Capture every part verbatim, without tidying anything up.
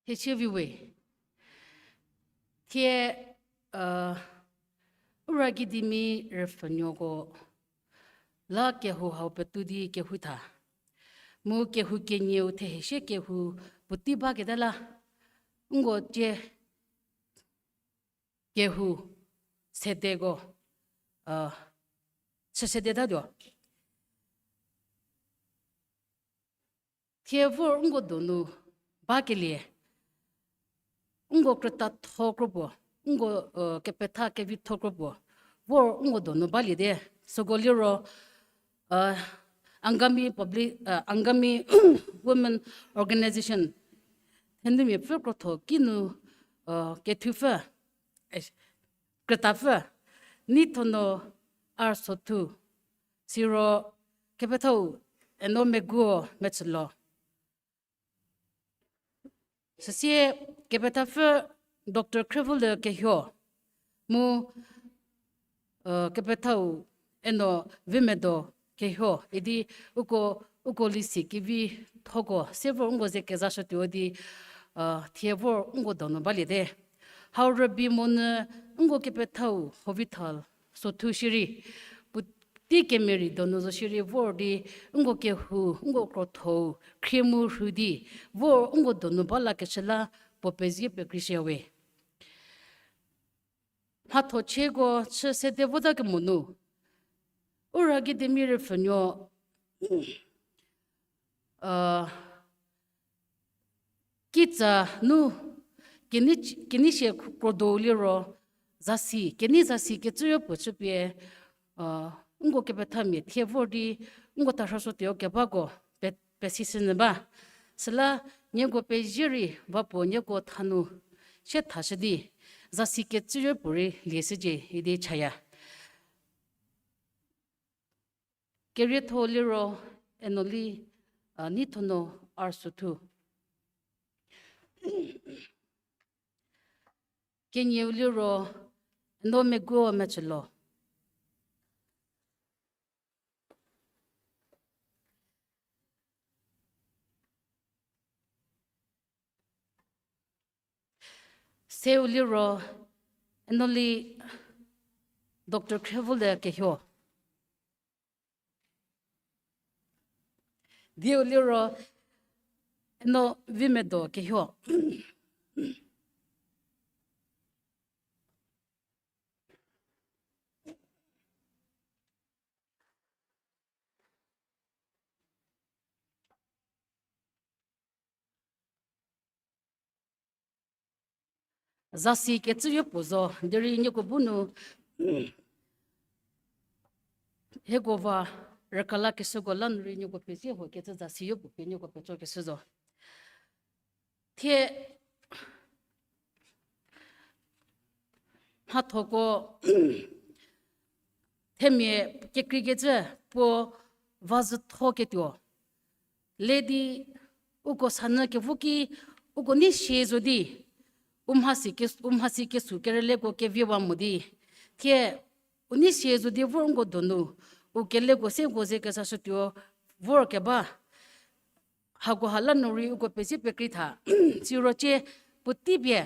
Thechie viwe. Thie, uh, Ura Kidimi rüpfhünuoko la kehou hau petu di kehou tha. Mu kehou kenieu thehesie kehou puotei baketa la, nko tie kehou sedeko, uh, chü sedetatuo. Thie vor nko donu bakelie, nko krüta tho kropuo, nko, uh, kepetha kevitho kropuo, vor nko donu baliete, süko liro, uh, Angami Public, uh, Angami Women Organization, thenumia pfü krotho kinu, uh, kethupfü, eh, krütapfü, Neithono Arsothu, siro kepethau Eno Meguo Mechülo. Süsie kepethapfü Doctor Khrevule Kehuo, mu, uh, kepethau Eno Vimedo Kehuo idi uko, uko lisi kevithoko se vor nko ze kezashütuo di, uh, thie vor nko donu baliete. Hau rübei monyü nko kepethau Hovithal Sothu shierei, puotei kemerei donu zo shierei vor di, nko kehou, nko krotho-u khrie mu rhu di, vor nko donu ba lakeshü la puo pezie pekrei shüyawe. Mhathochieko chü sede vota kemo nu, Ura Kidimi rüpfhünuo, uh, kitsa nu kenei, kenei sie krodou liro zasi, kenei zasi kecüyo puo chüpie, uh, nko kepethamia thie vor di, nko tarhüsotuo kebako pe, pesishünyü ba. Süla nieko pezie rei va puo nieko thanu sie thashü di, zasi kecüyo puorei lieshücie idi chaya. Kerietho liro Enoli, uh, Neithono Arsothu. Kenieu liro Eno Meguo Mechülo. Seu liro Enoli Doctor Khrevule Kehuo. Diu liro Eno Vimedo Kehuo. Zasi kecüyo puo zo, derei nieko bu nu, hieko va rükalakeshüko la nu rei nieko pezie ho kecü zasiyo puo pie nieko petsokeshü zo. Thie mhathoko themia kekreikecü puo vazütho ketuo le di uko sanyü kevo ki uko nei sie zo di, u mhasi ke, u mhasi kesu kerüleko keviewa mo di, thie u nei sie zo di vor nko donu u keleko se nko ze kezashütuo vor keba. Hakoha la nu rei uko pezie pekrei tha, siro cie puotei pie,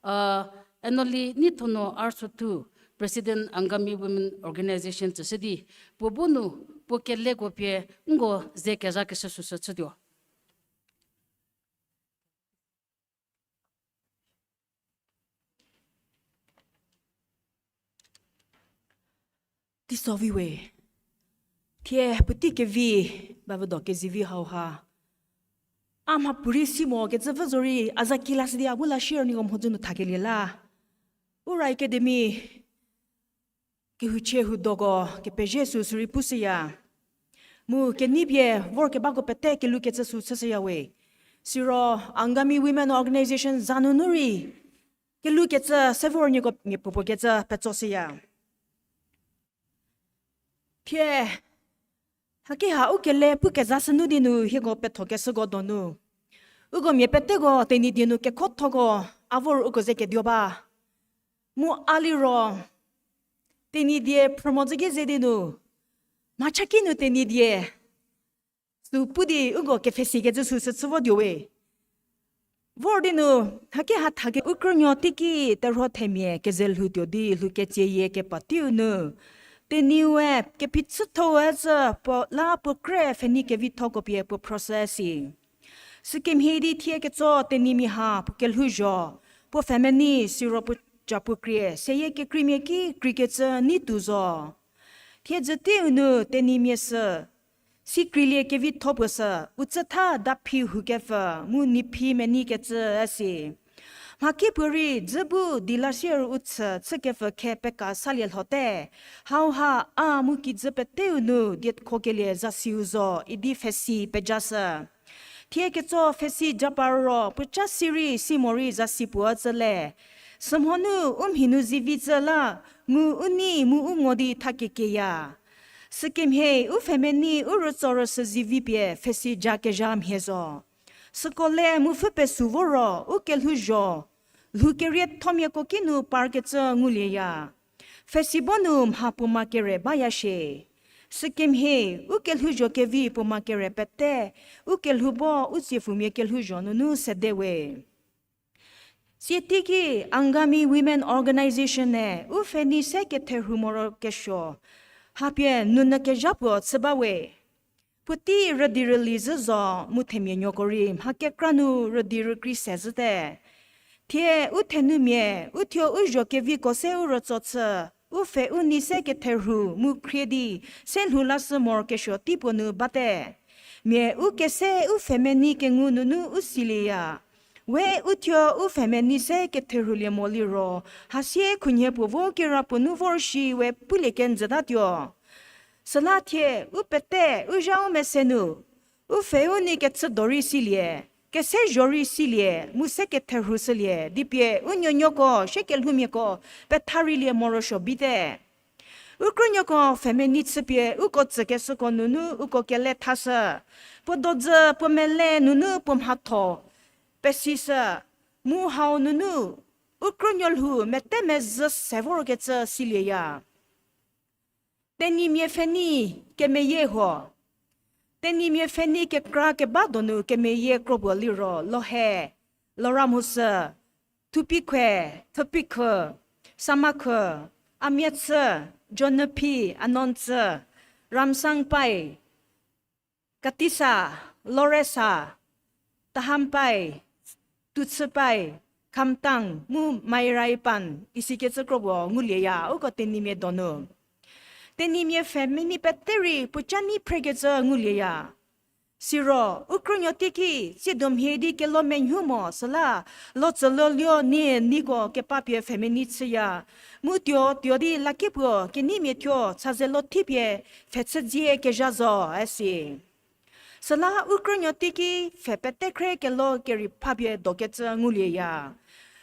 uh, Enoli Neithono Arsothu, President Angami Women Organization tsüshü di, puo bu nu puo keleko pie nko ze kezhakeshü süsü chütuo. Teiso viwe. Thie puotei kevi, ba vüdo kezivi hauha, a mhapuorei si mo kecü vü zorei a za ki lashü di a bu la shierei niko mhodzü nu thakelie la. Ura Academy kehouchie houdoko kepezhie süsü rei pushüya. Mu kenei pie vorkebako pete kelhoukecü sü chüshüya we. Siro Angami Women Organization za nunu rei kelhoukecü se vor nieko mia puopuo kecü petsoshüya. Thie, hakiha u kele pu kezashü nu di nu hieko pethokeshüko donu, uko mia peteko Tenyidie nu kekhothoko a vor uko ze keduo ba. Mu a liro, Tenyidie phrü mhodzü ki ze di nu, mhachaki nu Tenyidie Sü pu di uko kepfhesikecü sü sü chü votuo we. Vor di nu, haki ha thake u krünuo teiki terhuo themia keze lhoutuo di lhou ketsieyie kepa teiu nu, Tenyiue kephichütho-e zü puo la puo krü pfhenei kevithoko pie puo process si. Sükemhie di thie ketso Tenyimia ha puo kelhouzho, puo pfhemenei siro puo ca puo krie seyie kekreimia ki kreikecü nei tuo zo. Thiedzü teiu nu Tenyimia sü, sikreilie kevitho puo sü, u tsütha daphi houkepfü, mu niphi meneikecü üsi. Mhakipuorei dzü bu di la sier u chü chükepfü khe peka salie lhote, hauha a mu kijü peteu nu diekhokelie zasiu zo idi pfhesi pejashü. Thie ketso pfhesi japar ro puoca sirei si morei zasi puo tsüle. Sümhonu u mhi nu zivi tsü la, ngu u nei mu u ngo di thakekieya. Sükemhie u pfhemenei u rütso rüsü zivi pie pfhesi jakezha mhie zo. Süko le mu pfhü pesu vo ro u kelhouzho, lhou keriethomiako ki nu parkecü ngulieya. Pfhesi bo nu mha puoma kere baya shie. Sükemhie u kelhouzho kevi puoma kere pete, u kelhou bo u tsiepfumia kelhouzho nunu sede we. Sieteiki Angami Women Organization-e u pfhenei se ketherhu morokesuo hapie nunyü kezha puo chü ba we. Puotei rüdi rüli zhü zo mu themia nuoko rei mha kekra nu rüdi rükrei se zhüte. Thie u thenumia, u thuo u zho keviko se u rütso chü, u pfhe u nei se ketherhu mu khrie di se lhou lashü morokesuo teipuo nu bate. Mia u kese u pfhemenei kengu nunu u silieya. We u thuo u pfhemenei se ketherhulie mo liro, hasie khunhie puo vo kirapuo nu vor shi we pulie kenjütatuo. Süla thie u pete u zha u mese nu, u pfhe u nei kechü do rei silie, kese zho rei silie, mu se ketherhu shülie di pie u nuonuoko, shiekelhoumiako, petha reilie morosuo bate. U krünuoko pfhemenei chüpie uko tsükeshüko nunu uko kele thashü. Puo dodzü puo mele nunu puo mhatho pesishü. Mu hau nunu u krünuo lhou mete mezhü se vorkecü silieya. Tenyimia pfhenei kemeyie huo. Tenyimia pfhenei kekra keba donu kemeyie kropuo liro Lohe, Loramhusü, Thupikhwe, Thupikhu, Samakhu, Amiatsü, Jonüphi, Anontsü, Ramsangpai, Katisa, Loresa, Tahampei, Tutsüpei, Khamtang mu Mairaipan isikecü kropuo ngulieya uko Tenyimia donu. Tenyimia pfhemenei pete rei puoca nei phrekecü ngulieya. Siro u krünuo teiki tsiedo mhie di kelo menuo mo süla, lotsülo luo nie neiko kepapie pfhemenei chüya. Mu tuo tuo di lakipuo keneimia thuo chazelo thipie pfhe chüdzie kezha zo üsi. Süla u krünuo teiki pfhe pete khre kelo kerei phapie dokecü ngulieya.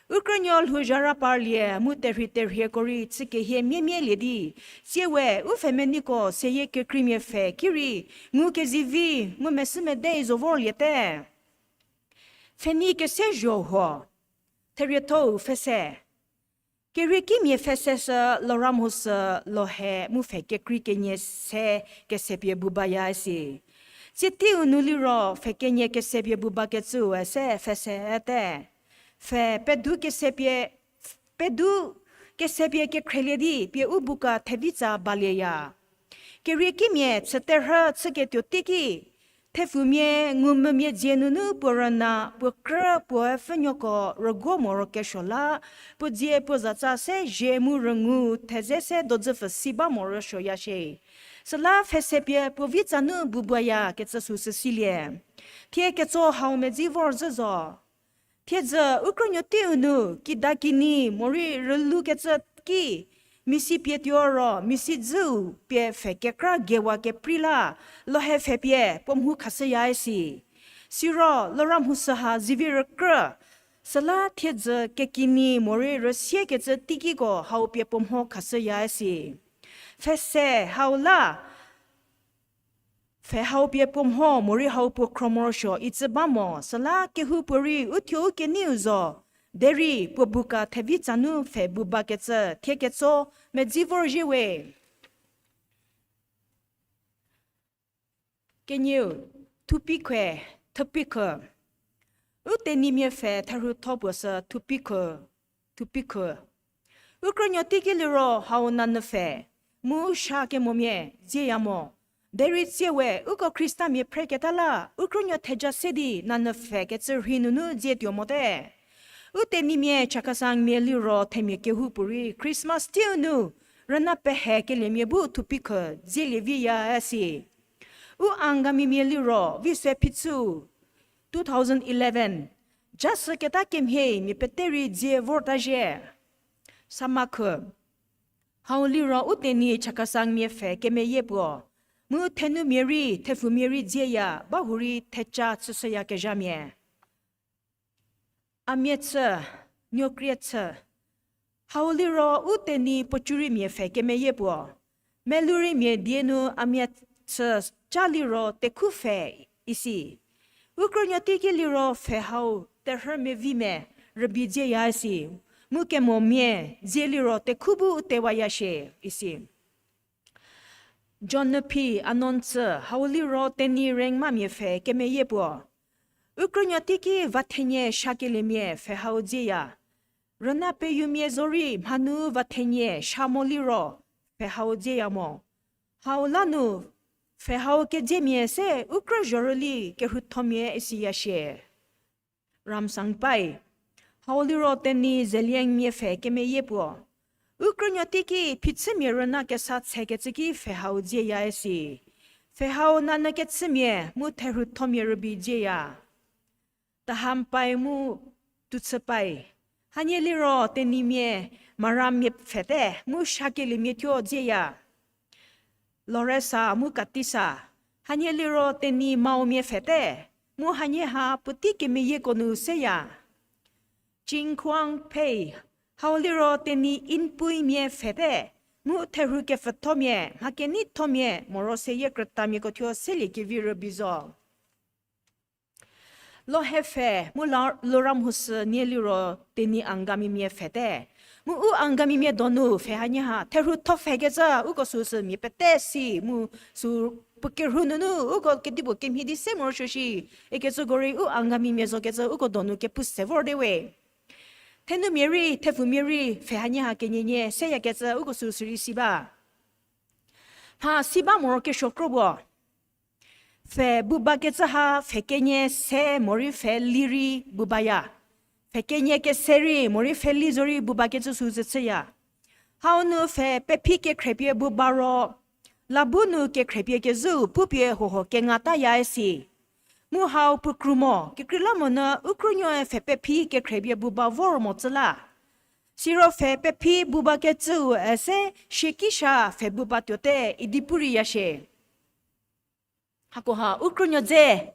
U krünuo lhou zha ra parlie mu terhei terhieko rei chükehie miemielie di, tsie we u pfhemeneiko seyie kekreimia pfhe ki rei ngu kezivi mu mesü medei zo vorliete. Pfhenei kese zho huo, theriethou pfhese. Keriekimia pfhese sü Loramhusü, Lohe mu pfhe kekrei kenie se kesepie bu baya üsi. Tsie teiu nu liro pfhe kenie kesepie bu bakecüu se pfhese üte. Pfhe pedu kesepie, pedu kesepie kekhrelie di pie u buka thevitsa balieya. Keriekimia chüterhü chüketuo teiki, thepfumia ngumvümia dzie nunu puo rüna puo krü puoe pfhünuoko rüguo morokesuo la, puo dzie puo zatsa se zhie mu rüngu theze se dodzüpfü si ba morosuoya shie. Süla pfhese pie puo vitsa nu bu baya kecü sü sü silie. Thie ketso hau medzi vorzhü zo. Thiedzü u krünuo teiu nu kidakinyi morei rülukecü ki, misi pie tuo ro misi dzüu pie pfhe kekra gewa keprei la, Lohe pfhe pie puo mho khashüya üsi. Siro Loramhusü ha zivi rükrü, süla thiedzü kekinyi morei rüsiekecü teikiko hau pie puo mho khashüya üsi. Pfhese hau la, pfhe hau pie puo mho morei hau puo khro morosuo icü ba mo, süla kehoupuorei u thuo u keneiu zo, derei puo buka thevitsa nu pfhe bu bakecü thie ketso medzi vorzhie we. Kenieu, Thupikhue, thupikhu. U Tenyimia pfhe therhutho puo sü thupikhu, thupikhu. U krünuo teiki liro hau nanyü pfhe, mu sha kemomia dzieya mo. Derei tsie we uko Khristamia phreketa la, u krünuo theja se di nanyü pfhe kecü rhei nunu dzie tuo mote. U Tenyimia Chakhesangmia liro themia kehoupuorei Christmas teiu nu rüna pehe keliemia bu thupikhu dzielie viya üsi. U Angamimia liro vi se phichüu two thousand eleven, ja süketa kemhie mia pete rei dzie vorta zhie. Samakhu. Hau liro u Tenyi Chakhesangmia pfhe kemeyie puo, mu thenumia rei thepfumia rei dzieya bahurei theca chüshüyakezhamia. A mia chü, nuokrie chü. Hau liro u Tenyi Pochurimia pfhe kemeyie puo, melurimia die nu a mia chü ca liro tekhu pfhe isi. U krünuo teiki liro pfhe hau terhü mevimia rübei dzieya isi, mu kemomia dzie liro tekhu bu u tewaya shie isi. Jonphi Anontsü hau liro Tenyi Rengmamia pfhe kemeyie puo, u krünuo teiki va thenie shakeliemia pfhe hau dzieya. Rüna peyumia zorei mhanu va thenie sha mo liro pfhe hau dzieya mo. Hau la nu pfhe hau kedziemia se u krü zhorüli kerhuthomia isiya shie. Ramsangpai. Hau liro Tenyi Zeliengmia pfhe kemeyie puo, u krünuo teiki phichümia rüna kesa tshekecü ki pfhe hau dzieya isi. Pfhe hau nanyü kechümia mu therhuthomia rübei dzieya. Tahampai mu Tuchüpai. Hanie liro Tenyimia Maramia pfhete mu shakeliemia thuo dzieya. Loresa mu Katisa. Hanie liro Tenyi Maomia pfhete, mu hanie ha puotei kemeyieko nu seya. Chingkhuang Phei. Hau liro Tenyi Inpuimia pfhete, mu therhu kepfüthomia mha keneithomia moro seyie krütamiako thuo seliekevi rübei zo. Lohepfhe mu Loramhusü nie liro Tenyi Angamimia pfhete, mu u Angamimia donu pfhe hanie ha therhu thopfhekecü uko süsü mia pete si mu sü puo kerhu nunu uko kedipuo kemhie di se morosuo shi ikecüko rei u Angamimia zokecü uko donu kepu se vorte we. Thenumia rei thepfumia rei pfhe hanie ha kenienie seyakecü uko süsü rei si ba. Mha si ba morokesuo kro puo, pfhe bu bakecü ha pfhe kenie se morei pfhe li rei bu baya. Pfhe kenie kese rei morei pfhe li zorei bu bakecü sü zü chüya. Hau nu pfhe pephi kekhrepie bu ba ro, labu nu kekhrepie kezhüu pupie huohuo kengataya isi. Mu hau puo kru mo, kekreilamonyü u krünuoe pfhe pephi kekhrepie bu ba vor mo tsü la. Siro pfhe pephi bu bakecüu üse shiekisha pfhe bu ba tuote idi pu reiya shie. Hakoha u krünuo dze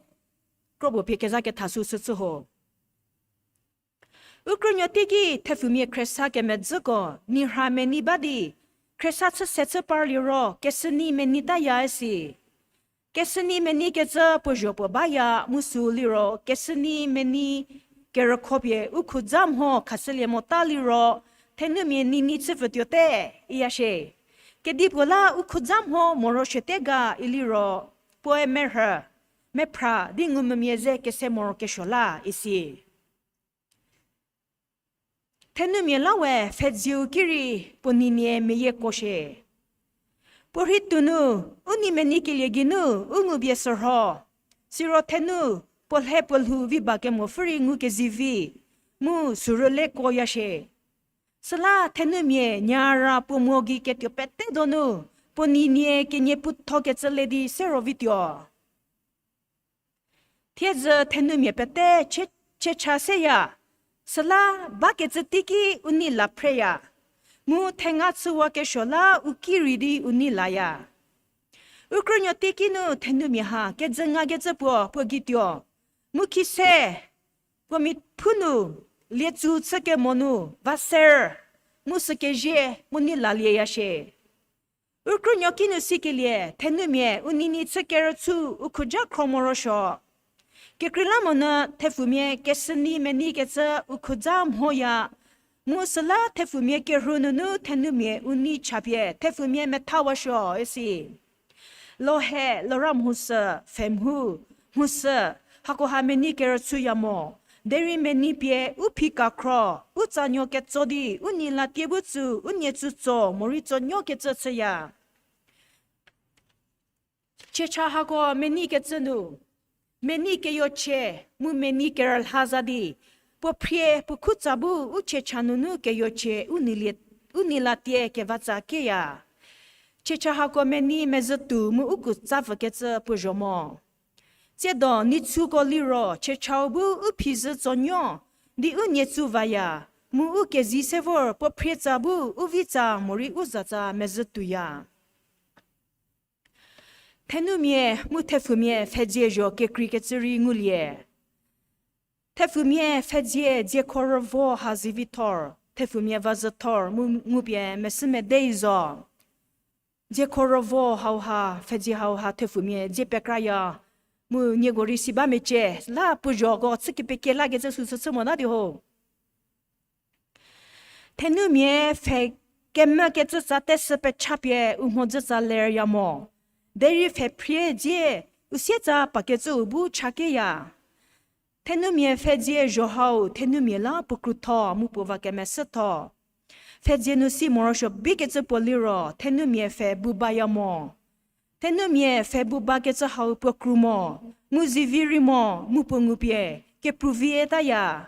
kro puo pie kezha ketha sü süchü ho. U krünuo teiki thepfumia khriesa kemedzüko nirha menei ba di, khriesa chü se chü parliro kesüni menei taya isi. Kesüni menei kecü puo zho puo baya mu sü liro kesüni menei kerükhopie u khudza mho khashülie mota liro thenumia nini chü pfütuote iya shie. Kedipuo la u khudza mho morosuote ga iliro puoe merhü, mephra di ngumvümia ze kese morokesuo la isi. Thenumia la we pfhedzieu ki rei puo ninie meyieko shie. Puo rhei tuonu, u nei menei kelie geinu u ngubie sürho. Siro thenu puo lhe puo lhou vi ba kemopfü rei ngukezivi, mu sürülekuoya shie. Süla thenumia nyara puo mo gei ketuo pete donu, puo ninie kenie puthokecü le di sero vituo. Thiedzü thenumia pete chie, chie cha seya, süla bakecü teiki u nei la phreya, mu thenga chüwakesuo la u ki rei di u nei laya. U krünuo teiki nu thenumia ha kejü ngakecü puo puo gei tuo, mu khise puo miphu nu lietsu chükemo nu va ser, mu sükezie mu nei lalieya shie. U krünuo kinu sikelie thenumia u ninie chü kerüchü u khudza khro morosuo. Kekreilamonyü thepfumia kesüni menei kecü u khudza mhoya, mu süla thepfumia kerhu nunu thenumia u nei chapie thepfumia methawasuo isi. Lohe, Loramhusü, Pfhemhu, mhusü, hakoha menei kerüchüya mo. Derei menei pie u phi kakhro, u tsanuo ketso di u nie latie bu tsü u nie tsütso morei tsonuokecü chüya. Chiecha hako menei kecü nu, menei keyochie, mu menei kerülha za di, puo phrie puo khutsa bu u chiecha nunu keyochie u nie latie kevatsa keya. Chiecha hako menei mezhütuo mu u kutsa pfükecü puo zho mo. Tsiedo nietshuko liro chiechau bu u phizhü tsonuo di u nie tsüvaya, mu u kezie se vor puo phrietsa bu u vitsa morei u zatsa mezhütuoya. Thenumia mu thepfumia pfhedzie zho kekreikecü rei ngulie. Thepfumia pfhedzie dziekho rüvo ha zivi thor, thepfumia va zhü thor mu ngupie mesü medei zo. Dziekho rüvo hauha, pfhedzie hauha thepfumia dzie pekraya, mu nieko rei si ba mecie, la puo zhoko chü kepekie lakecü süsü chü mota di ho. Thenumia pfhe kemvü kecü tsa teshü pechapie u mhodzütsa lerya mo. Derei pfhe phrie dzie u sietsa pakecüu bu chakeya. Thenumia pfhedzie zho hau thenumia la puo krutho mu puo va kemesütho. Pfhedzie nu si morosuo bikecü puo liro thenumia pfhe bu baya mo. Thenumia pfhe bu bakecü hau puo kru mo, mu zivi rei mo, mu puo ngupie kepruvietaya.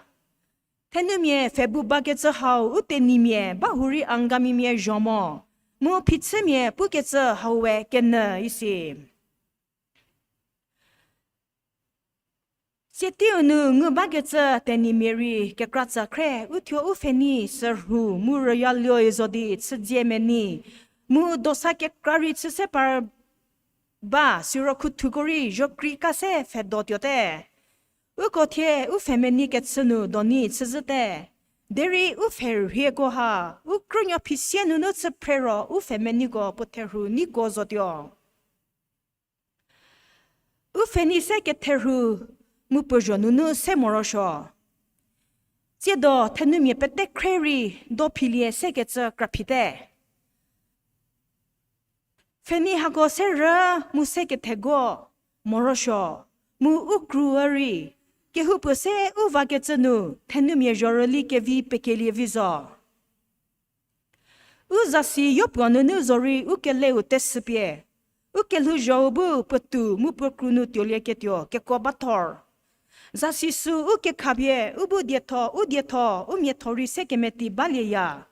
Thenumia pfhe bu bakecü hau u tenyimia bahurei Angamimia zho mo, mu phichümia pukecü hau we kenyü isi. Sietiu nu ngu bakecü tenyimia rei kekratsa khre, uthuo u pfhenei sürhu mu rüyaluoi zo di chüdzie menei, mu dosa kekra rei chü se par ba, siro khuthuko rei zhokrei ka se pfhedo tuote. Uko thie u pfhemenei kechü nu doni chüzhüte. Derei u pfhe rhieko ha, u krünuo phisie nunu chü phre ro u pfhemeneiko puo therhu neiko zotuo. U pfhenei se ketherhu mu puo zho nunu se morosuo. Tsiedo thenumia pete khre rei do philie sekecü kraphite. Pfhenei hako se rü mu se kethego morosuo, mu u kru rei, kehoupuo se u vakecü nu thenumia zhorüli kevi pekelie vi zo. U zasi yopuo nunu zorei u keleu tesüpie, u kelhouzhou bu puotou mu puo kru nu tuolieketuo kekuo ba thor. Zasi sü u kekhapie u bu dietho, u dietho, u miatho rei se kemeti balieya.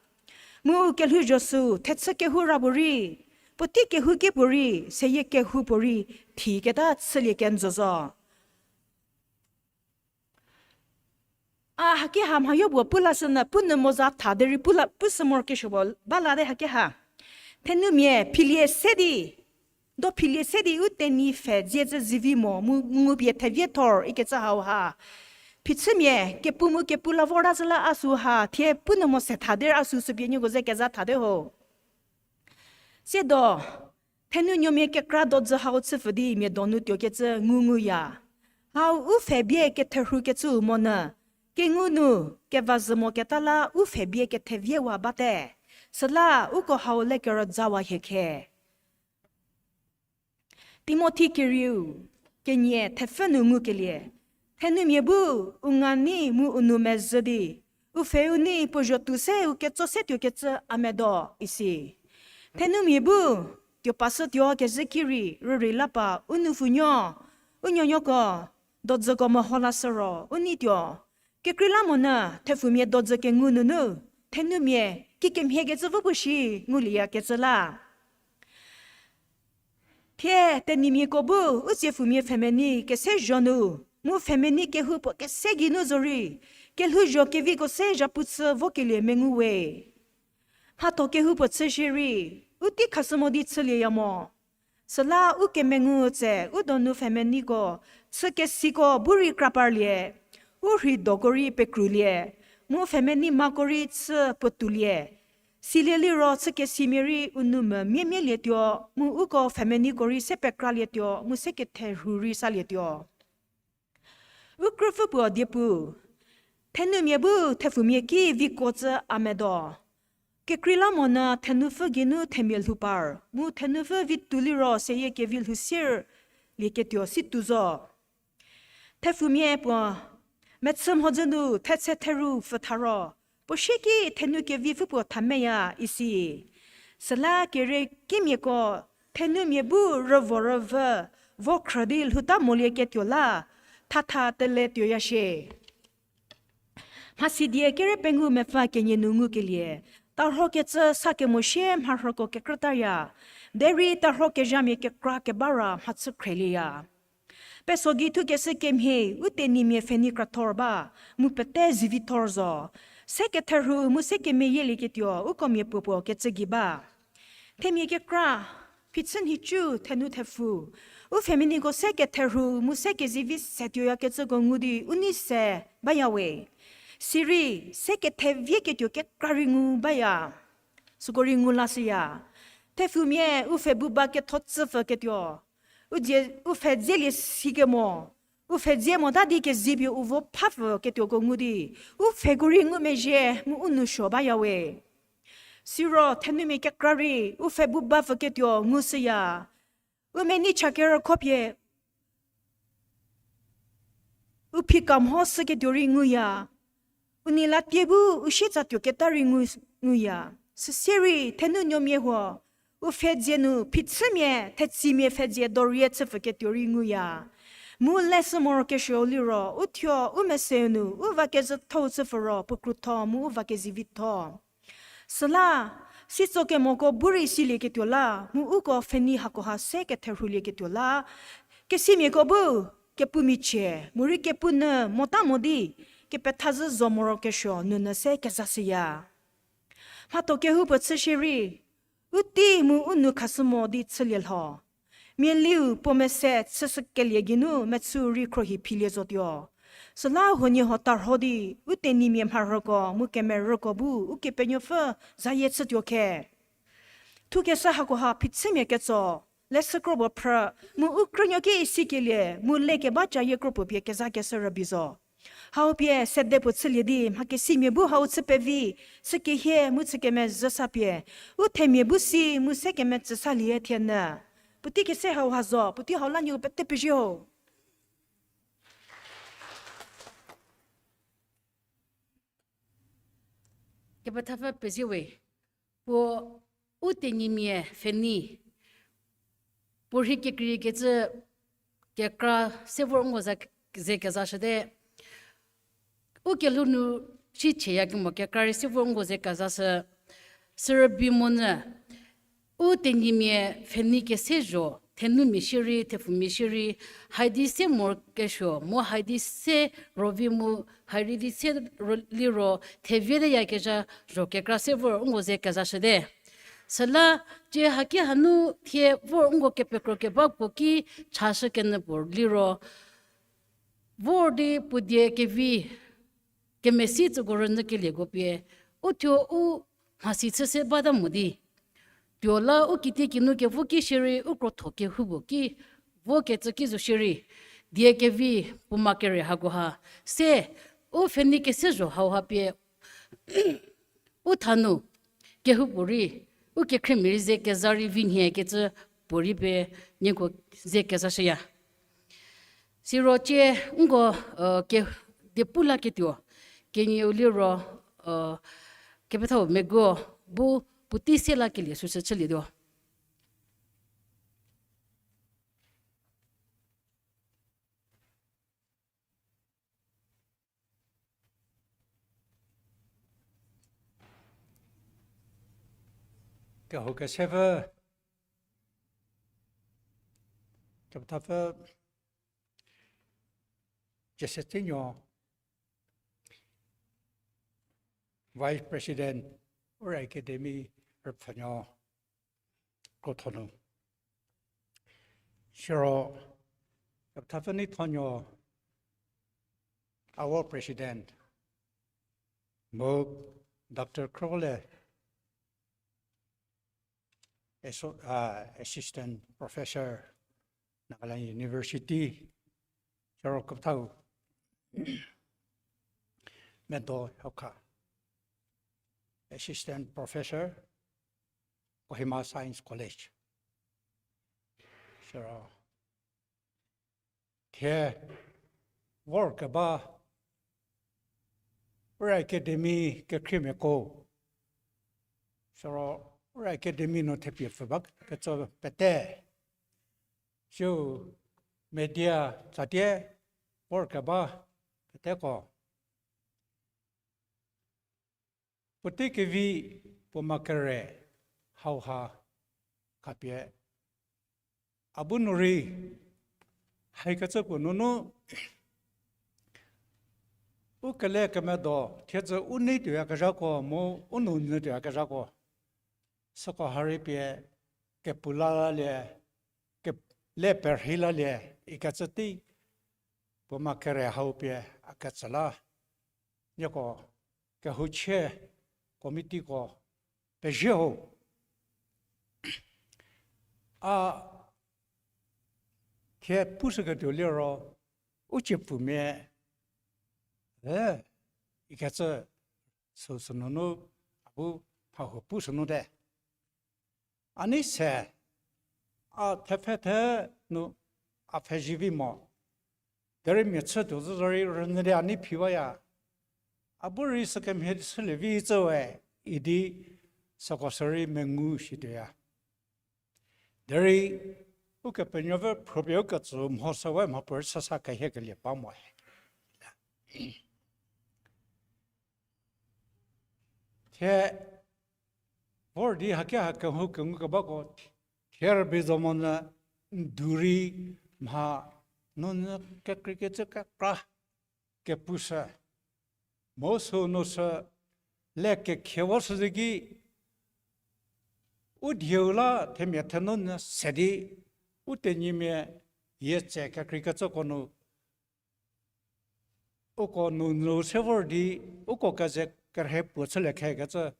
Mu u kelhouzho sü thechü kehou ra puorei, puotei kehouki puorei, seyie kehoupuorei, thiketa chülie kenjü zo. A haki ha mhayopuo pu lashünyü pu nyü mo za tha derei pu la, pu sü morokesuo puo ba late haki ha. Thenumia philie se di, do philie se di u tenyipfhe dzie zhü zivi mo mu ngupie thevie thor ikecü hau ha. Phichümia kepu mu kepu la vor ta zhü la a sü ha, thie pu nyü mo se tha derei a sü süpie nieko ze keza thate ho. Siedo, thenunuomia kekra dozü hau chüpfü di mia donu tuokecü ngu nguya. Hau u pfhe bie ketherhukecüu monyü, kengu nu keva zhü moketa la u pfhe bie ketheviewa bate. Süla uko hau le kerüzawa hie khe. Timothi kerieu, kenie thepfü nu ngukelie. Thenumia bu u nga nei mu u nou mezhü di, u pfhe u nei puo zho tou se u ketso se tuokecü a medo isi. Thenumia bu tuo pashütuo kezhü ki rei rürei lapa u nou pfunuo, u nuonuoko, dozüko meho lashü ro u nei tuo. Kekreilamonyü thepfumia dozü kengu nunu, thenumia kikemhiekecü vü puo shi ngulieyakecü la. Thie tenyimiako bu u tsiepfumia pfhemenei kese zho nu, mu pfhemenei kehoupuo kese geinu zorei, kelhouzho keviko se zhapu chü vokelie mengu we. Mhatho kehoupuo chü shierei, u tei khashü mo di chülieya mo. Süla u kemengu tse u donu pfhemeneiko, chükesiko bu rei kraparlie, u rheidoko rei pekrulie, mu pfhemenei mako rei chü puotoulie. Silie liro chükesimia rei u nou memiemielietuo, mu uko pfhemeneiko rei se pekralietuo, mu se ketherhu rei salietuo. U krüpfü puo diepu, thenumia bu thepfumia ki viko cü a medo. Kekreilamonyü thenupfü geinu themia lhoupar, mu thenupfü vi tou liro seyie kevi lhou sir lieketuo si tou zo. Thepfumia puo, mechü mhodzü nu thetse theru pfü tha ro, puo sieki thenu kevi pfü puo tha meya isi. Süla kere kimiako thenumia bu rüvo rüvü, vo khrü di lhouta molieketuo la, thatha tele tuoya shie. Mhasidie kere pengou mepfü kenie nu ngukelie, tarhokecü sa kemo sie mharhüko kekrütaya, derei tarhokezhamia kekra keba ra mhachü khrelieya. Peso gei thukeshü kemhie, u Tenyimia pfhenei krathor ba, mu pete zivithor zo. Se ketherhu mu se kemeyielieketuo, uko mia puopuo kecü gei ba. Themia kekra, phichü nhicu thenu thepfu. U pfhemeneiko se ketherhu mu se kezivi se tuoyakecüko ngu di u nei se bayawe. Sirei, se kethevieketuo kekra rei ngu baya. Süko rei ngu lashüya. Thepfumia u pfhe bu ba ketho tsüpfü ketuo. U dzie, u pfhe dzielie sikemo. U pfhe dzie mota di kezipie u vo phapfü ketuoko ngu di. U pfheko rei ngumezhie mu u nou suo bayawe. Siro thenumia kekra rei u pfhe bu bapfü ketuo ngushüya. U menei cha kerükhopie u phika mho shüketuo rei nguya. U nei la tie bu u sietsa tuoketa rei ngu, nguya. Süsie rei thenunuomia huo, u pfhedzie nu phichümia, thetsimia pfhedzie dorie chüpfü ketuo rei nguya. Mu leshü morokesuo liro, u thuo, u meseu nu, u vakezhüthou chüpfü ro, puo krutho, mu u vakezivitho. Süla, sitso kemoko bu rei silieketuo la, mu uko pfhenei hakoha se ketherhulieketuo la, kesimiako bu, kepu michie, morei kepu nyü, mota mo di, kepethazhü zo morokesuo, nounyü se kezashüya. Mhatho kehoupuo chü shierei, u tei mu u nou khashü mo di chülie lho. Mialiu puo mese chüshükelie geinu mechü rei khrohi philie zotuo. Süla huoniehuo tarho di, u Tenyimia mharhüko mu kemerüko bu Ukepenuopfü zayie chütuo khe. Thukeshü hakoha phichümia ketso, leshü kropuo phrü, mu u krünuo ki sikelie, mu lekeba cayie kropuo pie kezakeshü rübei zo. Hau pie sede puo chülie di, mhakesimia bu hau chü pevi, chü kehie, mu chü kemezhü sa pie, u themia bu si, mu se kemetsü salie thie nyü. Puotei kese hau ha zo, puotei hau la nieu pete pezie ho. Kepethapfü pezie we, puo u Tenyimia pfhenei, puo rhei kekreikecü kekra se vor nko ze, ze kezashüte. U kelhou nu si chieyakemo kekra rei se vor nko ze kezashü, sürübei monyü, u Tenyimia pfhenei kese zho, thenumia shierei, thepfumia shierei, haidi se morokesuo, mu haidi se rovi mu, haidi se ro, liro, theviete yakezha zho kekra se vor nko ze kezashüte. Süla, tie haki hanu thie vor nko kepekro keba puo ki chashü kenyü puo liro, vor di puo die kevi, kemesi tsüko rünyükelieko pie, u thuo u mhasi chü se bata mo di. Tuo la u kitiekinu kevo ki shierei u krotho kehoupuo ki, vokecü ki zo shierei, die kevi puoma kere hakoha, se, u pfhenei kese zho hauha pie, u thanu, kehoupuorei, u kekhriemia rei ze keza rei vi nhiekecü puorei pie nieko ze kezashüya. Siro tie nko, ke, die pu laketuo, kenieu liro, kepethau meguo bu puotei se lakelie süsü chülietuo. Kehou kesepfü, kepethapfü, Jesse Tsenuo, Vice President, Ura Academy rüpfhünuo, krotho nu. Siro, kepethapfü Neithonuo, our President, mu Doctor Khrole, Asso-, Assistant Professor, Nagaland University, siro kepethau Medo Hokha, Assistant Professor, Kohima Science College. Siro thie vor keba Ura Academy kekhriemiako, siro Ura Academy nu thepie pfü ba ketso pete, siu media tsatie vor keba peteko, puotei kevi puo ma kere hauha khapie a bu nu rei, haikecü puo nunu u kele kemedo thiedzü u nei tuoyakezhako mu u nou nyü tuoyakezhako, süko ha rei pie kepu la lalie, ke-, le perhei lalie ikecü tei puo ma kere hau pie a ketsü la, nieko kehouchie committeeko pezie ho. A thie pushüketuo liro, u ciepfumia, e, ikecü süu sünunu a bu mhahuo pushünu te. A nei se, a thepfhethe nu a pfhezie vi mo. Derei mia chütuo zü zorei rünyü di a nei phi baya. A bu rei sükemhie di chülie vi tsüwe, idi süko sürei mengu shituoya. Derei Ukepenuopfü phrüpie u ketsü mho sü we mhapuorei chüsa kehiekelie ba mo he. Thie vor di haki ha kehou kengukebako thie rübei zo monyü, n du rei mha nunyü kekreikecü kekra kepushü, mu sünu sü le kekhie voshü zü ki, u dieu la themia thenunyü se di, u tenyimia yietse kekreikecüko nu, uko nunyü se vor di, uko keze kerhei puo chülie khekecü,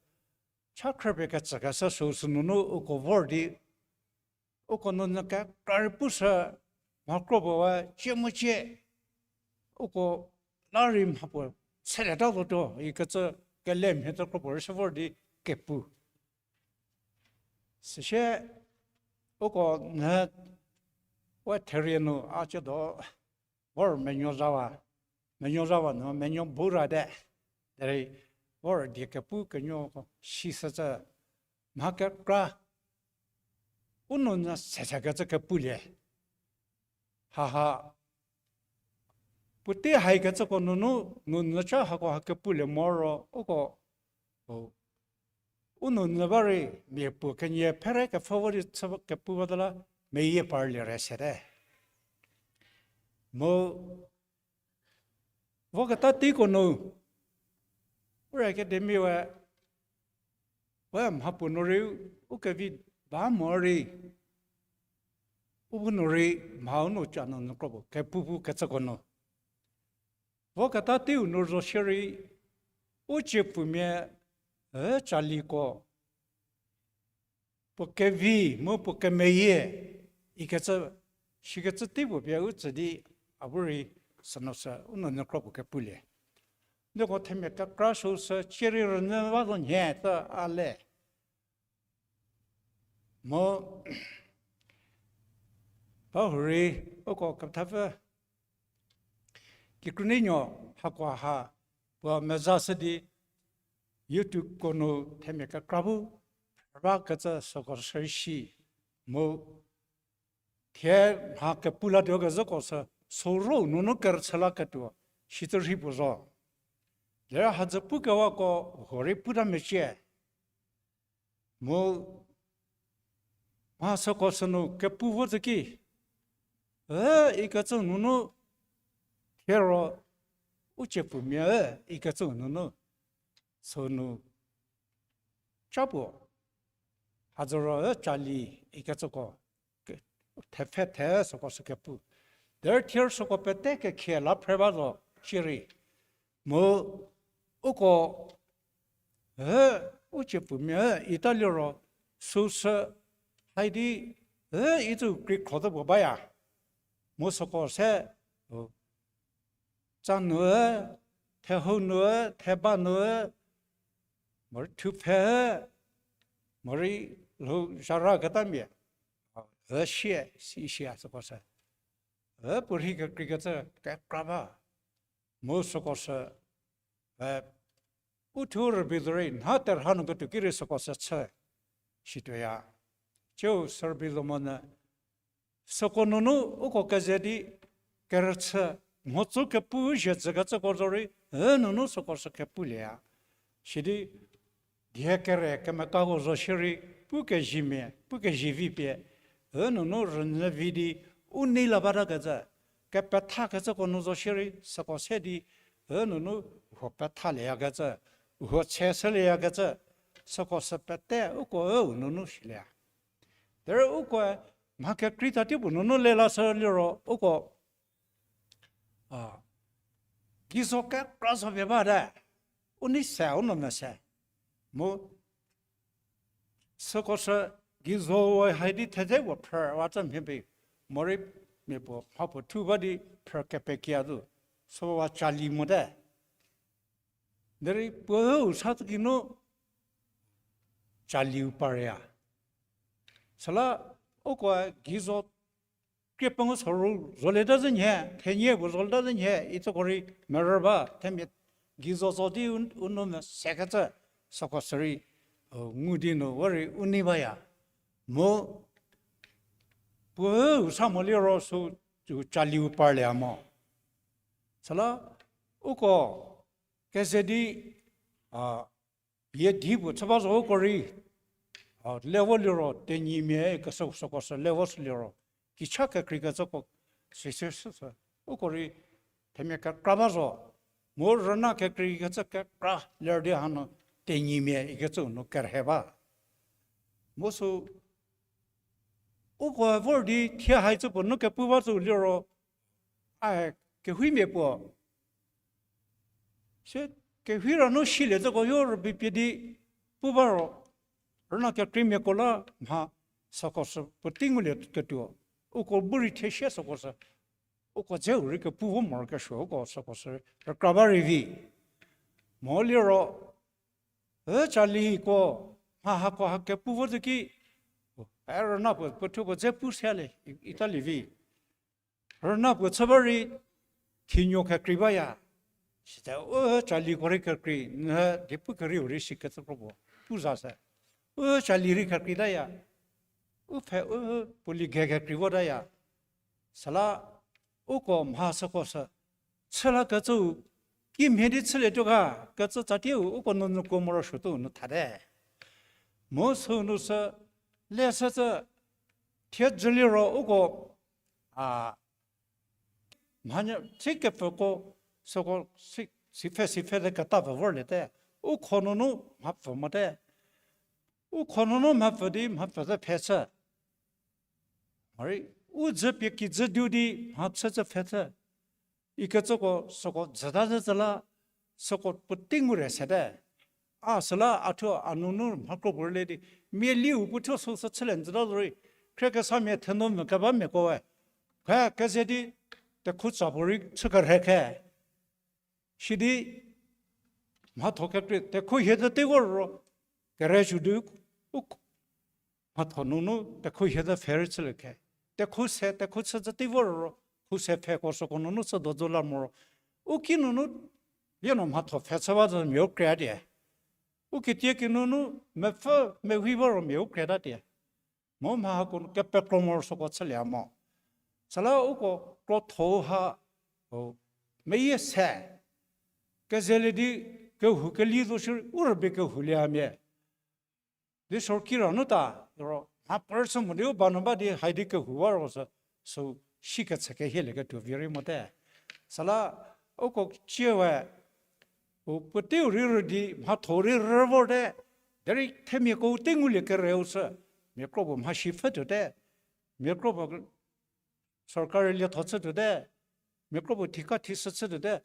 cha khrüpie ketsükeshü süu sünunu uko vor di, uko nunyü kekra rei pushü, mha kro puo we cie mu cie, uko la rei mhapuo chülieta zotuo ikecü kele mhie tü kro puo rei se vor di kepu. Süsie uko nyü we therie nu a ciedo vor menuo zawa, menuo zawa nu menuo bu ra te. Derei vor die kepu kenuoko sishücü mha kekra u nunyü sechakecü kepulie. Haha, puotei haikecüko nunu, nunyü cha hako ha kepulie moro uko, u, u nunyü ba rei mia puo kenie phere kepfhü vo di chü kepu bata la, meyie parlie re sete. Mu voketa teiko nu, Ura Academy we, we mhapuo nu rei, u kevi ba mo rei, u bu nu rei, mha u nu cha nunyü kro puo kepu pu kecüko nu, voketa teiu nu zo shierei, u ciepfumia, e, caliko, puo kevi mu puo kemeyie ikecü, shikecü tei puo pie u tsü di, a bu rei sünu sü u nunyü kro puo kepulie. Nieko themia kekra süu sü cierei rünyü ba zo nhie tü a le. Mu ba hurei uko kepethapfü kikru neinuo hako ha puo mezashü di YouTubeko nu themia kekra bu rhü bakecü süko sürei shi, mu thie mha kepu latuo kezhüko sü, sü ro nunu kerüchü laketuo shicü rhi puo zo. Derei hadzü pukewako huorei puta mecie. Mu mha süko sünu kepu vo zü ki, e, ikecü nunu, thiero u ciepfumia, e, ikecü nunu, sünu ca puo, hadzü ro, e, cali ikecüko, ke-, thepfhe the süko sü kepu. Derei thier süko pete kekhie la phre ba zo shierei. Mu uko, e, u ciepfumia, e, ita liro, süsü, haidi, e, icü kri khro tü puo baya. Mu süko se, u, tsa nu, e, thehou nu, e, theba nu, e, morei thuphe, e, morei lhou zhara ketamia, e, sie, si sia süko se. E, puorhi kekreikecü kekra ba. Mu süko sü, e, u thuo rübei zorei nha terha nu ketuo ki rei süko sü chü situoya. Ciu sü rübei zo monyü, süko nunu uko keze di kerüchü, mhodzü kepu zhie dzükecüko zorei, e nunu süko sü kepulieya. Sidi die kere kemekako zo shierei, pu kezhimia, pu kezhivi pie, e nunu rünyü vi di, u nei la bata kecü, kepethakecüko nu zo shierei, süko se di, e nunu huo pethalieya kecü, huo che shülieyakecü, süko sü pete uko e u nunu shilieya. Derei uko mha kekrei ta tei puo nunu le lashü liro uko, a, geizo kekra zo pie bate, u nei se u nu mese. Mu süko sü geizo we hai di thedze puo phrüwa tsa mhie pie, morei mia puo mha puo thu ba di phrü kepekia zo, süwa cali mote. Derei puo u sa tsu ki nu caliu parya. Süla uko geizo krie pengu soru zolieta zhü nhie, thenie puo zolieta zhü nhie, itsüko rei merü ba, themia geizo zo di u, u nu mesekecü, süko sü rei, u, ngu di nu we rei u nei baya. Mu puo u sa mo liro sü, u caliu parlieya mo. Süla uko keze di, a, pie di puo chü ba zo uko rei, a, level liro tenyimia ikecü süko sü level sü liro, kicha kekreikecüko sisü sü, uko rei themia kekra ba zo. Mu rüna kekreikecü kekra ler di hanu tenyimia ikecü nu kerhe ba. Mu sü uko vor di thie hai cü puo nu kepu ba zo liro, a, kehuimia puo sie kehui ra nu silie zhüko yo rübei pie di pu ba ro, rüna kekreimiako la mha süko sü puotei ngulie ketuo, uko bu rei thie sie süko sü, uko dzeu rei kepu vo morokesuo uko süko sü rükra ba rei vi. Mo liro, e caliko, mha hako ha kepu vo zhü ki, e rüna puo, puo thuo puo dze pu sialie, i, italie vi. Rüna puo chü ba rei thinuo kekrei baya. Sita u caliko rei kekrei, n diepu kerieu rei sikecü kro puo pu za se. U cali rei kekreitaya. U pfhe u puo lie ge kekrei votaya. Süla uko mha süko sü chü lakecüu kimhie di chülietuo ga kecü tsatieu uko nunyüko morosuotuo nu thate. Mu sünu sü leshücü thiedzü liro uko, a, mhanyü si kepfüko süko si, sipfhe sipfhe de keta pfü vorliete. U kho nunu mhapfü mote. U kho nunu mhapfü di mhapfü ze phe chü. Morei u dzü pie kijü du di mha chü chü phe chü. Ikecüko süko dzüta zhü tsü la, süko puotei ngu re sete. A süla a thuo a nunu mha kro puo rüle di, mia liu puo thuo süsü chülie n dzüta zorei, khriekesamia thenu mvü kebamiako we, khe keze di, tekhu tsa puorei chü kerhe khe. Sidi mhatho kekrei tekhu hie zhü tei vor ro, kere sü di u mhatho nunu tekhu hie zhü pfhe rei chülie khe. Tekhu se, tekhu chü zhü tei vor ro, khu se pfheko süko nunu chü do zo la moro. U ki nunu, lieno mhatho pfhe chü ba zhü mia u kre a die. U kitie ki nunu, mepfü, mehi ba ro mia u kre ta tie. Mu mha hako kepekro moro süko chülie mo. Süla uko krotho ha, o, meyie se, kezelie di kehou keli zo shierei u rübei kehoulie a mia. Di sorkari nu ta, ro, mha person mo di u ba nu ba di hai di kehou ba ro sü, sü sikecü kehielie ketuo vi rei mote. Süla uko cie we, u puoteiu rei rü di mhatho rei rü vorte, derei themiako tei ngulie kereu sü, mia kro puo mhasi pfhü tuote, mia kro puo sorkari lietho chü tuote, mia kro puo thika thisü chü tuote,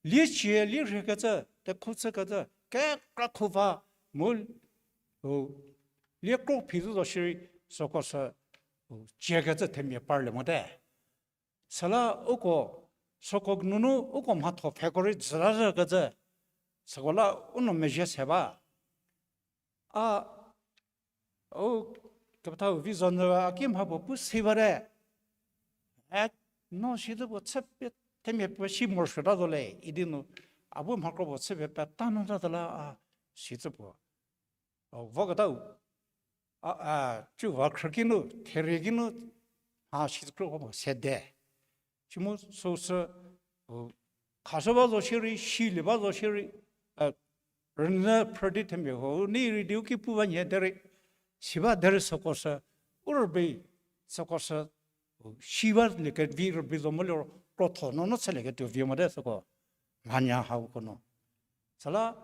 liecie lirhiekecü, tekhu chükecü, kekra khuva, mu, u, lie kro phi zo zo shierei, süko sü, u, ciekecü themia parlie mote. Süla uko, süko nunu uko mhatho pfheko rei dzüta zhükecü, süko la u nu mezhie se ba. A, u, kepethau vi zo nyü a ki mha puo pu si bate. E, no si zü puo chü pie themia puo si morosuota zo le idi nu, a bu mha kro puo chüpie peta nu tata la a, sicü puo. O, voketau, a, a, cü va khrü kinu, therie kinu, a, sicü kro puo sede. Simu süsü, u, khashü ba zo shierei, silie ba zo shierei, a, rünyü phrü di themia huo, u nei rei di u ki pu ba nyie derei, si ba derei süko sü, u rübei, süko sü, u, si ba lie kevi rübei zo mo liro, krotho nunu chülieketuo vi mote süko, mhanya hauko nu. Süla,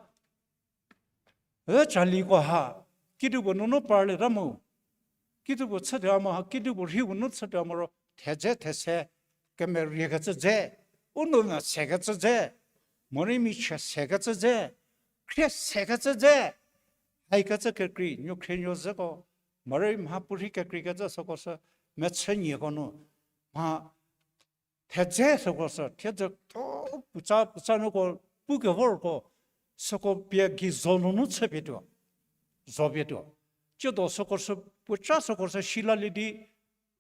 e caliko ha, kituo puo nunu parlieta mu, kituo puo chütuo mo ha, kituo puo rhi puo nu chütuo mo ro, thedze these, kemeriekecü dze, u nou na sekecü dze, morei michie sekecü dze, khrie sekecü dze, haikecü kekrei, nuokhrie nuo zeko, morei mha puorhi kekreikecü süko sü, mechünyieko nu, mha thedze süko sü, thiedzü tho puotsa, puotsa nuko, pukevorko, süko pie gei zo nunu chüpie tuo, zopie tuo. Tsiedo süko sü, puoca süko sü silalie di,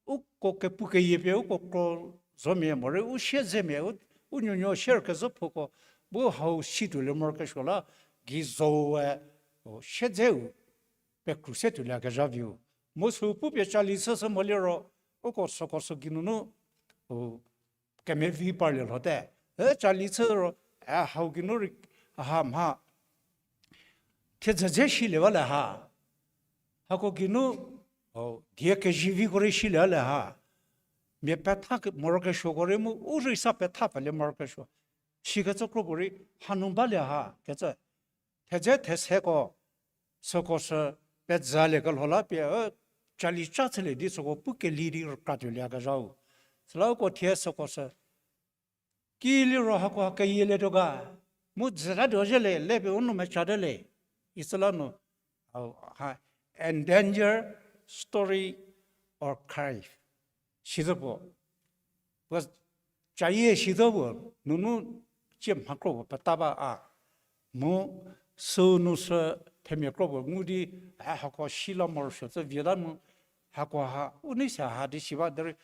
uko kepu keyie pie, uko kro zomia morei, u siezemia, u, u nuonuo sier kezhü phuko, bu hau situolie morokesuo la, gei zo we, u siedzeu, pekru se tuoliekezha viu. Mu sü pupie cali chüshü mo liro, uko süko sü geinunu, u, kemevi parlie lhote. E cali chü ro, e hau geinu rei, ha mha, thiedzü dze silie ba le ha. Hako geinu, o, die keziviko rei silie le ha. Mia petha ke-, morokesuoko rei mu, u rei sa petha pelie morokesuo. Sikecü kro puorei, hanu balie ha, kecü. Thedze theseko, süko sü pezaliekelho la pie, e, cali ca chülie di süko pu keli di rükratuoliekezhau. Süla uko thie süko sü, ki liro hako ha keyielietuo ga, mu dzütatuo zhie le, le pie u nou mecate le, isüla nu, ha, endanger story archive. Sizü puo, puo cayie sizü puo, nunu cie mha kro puo peta ba a. Mu sünu sü themia kro puo ngu di, e hako si la morosuo cü vieta mu, hako ha, u nei se ha di si ba, derei,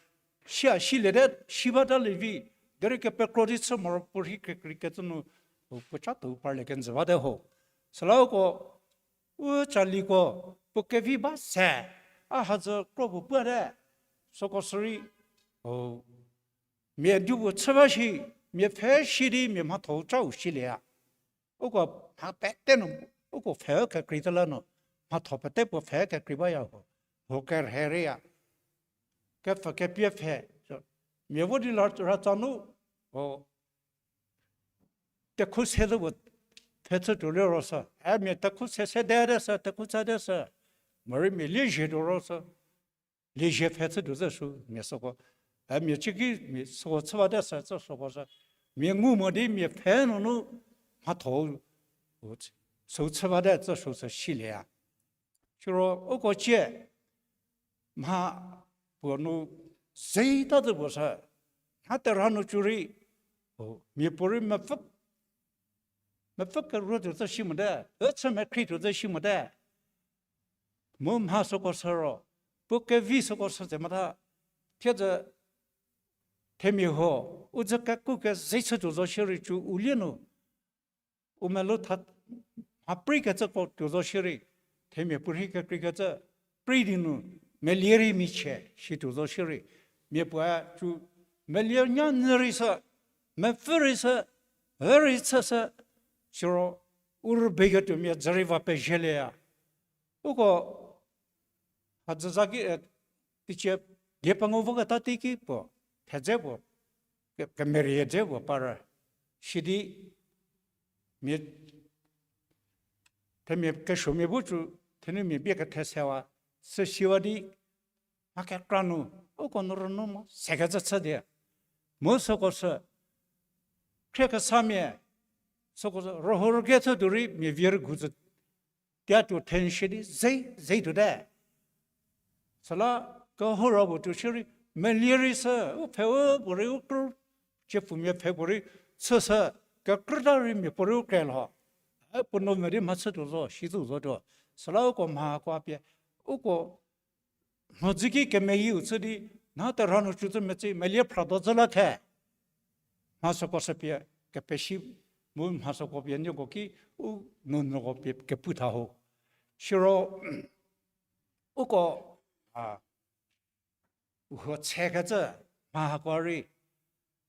sia siliete, si bata le vi, derei kepekro di chü moro puorhi kekreikecü nu, u puoca tuo parlie kenjü bate ho. Süla uko, u caliko, puo kevi ba se, a hadzü kro puo puate, süko sürei, o, mia di puo chü ba shi, mia pfhe shi di mia mhatho-u cau silieya. Uko mha pete nu, uko pfhe kekreita la nu, mhatho pete puo pfhe kekrei baya ho, ho kerheireya. Kepfü kepie pfhe, mia vo di la ratsa nu, o, tekhu se zo puo pfhe chütuo liro sü, e mia tekhu se sedete sü, tekhu chate sü, morei mia liezie tuo ro sü, liezie pfhe chütuo zü sü, mia süko, e mia ciki, mia süko chü bate sü, cü süko sü, mia ngu mo di mia pfhe nunu mhatho, u, süu chü bate cü süu sü silieya. Siro uko cie, mha puo nu zeita zü puo sü, mha terha nu cü rei, o, mia puorei mepfü, mepfü keruo tuo zü shi mote, e chü mekhri tuo zü shi mote. Mu mha süko sü ro, puo kevi süko sü ze motha, thiedzü themia huo, u dzü keku kezei chütuo zo shierei cü u lie nu, u melou tha, mha preikecüko tuo zo shierei, themia puorhi kekreikecü, prei di nu, melie rei michie situo zo shierei, mia puoe cü melie nyanyü rei sü, mepfü rei sü, e rei chü sü, siro u rübeiketuo mia dzü rei va pezhielieya. Uko hadzü za ki, e, teicie die pengu voketa teiki puo, thedze puo, ke-, kemerie dze puo par. Sidi mia, themia kesuomia bu cü, thenu mia bie kethe sewa, sü siwa di, mha kekra nu, uko nu rünu mo sekecü chü di, mu süko sü, khriekesamia, süko sü rühou rüge chü tuo rei mia vie rügu zü, tia tuo thenshie di zei, zei tuote. Süla kehou ra puo tuo shierei, melie rei sü, u pfhe u puorei u krü, ciepfumia pfhe puorei, chü sü, kekrüta rei mia puorei u kre lho. E puo nu me di mha chütuo zo, si tuo zotuo. Süla uko mha ko a pie, uko mhodzü ki kemeyieu chü di, nha terha nu cü zü metsei, melie phrado zü la the. mha süko sü pie kepesi mu mha süko pie nieko ki u nounyüko pie kepu tha ho. Siro uko, a, huo tsekecü mha hako rei,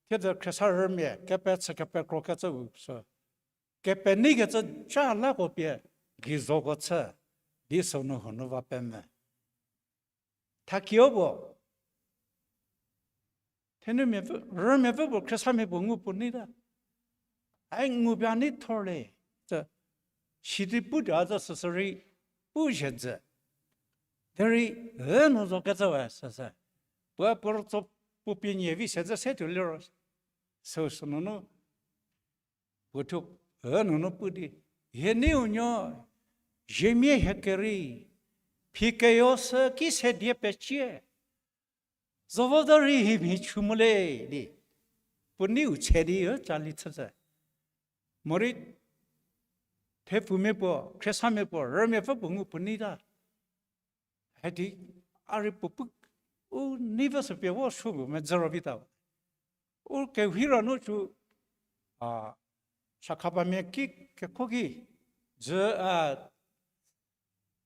thiedzü khriesarümia kepechü kepekrokecü u sü, kepeneikecü ca lako pie gei zoko chü, di sünu huo nu va peme. Thakieu puo, thenumiapfü, rümiapfü puo khriesamia puo ngu puo neita. Ai ngu pie a neithorlie. Sidi pu di a zo süsü rei, u zhie jü. Derei, ü nu zo kecü we süsü. Puoe puo rütso puo pie nie vi se zü se tuo liro. Süu sünunu, puo thuo, ü nunu pu di, hie neiu nuo, ziemia hie kerei, phi keyo sü ki se die pecie. Zo vota rei hie mhi chü mo le di, puo neiu tse di ü ca li chüzhü. Morei, thepfumia puo, khriesamia puo, rümiapfü puo ngu puo neita. Hedi, a rei puo pu, u neipfü sü pie vo supuo medzü ro vita. U kehira nu cu, a, shakhapamia ki kekho ki, dzü, a,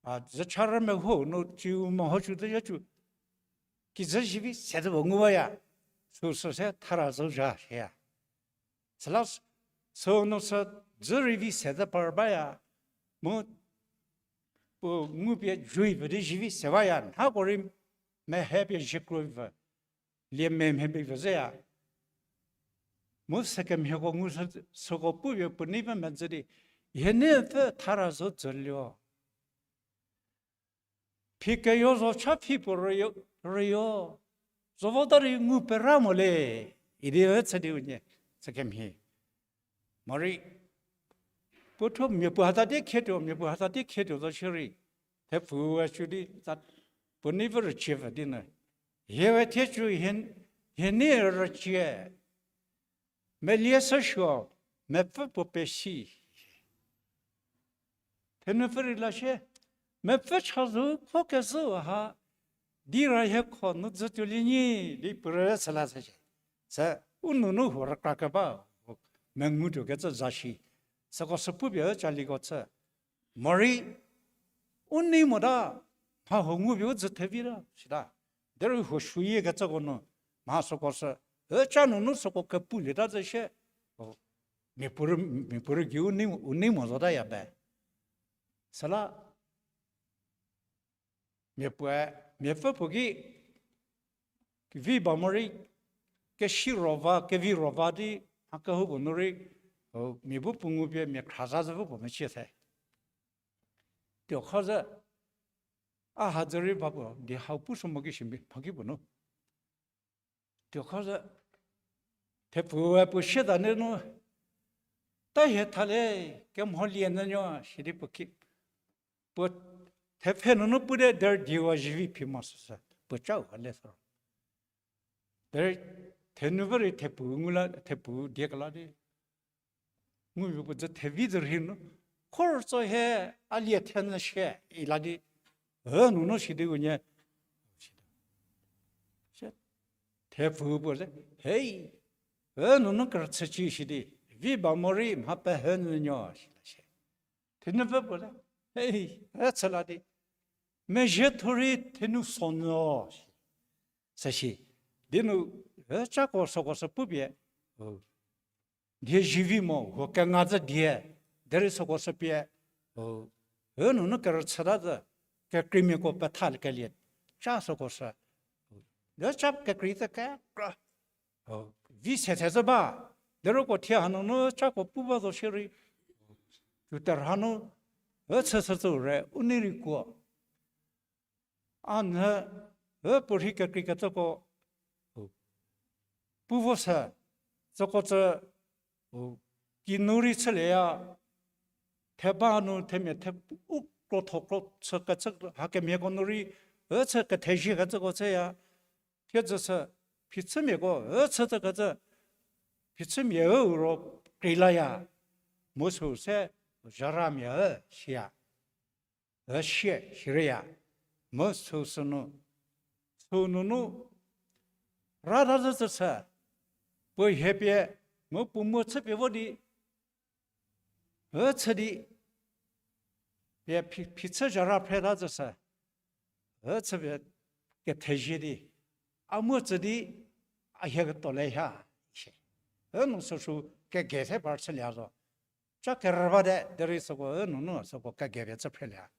a, dzü cha rü meho nu ciu meho cu teyie cu, kijü zivi se zü puo ngu baya, süsü se thara zo zha shieya. Süla s-, sünu sü dzü rei vi se zü par baya, mu puo ngupie jui pfü di zivi se baya, nhako rei mehe pie ziekro pfü, lie me mhe pie pfü zhüya. Mu sükemhieko ngu sü, süko pupie puo neipfü medzü di, hie neipfü thara zo tsülie. Phi keyo zo cha phi puo rüyo, rüyo. Zo vota rei ngu pera mo le, idi ü chü di unie, sükemhie. Morei, puo thuo mia puo hata die khietuo, mia puo hata die khietuo zo shierei. Thepfuu a cu di, ta, puo neipfü rücie pfü di nu. Hie we thie cu hie, hie nei rücie. Melie sü suo, mepfü puo pesi. Thenupfü rei la shie, mepfü chazou kho kezhü ha, di ra hie kho nu dzü tuolie nyi, di puo rü süla se shie. Sü, u nunu huo rükra keba, mengu tuo kecü za shi. Süko sü pupie ü caliko chü. Morei, u nei mota, mha huo ngupie u dzü thevi ta, sita. Derei huo shüyie kecüko nu, mha süko sü, ü ca nunu süko kepulieta zü shie, o, mia puorü, mia puorü gei u nei, u nei mo zotaya be. Süla, mia puoe, miapfü puo ki, vi ba morei, keshi rova, kevi rova di, mha kehoupuo nu rei, o, mia bu puo ngupie mia khra za zü vo puo mecie the. Tuokha zü, a ha dzü rei ba puo, di hau pu sü mo ki shimbi, mha ki puo nu. Tuokha zü, thepfuu we puo sieta nunu, ta hie tha le, kemholie nyünuo, sidi puo ki, puo thepfhe nunu pute derei diwa zivi phi mo süsü, puo cau ha le sü. Derei thenupfü rei thepfuu ngu la, thepfuu die kela di. Ngupie puo dzü thevi dzü rhei nu, khor tso hie, a lie thenyü shie, ila di. Ü nunu sidi unie. Thepfuu puo ze, hei, ü nunu kerüchücie sidi, vi ba morei mha pehü nyünuo, sila shie. Thenupfü puo ze, hei, ü chü la di. Mezhie thuo rei thenu so nyü, si. Süsi, di nu, ü cako süko sü pupie, o, die zivi mo, huo kenga zü die, derei süko sü pie, o, ü nunu kerüchüta zü, kekreimiako petha kelie, ca süko sü, o, di ca kekrei zü kekra, o, vi se se zü ba, derei ko thie hanunu cako pu ba zo shierei, tuterha nu, ü chü sü tsü re, u nei rei kuo. A nhü, ü puorhi kekreikecüko, pu vo sü, tsüko tsü, kinu rei chülieya, theba nu themia the u krotho kro chükecü hakemhieko nu rei, ü chü ketheziekecüko chüya, thiedzü sü, phichümiako ü chütükecü, phichümia ü ro kreilaya, mu süu se, zharamia ü siya. Ü sie shirüya, mu süu sünu, süu nunu, rata zü tsü sü, puo hie pie, mu puo mu chüpie vo di, ü chü di, pie phi, phichü zha ra phreta züsü, ü chüpie kethezie di, a mu tsü di, a hie ketuo le ha, shi. Ü nu süsü kege se par chülie zo. Cha kerü bate, derei süko ü nunu süko kegepie chü phrelie.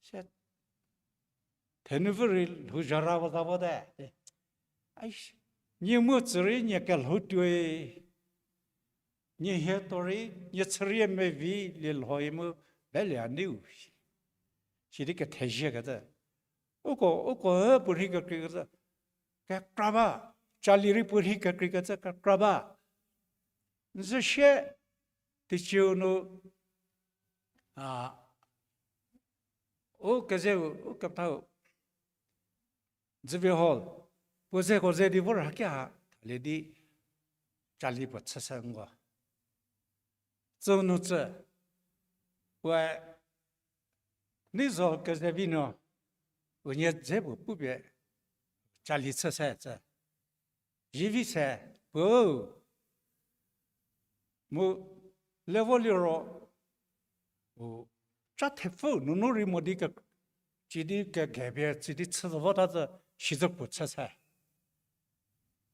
Se, thenupfü rei lhou zha ra vo za vote. Ai, nie mu tsü rei nie kelhou tuoi. Nie hie tuo rei, nie chürie mevi lie lhoi mu, belie a niu. Sidi kethezie kecü. Uko, uko ü puo rhei kekreikecü kekra ba. Cali rei puo rhei kekreikecü kekra ba. N zü sie, teicie-u nu, a, u kezeu, u kepethau, Dzüvie Hall, puo zeko ze di vor haki ha thalie di cali puo chü se nko. Tsünu tsü, puoe nei zo kezevi nu, unie dze puo pupie cali chü se tsü. Zivi se, puo mu levo liro, u, cha thepfü nunu rei mo di ke, ci di kegepie ci di chü zo vota zü, sizü puo chü se.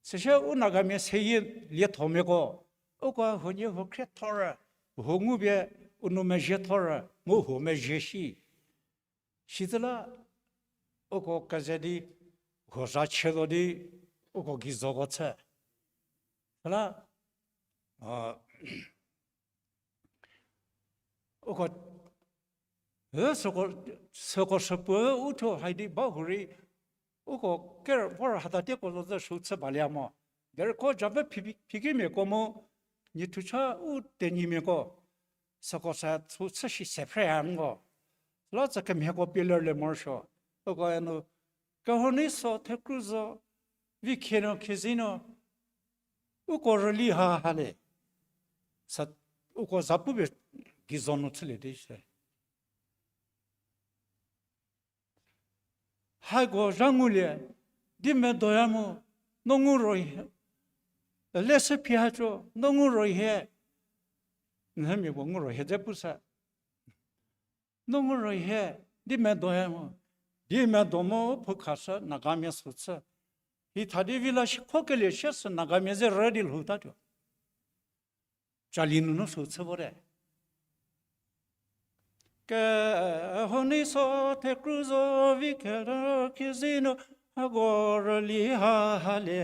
Süsie u Nagamia seyie liethomiako, uko huonie huo khriethorü, huo ngupie u nou mezhiethorü mu huo mezhie shi. Sizü la uko keze di, huo za chie zo di, uko gei zoko chü. Süla, a, uko, ü süko, süko süpuo u thuo hai di ba hurei, uko ker vor hatatieko zo zü sü chü balie mo. Derei ko japfü phi, phikimiako mu, nie thucha u tenyimiako, süko sa sü chü shi se phre ha nko. Süla tsü kemhieko pie lerlie morosuo. Uko eno, kehou nei so thekru zo, vi khie no khiezi no, uko rüli ha ha le. Sa, uko zapupie gei zo nu chülie di se. Haiko zha ngulie, di medoya mu, no ngu ro hie, leshü phi ha co, no ngu ro hie, nhümia puo ngu ro hie dze pu sa. No ngu ro hie, di medoya mu, di medo mu u phou khashü Nagamia sü chü. Hi tha di vi la shi khokelie shie sü Nagamia ze rü di lhou tatuo. Cali nunu sü chü vote. Kehou nei so thekru zo vi khie no khiezi no, hako rüli ha ha le.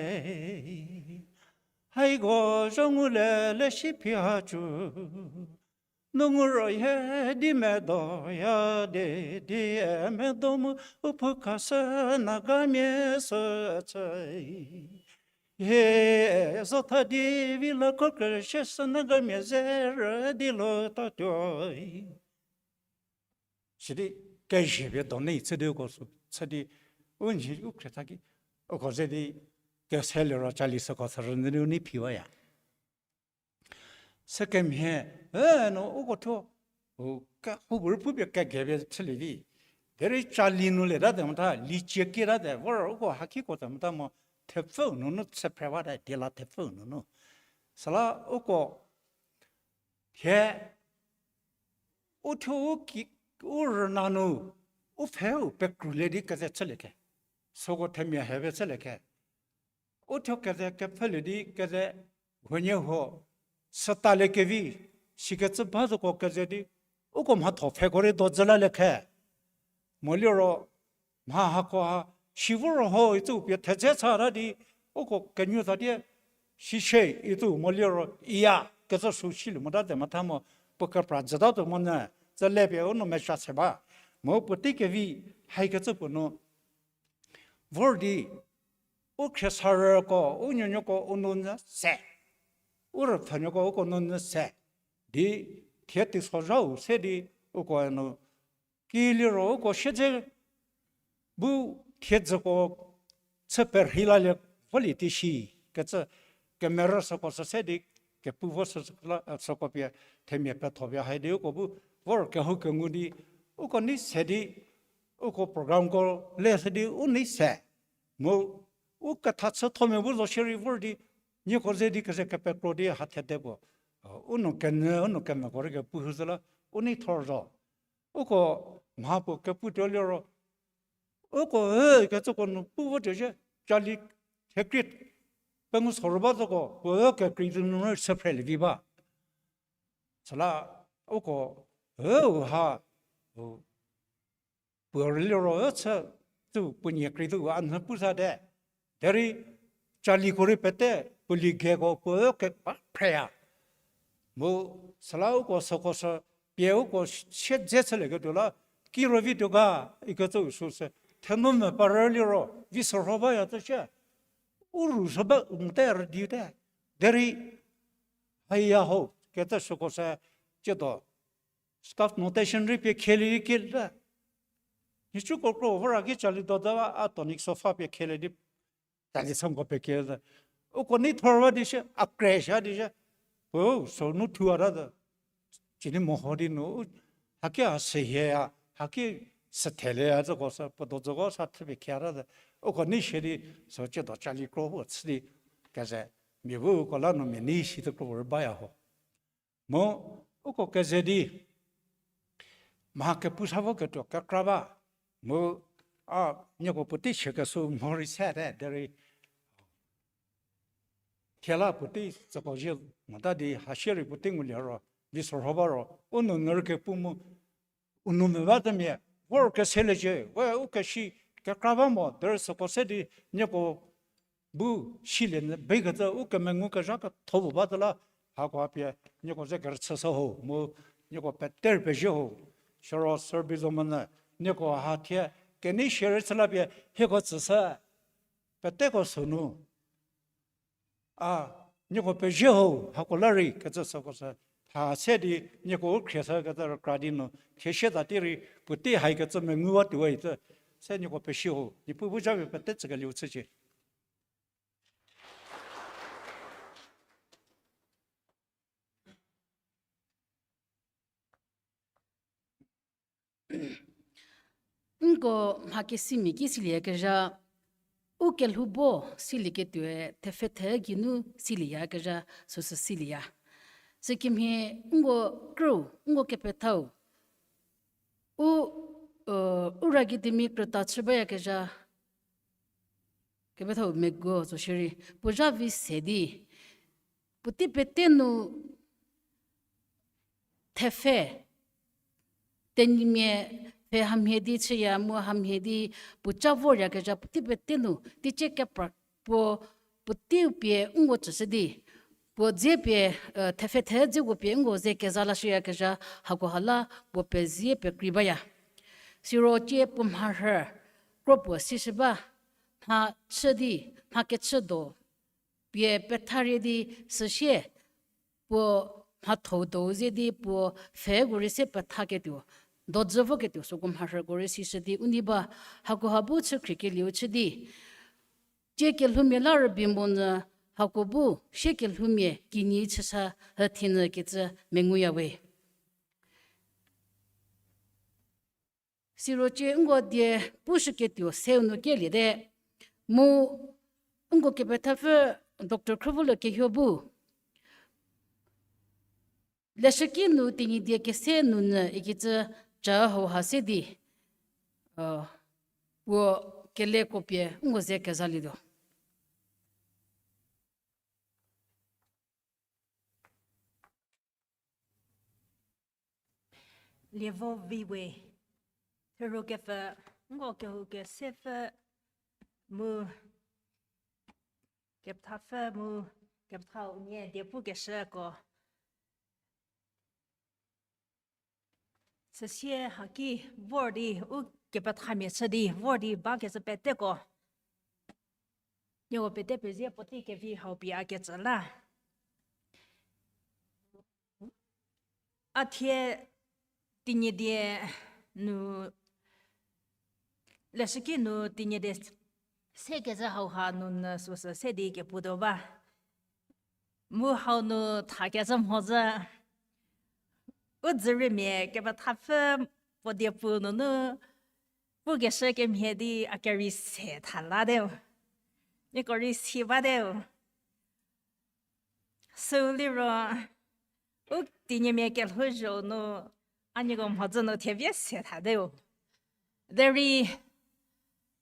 Haiko zha ngulie leshü phi ha co. No ngu ro hie di medoya de, di medo mu u phou khashü Nagamia sü chü. Hie zo tha di vi la khokelie shie sü Nagamia ze rü di lhou tatuo. Sidi kezhie pie do nei chü di uko sü chü di u nhi u khrietha ki, uko ze di kese liro cali süko sü rünyü di u nei phiwaya. Sükemhie, e, no uko thuo, u, ke, houpuorei pupie kegepie chülie vi. Derei cali nu le tate motha, licie kie tate, vor uko hakiko te motha mo, thepfüu nunu chü phre bate, die la thepfüu nunu. Süla uko, hie, u thuo u ki, u rüna nu, u pfheu pekrulie di keze chülie khe. Süko themia hepie chülie khe. U thuo keze kepfülie di keze huoniehuo, sütalie kevi, sikecü ba zoko keze di, uko mhatho pfheko rei do dzü lalie khe. Moliro, mha hako ha, si vor ho itsü pie thedze chata di, uko kenyü ta die, sishie itsü moliro, iya, kecü sü silie mota te motha mo, puo kepra jüta tuo monyü, tsü le pie u nou mezha se ba. Mo puotei kevi, haikecü puo nu, vor di, u khriesarüko, u nuonuoko u nou nyü se, u rüpfhünuoko uko nou nyü se, di thie teisozhau se di uko nu, kiliro uko siedze bu thiedzüko chü perhei lalie volie tei shi, kecü kemerü süko sü se di kepu vo sü, süko pie themia petho pie hai di uko bu vor kehoukengu di uko nei se di uko programko le se di u nei se. Mu u ketha chüthomia bu zo shierei vor di Nieko ze di keze kepekro di ha thede puo. U nou kenyü, u nou kemeko rei kepu hüzü la, u nei thor zo. Uko mha puo kepu tuo liro, uko ü kecüko nu pu vo tuo zhie, cali thekrie, pengou sorou ba zoko, puo ü kekrei di nu rei chü phrelie vi ba. Süla uko ü ha, u, puo rei liro ü chü, tu puo nie krei di u a nhü pu sa te. Derei caliko rei pete, puo ligeko puo ü kekra phreya. Mu süla uko süko sü, pie uko sie dze chülieketuo la, kiro vi tuo ga, ikecü u sü se, thenu me parü liro, vi sorho baya tü shie. U ru sü ba, u mte rüdi te. Derei, haya ho, kecü süko se, tsiedo, staff notation rei pie khielie di kie te. Nhicuko kro vora ki cali do ta ba, a tonic sofa pie khielie di, cali songko pie kie te. Uko nei thor ba di shie, a kre sha di shie. Puo, sü nu thu a ta te. Cini meho di nu, haki a sehieya, haki sü theleya zoko sü, puo do zoko sa thupie khie ta te. Uko nei shie di, sü tsiedo cali kro bu chü di, keze, mia bu uko la nu mia nei shi te kro bu rei baya ho. Mu, uko keze di, mha kepu sa voketuo kekra ba, mu, a, nieko puotei chükeshü mho rei se te, derei, thie la puotei tsüko zhie mota di ha shierei puotei ngulie ro, vi sorho ba ro, u nou nyü rei kepu mu, u nou me ba temia, vor keseliecie, we u keshi kekra ba mo, derei süko se di nieko bu silie nyü bekecü u kemengu kezha ketho bu ba te la, hakoha pie nieko ze kerüchüshü ho, mu nieko pete rei pezie ho, siro service zo monyü, nieko ha thie, kenei shierei chü la pie, hieko tsüshü, peteko sünu. A, nieko pezie ho, hako la rei kecü süko sü, ha se di nieko u khrieshü kecü rükra di nu, thie sie ta ti rei, puotei haikecü mengu ba tuoi tü, se nieko pezie ho, Niepuu bu japie pete tsükelieu chücie. Nko mha kesimia ki silieyakezha, u kelhou bo silieketuoe thepfhe thee geinu silieyakezha, süsü silieya. Sükemhie nko krüu, nko kepethau, u, u ra kedimi krüta chü bayakezha, kepethau meguo zo shierei, puo zha vi se di, puotei pete nu thepfhe, Tenyimia pfhe hamhie di chüya mu hamhie di puoca voryakezha puotei pete nu teicie kepra puo puoteiu pie nko tsüshü di, puo dze pie, thepfhe thedzeko pie nko ze keza lashüyakezha hakoha la puo pezie pekrei baya. Siro tie puo mharhü kro puo sishü ba, mha chü di, mha kechü do pie petharie di süsie, puo mhathou dou ze di puo pfheko rei se pethaketuo, dojü voketuo süko mharhüko rei sishü di u nei ba, hakoha bu chü khriekelieu chü di, tie kelhoumia la rübei monyü hako bu sie kelhoumia kinyi chüsa hüthinyü kecü menguya we. Siro tie nko die pushüketuo seu nu keliete, mu nko kepethapfü Doctor Khrüvülo Kehio bu leshüki nu Tenyidie kese nunyü ikecü ca hauha se di, puo keleko pie nko ze kezalietuo. Lievo viwe, thero kepfü, nko kehou kesepfü mu, kepethapfü mu, kepethau nie die pukeshüko süsie haki vor di u kepethamia chü di vor di bakecü peteko, nieko pete pezie puotei kevi hau pie a kecü la. A thie Tenyidie nu, leshüki nu Tenyidie sekecü hauha nunyü süsü se di keputuo ba. Mu hau nu thakecü mhodzü, u dzüriemia kepethapfü puo die pu nunu pukeshü kemhie di a kerei se thalateu, nieko rei si bateu. Süu liro, u Tenyimia kelhouzho nu, a nieko mhodzü nu thevie se thate-u. Derei,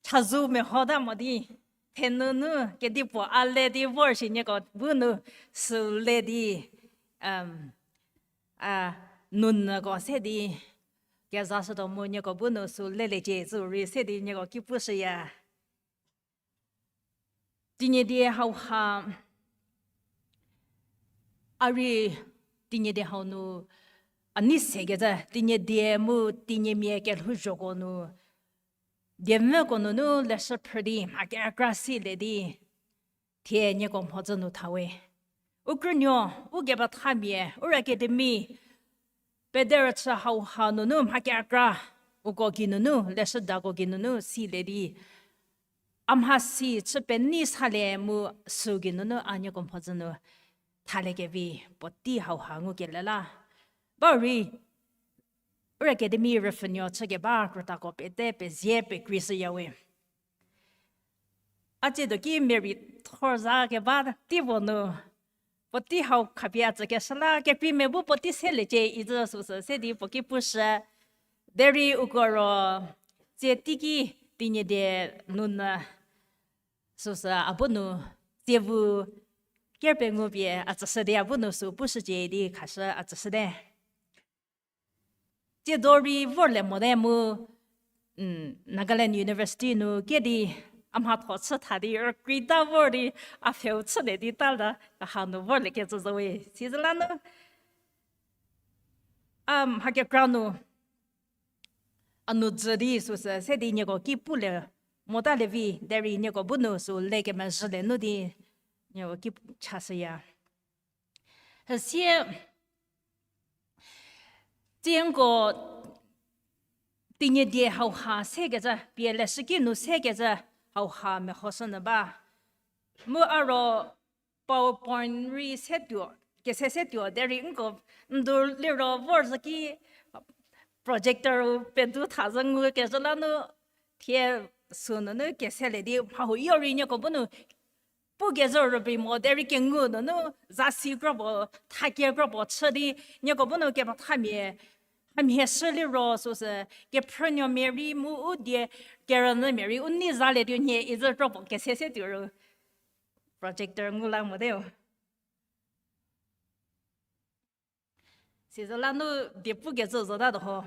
chazou meho ta mo di, thenunu kedipuo a le di vor shi nieko bu nu süu le di, a, nunüko se di, kezashütuo mu nieko bu nu süu leliecie zü rei se di nieko ki pushüya. Tenyidie hauha, a rei Tenyidie hau nu, a nei sekecü, Tenyidie mu Tenyimia kelhouzhoko nu, diemvüko nunu leshü phrü di mha kekra silie di, thie nieko mhodzü nu thawe. U krünuo, u kepethamia, Ura Academy, pederüchü hauha nunu mha kekra, uko geinunu, leshüdako geinunu silie di, a mhasi chü penei salie mu süu geinunu a nieko mhodzü nu thaliekevi puotei hauha ngukelie la. Ba rei, Ura Academy rüpfhünuo chükeba krütako pete pezie pekreishüyawe. A tsiedo ki merei thor za keba teipuo nu, puotei hau khapie a tsükeshü la, kekreimia bu puotei seliecie izü süsü se di puo ki pushü. Derei uko ro, tsie teiki Tenyidie nunu süsü a bu nu, tsie vu ker pengupie a tsüshü di a bu nu süu pushücie di khashü a tsüshüte. Tsiedo rei vorlie mote mu, Nagaland University nu kedi a mhatho chü tha di rükrei ta vor di a pfheu chülie di ta la, a hanu vorliekecü zowe. Sizü la nu, a mha kekra nu, a nu dzü di süsü se di nieko ki pulie mota lievi, derei nieko bu nu süu le kemezhülie nu di, nieko ki chashüya. Süsie, tsie nko Tenyidie hauha sekecü, pie leshüki nu sekecü hauha mehoshünyü ba. Mu a ro PowerPoint rei setuo, kese setuo, derei nko ndu liro vorzhü ki projector-u pedu tha zhü ngukezhü la nu, thie sünunu keselie di mha huoyo rei nieko bu nu pukezhü rübei mo derei kengu nunu zasi kropuo, thakie kropuo chü di nieko bu nu kepethamia, hamhie shü liro süsü, kephrünuomia rei mu u die kerünyümia rei u nei zalie tuo nhie izü kropuo kese setuo ro projector ngu la moteo. Sizü la nu die pukecü zotatuo ho.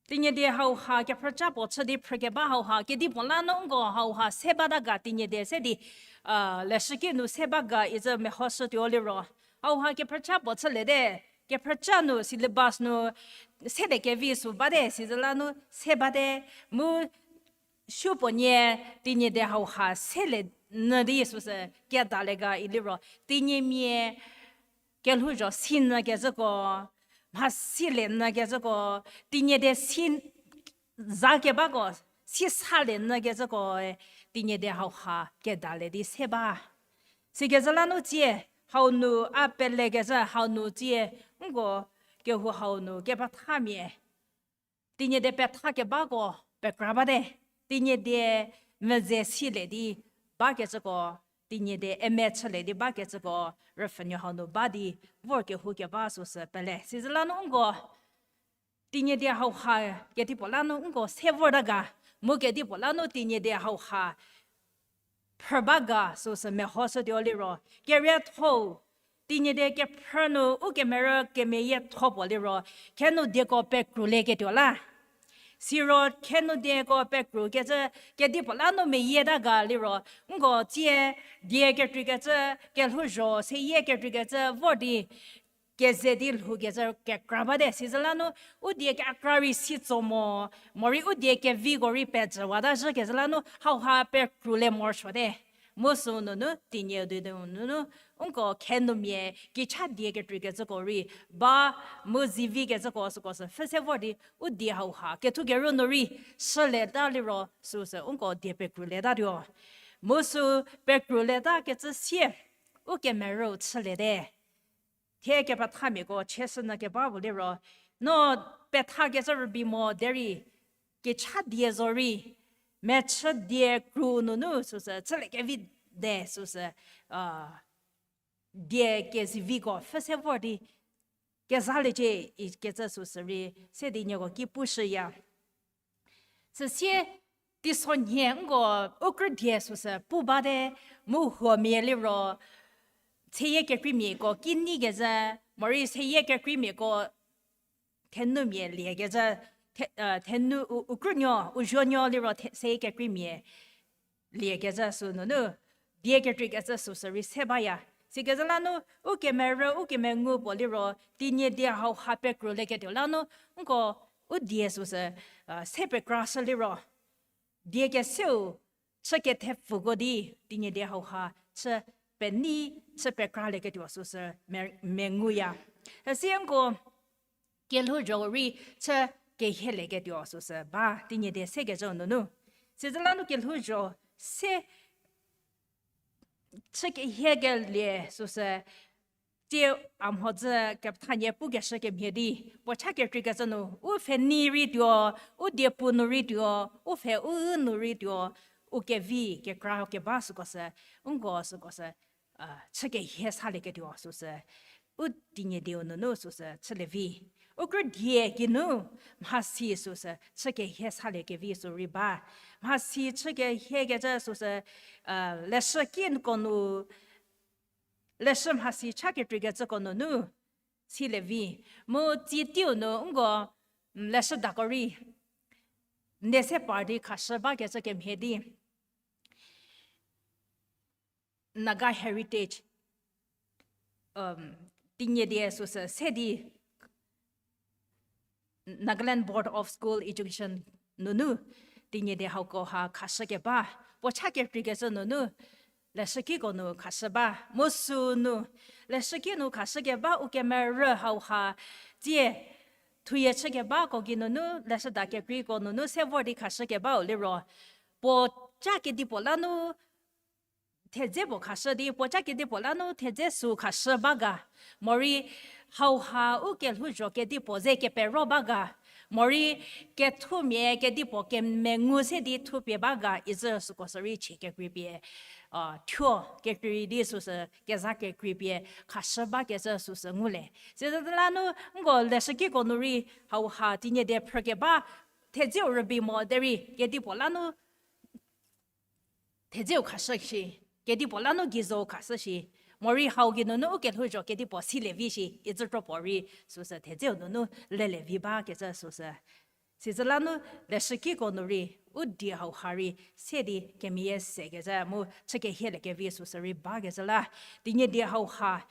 Tenyidie hauha kephrücha puo chü di phrükeba hauha, kedipuo la nu nko hauha se bata ga Tenyidie se di, leshüki nu se ba ga izü mehoshütuo liro. Hauha kephrücha puo chüliete, kephrücha nu syllabus nu seliekevi sü bate, sizü la nu se bate, mu supuonie Tenyidie hauha selie nyü di süsü kedalie ga iliro. Tenyimia kelhouzho sinyü kezhüko, mhasilie nyü kezhüko, Tenyidie si za kebako, si salie nyü kezhüko, Tenyidie hauha kedalie di se ba. Sikezhü la nu tsie, hau nu a pelekezhü hau nu tsie, nko kehou hau nu kepethamia Tenyidie petha kebako pekra bate, Tenyidie mvüze silie di bakecüko, Tenyidie eme chülie di bakecüko, rüpfhünuo hau nu ba di vor kehou keba süsü pele. Sizü la nu nko Tenyidie hauha kedipuo la nu nko se vorta ga, mu kedipuo la nu Tenyidie hauha phrü ba ga süsü mehoshütuo liro. Kerietho-u, Tenyidie kephrü nu u kemerü kemeyietho puo liro, khenu dieko pekrulieketuo la. Siro khenu dieko pekrukecü kedipuo la nu meyieta ga liro, nko tsie die kekreikecü, kelhouzho seyie kekreikecü vor di keze di lhoukecü kekra bate, sizü la nu u die kekra rei si tso mo, morei u die keviko rei pejüwata zhükezhü la nu hauha pekrulie morosuote. Mu sünunu Tenyidie nunu nko khenumia kicha die kekreikecüko rei ba mu zivikecüko süko sü pfhü se vor di u die hauha kethukeru nu rei shülieta liro süsü nko die pekrulietatuo. Mu sü pekrulietakecü sie u kemerü chüliete. Thie kepethamiako chieshünyü keba puo liro, no pethakecü rübei mo derei, kicha die zorei, mechü die kru nunu süsü chüliekevi de süsü, a, die keziviko pfhü se vor di kezaliecie ikecü süsü rei se di nieko ki pushüya. Süsie teisonhie nko u krü die süsü pu bate, mu huomia liro, seyie kekreimiako ki neikezhü, morei seyie kekreimiako thenumia liekezhü, the-, thenu u, u krünuo, u zuonuo liro the-, seyie kekreimia liekezhü sü nunu, die kekreikecü süsü rei se baya. Sikezhü la nu, u kemerü, u kemengu puo liro, Tenyidie hauha pekru leketuo la nu, nko u die süsü, se pekrashü liro, die keseu chü kethepfüko di, Tenyidie hauha chü penei, chü pekralieketuo süsü me-, menguya. Hüsie nko kelhouzho rei chü kehielieketuo süsü ba, Tenyidie sekecü nunu. Sikezhü la nu kelhouzho se chü kehiekelie süsü, tie a mhodzü kepethanie pukeshü kemhie di, puo cha kekreikecü nu, u pfhe nei rei tuo, u diepu nu rei tuo, u pfhe u nu rei tuo, u kevi kekra keba süko sü, nko süko sü, chü kehie salieketuo süsü, u Tenyidieu nunu süsü chülie vi. U krü die geinu mhasi süsü chü kehie saliekevi sü rei ba. Mhasi chü kehiekecü süsü, leshüki ko nu, leshü mhasi cha kekreikecüko nunu silie vi. Mu tsie teiu nu nko, leshüdako rei, n die se par di khashü bakecü kemhie di, Naga Heritage, Tenyidie süsü se di, Nagaland Board of School Education nunu, Tenyidie hauko ha khashü keba, puo cha kekreikecü nunu, leshükiko nu khashü ba, mu sünu, leshüki nu khashü keba u kemerü hauha, tsie, thuyie chü kebako geinunu, leshüda kekreiko nunu se vor di khashü kebau liro, puo cha kedipuo la nu, thedze puo khashü di, puo cha kedipuo la nu thedze sü khashü ba ga, morei hauha u kelhouzho kedipuo ze kepero ba ga, morei kethumia kedipuo kemengu se di thupie ba ga, izü süko sü rei chie kekreipie, thuo kekrei di süsü keza kekreipie khashü bakecü süsü ngulie. Sizü la nu nko leshükiko nu rei hauha Tenyidie phrükeba thedzeu rübei mo derei kedipuo la nu thedzeu khashü shi, kedipuo la nu geizo khashü shi, morei hau geinunu u kelhouzho kedipuo silie vi shi, izü kropuo rei süsü thedzeu nunu lelie vi bakecü süsü. Sizü la nu leshükiko nu rei, u die hauha rei, se di kemeyie sekecü mu chü kehieliekevi süsü rei bakecü la, Tenyidie hauha,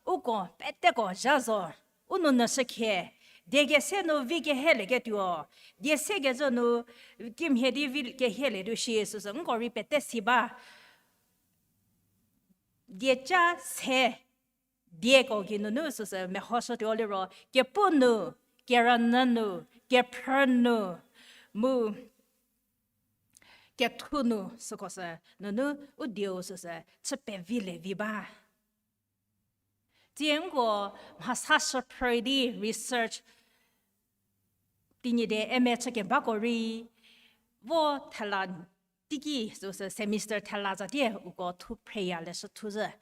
uko peteko zha zo, u nou nyü shükhie, die kese nu vi kehielieketuo, die sekecü nu kimhie di vi kehielie tuo shi süsü nko rei pete si ba. Dieca se, dieko geinunu süsü mehoshütuo liro, kepu nu, kerünyü nu, kephrü nu, mu kethu nu süko sü nunu u dieu süsü chü pevilie vi ba. Tsie nko mhasa shüphrü di research Tenyidie M A chü kebako rei, vo thela teiki süsü semester thela zatie uko thu phreya leshü thu zhü.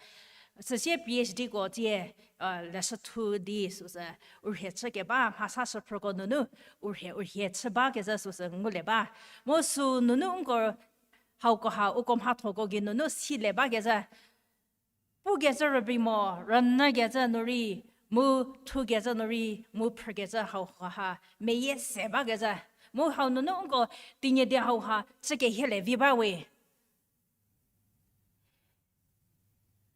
Süsie P H Dko tsie leshü thu di süsü u rhie chü keba mhasa shüphrüko nunu u rhie u rhie chü bakezhü süsü ngulie ba. Mu sü nunu nko hauko ha uko mhathoko geinunu silie bakezhü. Pukecü rübei mo, rünyükecü nu rei, mu thukecü nu rei, mu phrükecü hauha ha meyie se bakezhü. Mu hau nunu nko Tenyidie hauha chü kehielie vi ba we.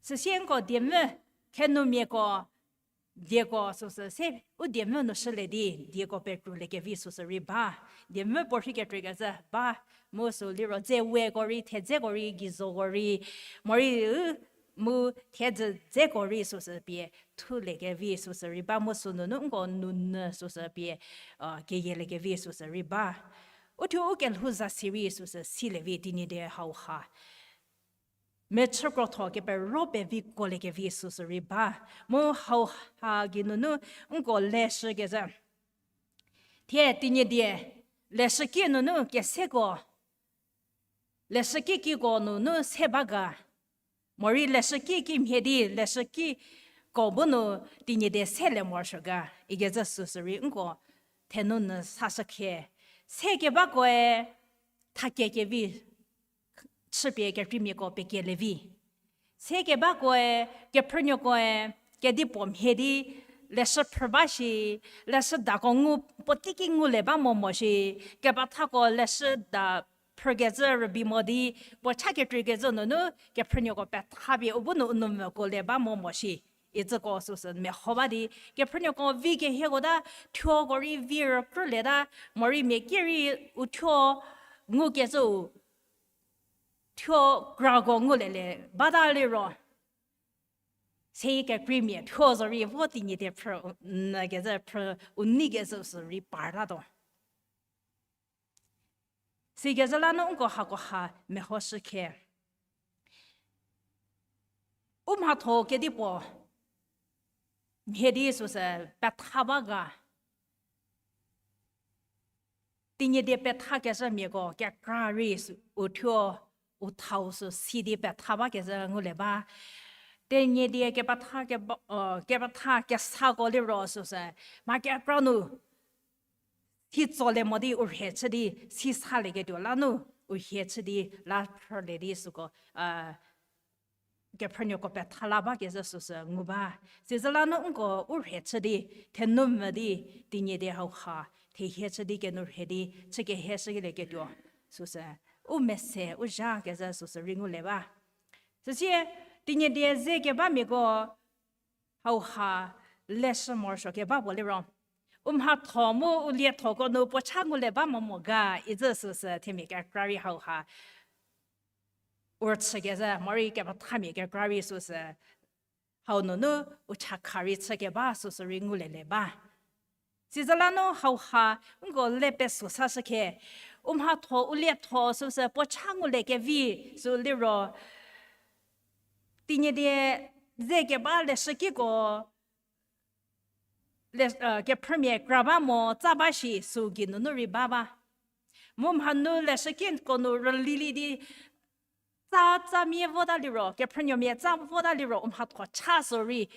Süsie nko diemvü, thenumiako, dieko süsü se u diemvü nu shülie di, dieko pekruliekevi süsü rei ba. Diemvü puorhi kekreikecü ba, mu sü liro dze weko rei, thedzeko rei, geizoko rei, morei, mu thedzü dzeko rei süsü pie thuliekevi süsü rei ba, mu sü nunu nko nounyü süsü pie keyieliekevi süsü rei ba. Uthuo u kelhou za si rei süsü silie vi Tenyidie hauha mechü krotho kepero pevi kuoliekevi süsü rei ba. Mu hauha geinunu nko leshükezhü, thie Tenyidie leshüki nunu keseko, leshüki kiko nunu se ba ga, Morei leshüki kimhie di, leshükiko bu nu Tenyidie se le morosuo ga ikecü süsü rei nko thenu nyü sashükhie. Sekebakoe thakie kevi, chüpie kekreimiako pekelie vi. Sekebakoe, kephrünuokoe, kedipuo mhie di, leshü phrü ba shi, leshüdako ngu, puotei ki ngulie ba mo mo shi, kepethako leshüda phrükecü rübei mo di, puo cha kekreikecü nunu, kephrünuoko pethapie u bu nu u nou mvüko le ba mo mo shi. Icüko süsü meho ba di, kephrünuoko vi kehieko ta, thuoko rei vi rükrülie ta, morei mia ki rei u thuo ngukecüu, thuo krako ngulie le bata liro. Seyie kekreimia thuo zorei vo Tenyidie phrü, n kecü phrü u nei kecü sü rei partatuo. Sikezhü la nu nko hakoha mehoshükhe. U mhatho kedipuo mhie di süsü petha ba ga. Tenyidie pethakezhümiako kekra rei sü, u thuo, u thau sü si di petha bakezhü ngulie ba. Tenyidie kepetha keba, kepetha kesako liro süsü, mha kekra nu si tsolie mo di u rhie chü di si salieketuo la nu u hie chü di la phrülie di süko, kephrünuoko petha la bakezhü süsü ngu ba. Sizhü la nu nko u rhie chü di, thenu mvü di, Tenyidie hauha thehie chü di kenu rhie di chü keheshükeliecketuo süsü, u mese u zhakezhü süsü rei ngulie ba. Süsie, Tenyidie ze kebamiako hauha leshü morosuo keba puo liro, u mhatho mu u liethoko nu puo cha ngulie ba mo mo ga icü süsü themia kekra rei hauha u rüchükezhü, morei kepethamia kekra rei süsü hau nunu u chakha rei chükeba süsü rei ngulie le ba. Sizhü la nu hauha nko le peso sashükhe, u mhatho u lietho süsü puo cha ngulie kevi sü liro, Tenyidie ze keba leshükiko le, kephrümia kra ba mo tsa ba shi sü geinunu rei ba ba. Mu mhanu leshükiko nu rülili di tsa, tsa mia vota liro, kephrünuomia tsa vota liro u mhatho cha sü rei,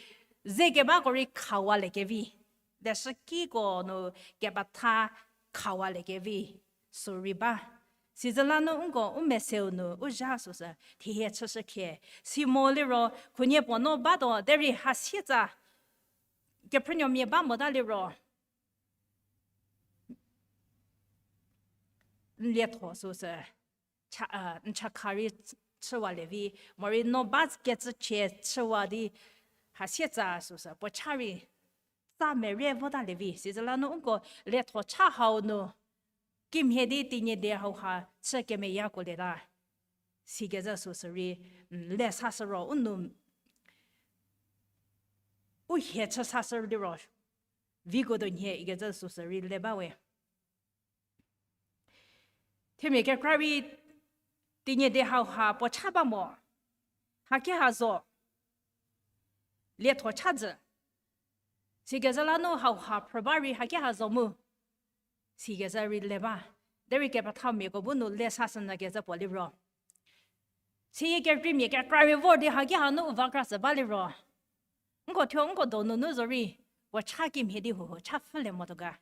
ze kebako rei khawaliekevi. Leshükiko nu kepetha khawaliekevi sü rei ba. Sizhü la nu nko u meseu nu u zha süsü thehie chüshükhe. Si mo liro, khunhie puo no batuo derei hasietsa kephrünuomia ba mota liro, n lietho süsü cha, n chakha rei chüwalie vi, morei no bakecü chie chüwa di hasietsa süsü puo cha rei tsa mere votalie vi. Sizhü la nu nko lietho cha hau nu kimhie di Tenyidie hauha chü kemeyakuolieta. Sikezhü süsü rei, le sashü ro u nu u hie chü sashü liro, viko do nhie ikecü süsü rei le bawe. Themia kekra rei Tenyidie hauha puo cha ba mo, hakeha zo, lietho cha jü. Sikezhü la nu hauha phrü ba rei hakeha zo mu. Sikezhü rei le ba. Derei kepethamiako bu nu le sashü nyü kezhü puo liro, seyie kekreimia kekra rei vor di hakeha nu u va kra tsü ba liro, nko thuo nko donunu zorei puo cha kimhie di huho cha pfhülie motuo ga.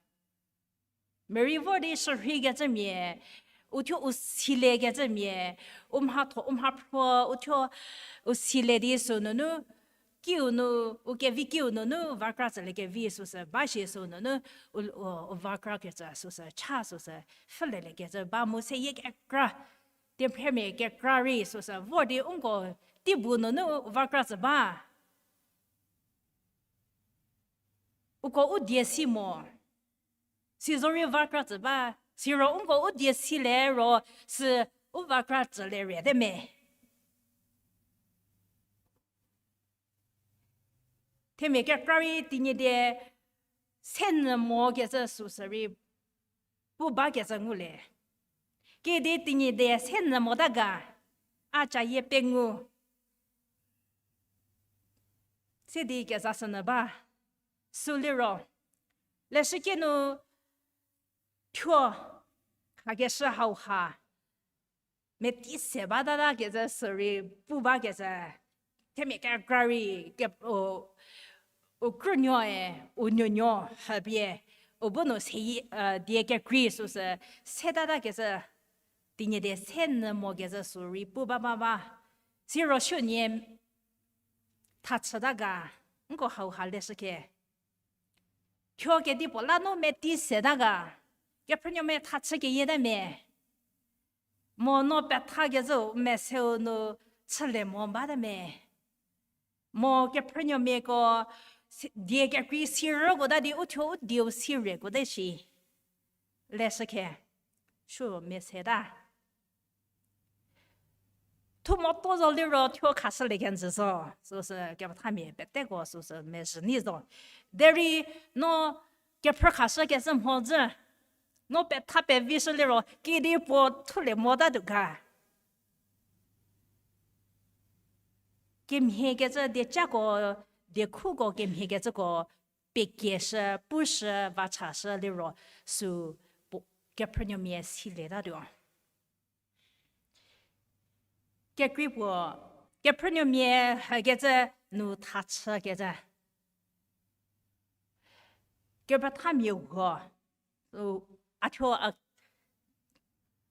Merei vor di shürheikecümia, u thuo u siliekecümia, u mhatho u mhaphruo u thuo u silie di sünunu, kiu nu, u kevi kiu nunu va kra tsüliekevi süsü ba shi sünunu, u, u, u va krakecü süsü cha süsü pfhüleliekecü ba mu seyie kekra, teiphemia kekra rei süsü vor di nko teibu nunu va kra tsü ba. Uko u die si mo. Sizorei va kra tsü ba, siro nko u die silie ro, sü u va kra tsülie rei te me. Themia kekra rei Tenyidie se nyü mokecü süsü rei pu bakecü ngulie. Kidi Tenyidie se nyü mota ga, a cayie pengou. Sidi kezashünyü ba, sü liro, leshüki nu thuo khakeshü hauha, meti se batatakecü sürei pu bakecü, Themia kekra rei, ke, u, u krünuoe, u nuonuo hüpie, u bu nu se, die kekrei süsü, se tatakecü, Tenyidie se nyü mokecü sü rei pu ba ba ba. Siro suonie thachüta ga, nko hauha leshüke. Thuo kedipuo la nu meti seta ga, kephrünuomia thachü keyieta me. Mo no pethakecü meseu nu chülie mo bate me. Mo kephrünuomiako die kekrei sirüko ta di u thuo u dieu sirüko te shi. Leshüke. Suo meseta. Thu moto zo liro thuo khashülie kenjü zo, süsü kepethamia peteko süsü mezhü nyi zo. Derei no kephrü khashükecü mhodzü, no petha pevishü liro kedipuo thulie motatuo ga. Kemhiekecü diecako, diekhuko kemhiekecüko, pekieshü, pushü, vachashü liro sü kephrünuomia silietatuo. Kekrei puo, kephrünuomia hükecü nu thachükecü. Kepethamia huo, a thuo a,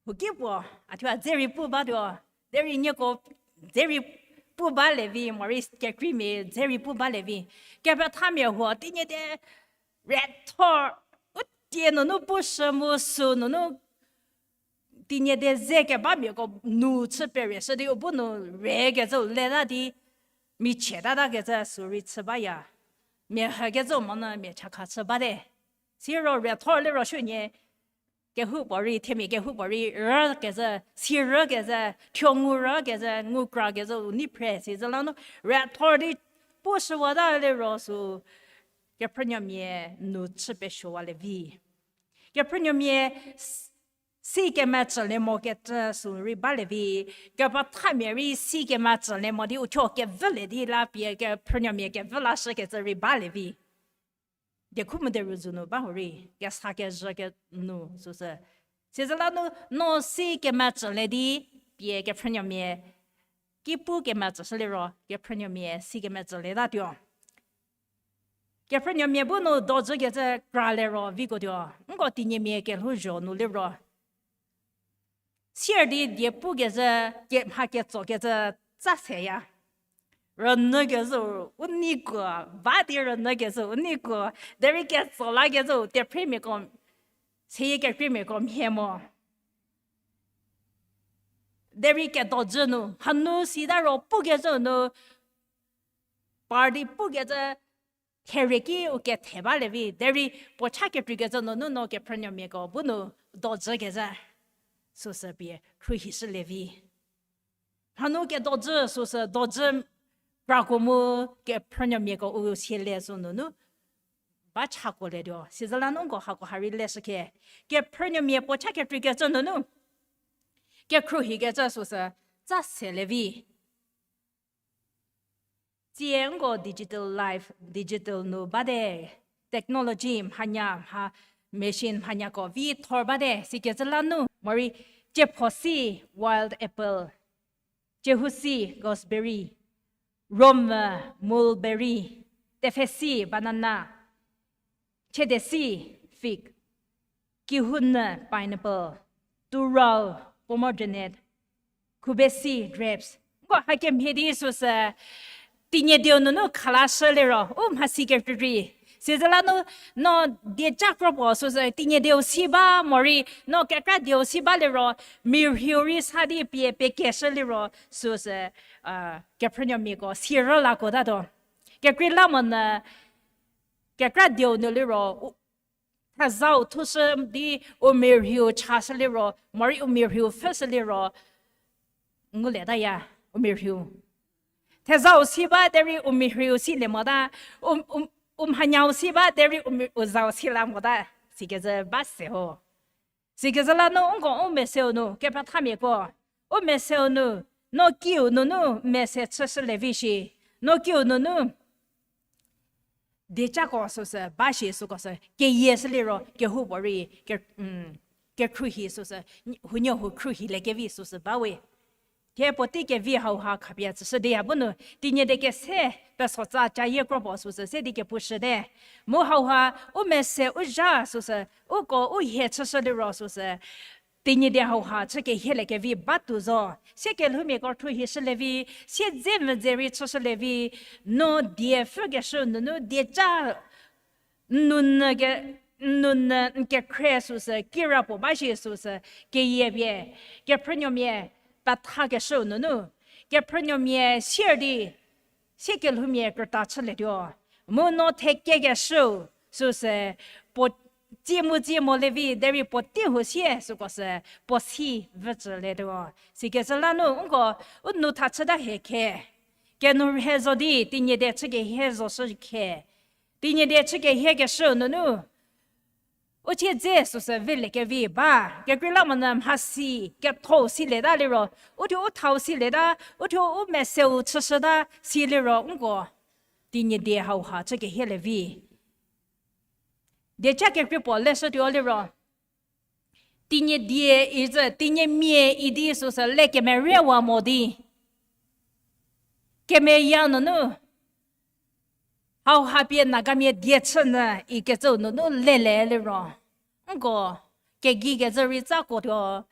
huoki puo, a thuo a dze rei pu batuo, derei nieko dze rei pu balie vi, morei kekreimia dze rei pu balie vi. Kepethamia huo, Tenyidie rethor, u tie nunu pushü mu sü nunu Tenyidie ze kebamiako nu chü pereshü di u bu nu rekecü leta di michie tatakecü sü rei chü baya. Mia hükecü monyü mia chakha chü bate. Siro rethor liro suonie kehoupuorei, themia kehoupuorei rükecü, sirükecü, thuo ngu rükecü, ngu krakecü u nei phre sizü lanu rethor di pushüwata liro sü kephrünuomia nu chü pesuowalie vi. Kephrünuomia s-, si kemetsülie mokecü sü rei balie vi, kepethamia rei si kemetsülie mo di u thuo kevülie di la pie kephrünuomia kevü lashükecü rei balie vi. Diekhu mu derü zü nu ba hurei, kesa kezhü ke nu süsü. Sizü lanu no si kemetsülie di pie kephrünuomia ki pu kemetsüshü liro, kephrünuomia si kemetsülietatuo. Kephrünuomia bu nu dojükecü kralie ro viko tuo, nko Tenyimia kelhouzho nu liro sier di die pukezhü, kemha ketsokecü tsa seya. Rünyükezhü u neikuo, ba di rünyükezhü u neikuo, derei ketso lakezhü tephremiako, seyie kekreimiako mhie mo. Derei kedojü nu, hanu sita ro pukezhü nu, par di pukezhü, therie ki u kethe balie vi, derei puo cha kekreikecü nunu no kephrünuomiako bu nu dojükezhü, süsü pie khruohishülie vi. Hanu kedojü süsü dojü krako mu kephrünuomiako u sielie sü nunu ba chakuolietuo. Sizü lanu nko hako ha rei leshüke. Kephrünuomia puo cha kekreikecü nunu kekhruohikecü süsü tsa selie vi. Tsie nko digital life, digital nu bate, technology mhanya, mha, machine mhanyako vi thor bate, sikecü lanu, morei ciepho si, wild apple, ciehou si, gooseberry, romvü, mulberry, tepfhe si, banana, chiede si, fig, kihunü, pineapple, turau, pomegranate, khubesi, grapes. Nko hakemhie di süsü Tenyidie-u nunu khalashü liro u mhasi kekrei. Sizü lanu no dieca kropuo süsü Tenyidie-u si ba morei no kekra dieu si ba liro mirhiu rei sa di pie pekeshü liro süsü kephrünuomiako sirü lakuotatuo. Kekreilamonyü kekra dieu nu liro u thezau thushü di u mirhiu chashü liro morei u mirhiu pfhüshü liro ngulietaya u mirhiu. Thezau si ba derei u mirhiu silie mota, u, u, u mhanyau si ba derei u mi-, u zau si la mota, sikecü ba se ho. Sikecü lanu nko u meseu nu kepethamiako, u meseu nu, no kiu nunu mese chüshülie vi shi, no kiu nunu diecako süsü ba shi süko sü keyieshü liro kehoupuorei ke, kekhruohi süsü, huoniehuo khruohiliekevi süsü ba we. Thie puotei kevi hauha khapie tsüshü di a bu nu, Tenyidie kese pesotsa cayie kro puo süsü se di kepushüte. Mu hauha, u mese u zha süsü, uko u hie chüshü liro süsü, Tenyidie hauha chü kehielie kevi batuo zo. Sie kelhoumiako rhu hishülie vi, siedze mvüdze rei chüshülie vi, no die pfhükeshü nunu dieca n nounyü ke, n nounyü n kekhrie süsü, kirapuo ba shi süsü, keyie pie, kephrünuomia pethakeshüu nunu, kephrünuomia sier di, sie kelhoumia krüta chülietuo. Mu no thekekeshüu süsü, puo tsie mu tsie molie vi, derei puotei hu sie süko sü, puo si vücülietuo. Sikecü la nu, nko, u nou tha chüta hie khe. Kenourhei zo di, Tenyidie chü kehie zo shü khe. Tenyidie chü kehiekeshüu nunu, u cie dze süsü vilie kevi ba, kekreilamonyü mhasi, ketho silieta liro, uthuo u thau silieta, uthuo u meseu chüshüta si liro nko, Tenyidie hauha chü kehielie vi. Dieca kekrei puo leshütuo liro, Tenyidie izü, Tenyimia idi süsü le kemerie wa mo di. Kemeya nunu, hauha pie Nagamia die chünyü ikecüu nunu lele liro. Nko, kegei kezü rei tsa kuotuo.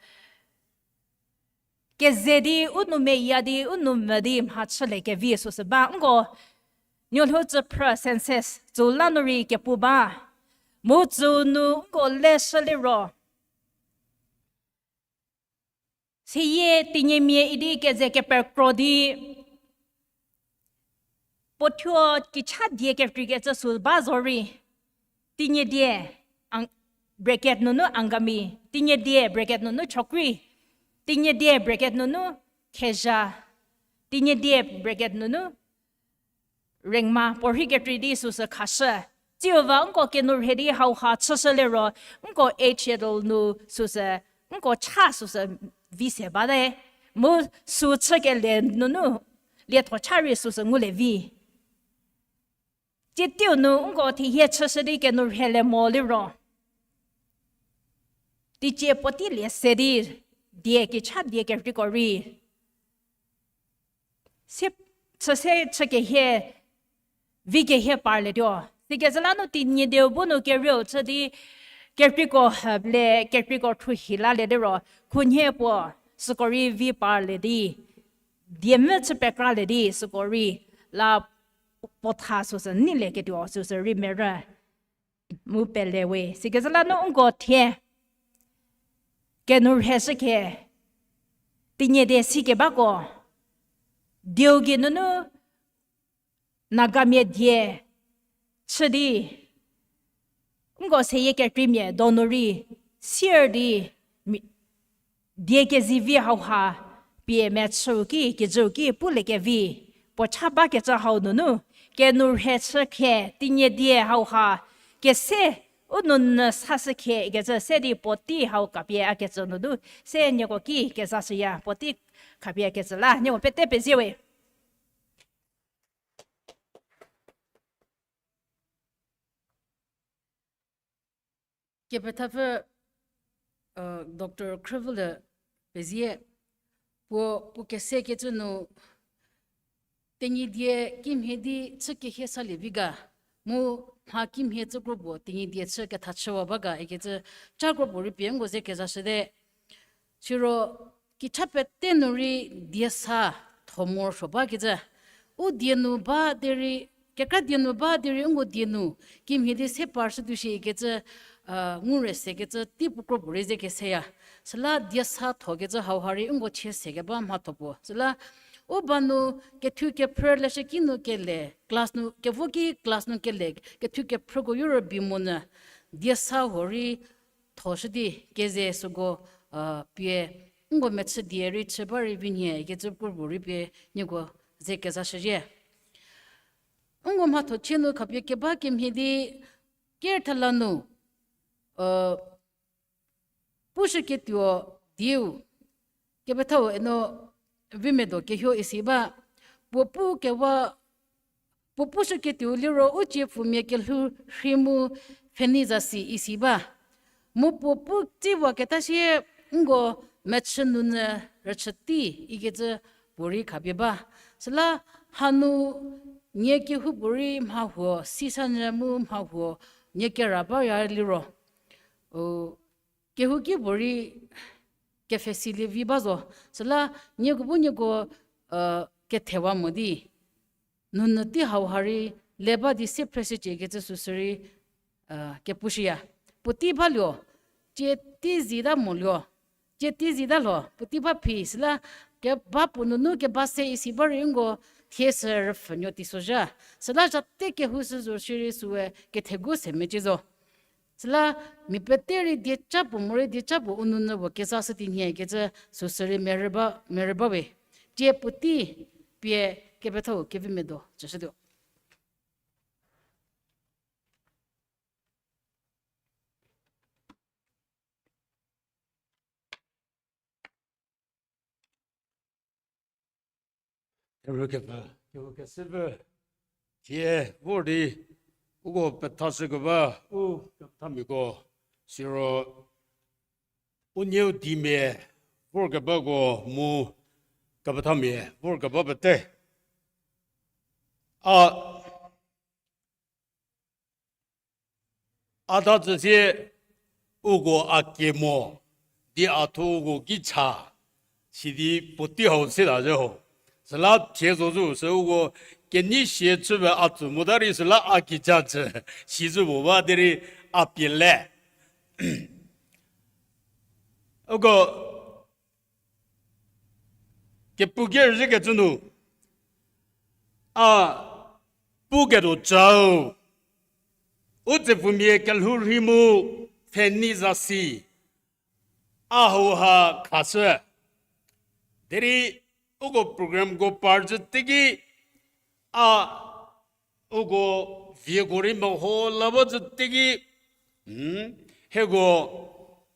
Keze di u nou meya di u nou mvü di mha chülie kevi süsü ba nko, nuolhou tsüphrü census tsüu la nu rei kepu ba. Mu tsüu nu nko leshü liro, seyie Tenyimia idi keze kepekro di, puothuo kicha die kekreikecü sü ba zorei, Tenyidie, ang-, bracket nunu Angami, Tenyidie bracket nunu Chokri, Tenyidie bracket nunu Khezha, Tenyidie bracket nunu Rengma, puorhi kekrei di süsü khashü. Tsiu va nko kenourhei di hauha chüshü liro, nko A T L nu süsü, nko cha süsü vi se bate. Mu sü chükelie nunu, lietho cha rei süsü ngulie vi. Tsie teiu nu nko thehie chüshü di kenourheilie mo liro, teicie puotei lie se di, die kicha die kekreiko rei sie, chü se chü kehie, vi kehie parlietuo. Sikecü la nu Tenyidieu bu nu kerieu chü di, kekreiko hüle, kekreiko thuhi lalie liro, khunhie puo, süko rei vi parlie di, diemvü chü pekralie di, süko rei la puo tha süsü neilieketuo süsü rei merü. Mu pele we, sikecü la nu nko thie, kenourhei shükhe, Tenyidie sikebako, dieu geinunu, Nagamia die chü di, nko seyie kekreimia donu rei, sier di, mi-, die kezivi hauha, pie mechüu ki, kijüu ki, puliekevi, puo cha bakecü hau nunu, kenourhei chükhe, Tenyidie hauha, kese, u nounyü sashükhe, ikecü se di puotei hau khapie a kecü nunu, se nieko ki kezashüya, puotei khapie a kecü la, nieko pete pezie we. Kepethapfü, Doctor Khrüvüle pezie, puo, puo kesekecü nu, Tenyidie kimhie di chü kehie salie vi ga, mu mha kimhie tsü kro puo Tenyidie chü kethachüwa ba ga ikecü, cha kro puo rei pie nko ze kezashüte. Siro, kicha pete nu rei die sa tho morosuo bakecü. U die nu ba derei, kekra die nu ba derei nko die nu, kimhie di se parshütuo shi ikecü, ngu re sekecü tei puo kro puo rei ze keseya. Süla die sa thokecü hauha rei nko chie sekeba mhatho puo. Süla u ba nu kethu kephrü leshüki nu kele, class nu, kevo ki class nu kele, kethu kephrüko yoro bi monyü, die sa huo rei thoshü di keze süko, pie, nko mechü die rei chü ba rei vi nhie ikecü kro puo rei pie nieko ze kezashüzhie. Nko mhatho chie nu khapie keba kemhie di, ker thala nu, pushüketuo dieu, kepethau eno Vimedo Kehou isi ba, puo pu kewa, puo pushüketuo liro u tsiepfumia kelhou rhei mu pfhenei zasi isi ba. Mu puo pu tsiwaketa sie nko mechü nunyü rüchü tei ikecü puorei khapie ba. Süla hanu nie kehoupuorei mha huo, sisanyü mu mha huo, nie kera ba ya liro. O, kehouki puorei kepfhesilie vi ba zo. Süla nieko bu nieko, eh, kethewa mo di. Nunu tei hau ha rei le ba di se phreshücie kecü süsü rei, eh, kepushüya. Puotei ba lio, cie tei zita mo lio, cie tei zita lho, puotei ba phi, süla keba puo nunu keba se isi ba rei nko thie sü rüpfhünuo teisozha. Süla zha te kehou sü zo shierei süe kethegu se mecie zo. Süla mia pete rei dieca puo morei dieca puo u nunyü puo kezashü tinhie kecü süsü rei merü ba, merü ba we. Tie puotei pie kepethau kevi medo chüshütuo. Kehou kepfü, kehou kesüpfü, thie vor di uko pethashükeba u kepethamiako, siro u nieu dimia vorkebako mu kepethamia vorkeba pete. A, a ta tsüsie uko a kemo di a thuo uko ki cha, sidi puotei hau se ta zhü ho. Süla thie zo zhü sü uko kenei sie chüpie a tsü mota rei süla a kicha chü, si zhü puo ba derei a pie le. Uko kepu kerüzhükecü nu, a puketuo cau, u tsepfumia kelhou rhei mu pfhenei zasi, a hauha khashü. Derei uko programko par zhü teiki, a uko vieko rei meho la ba zhü teiki, hieko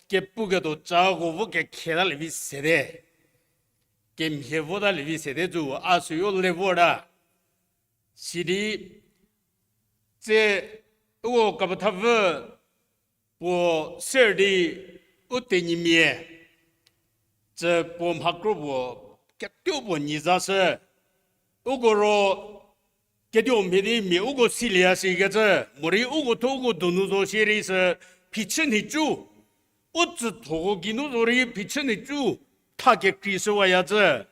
kepuketuo cako vo kekhietalie vi sede, kemhie votalie vi sede cü a süyo le vorta. Sidi tse uko kepethapfü puo ser di u tenyimia tsü puo mhakro puo ketuo puo nyi zashü. Uko ro ketuo mhie di mia uko silieya sikecü, morei uko thuo uko donu zo shierei sü phichü nhicu, u tsüthoko geinu zorei phichü nhicu tha kekreishüwayacü,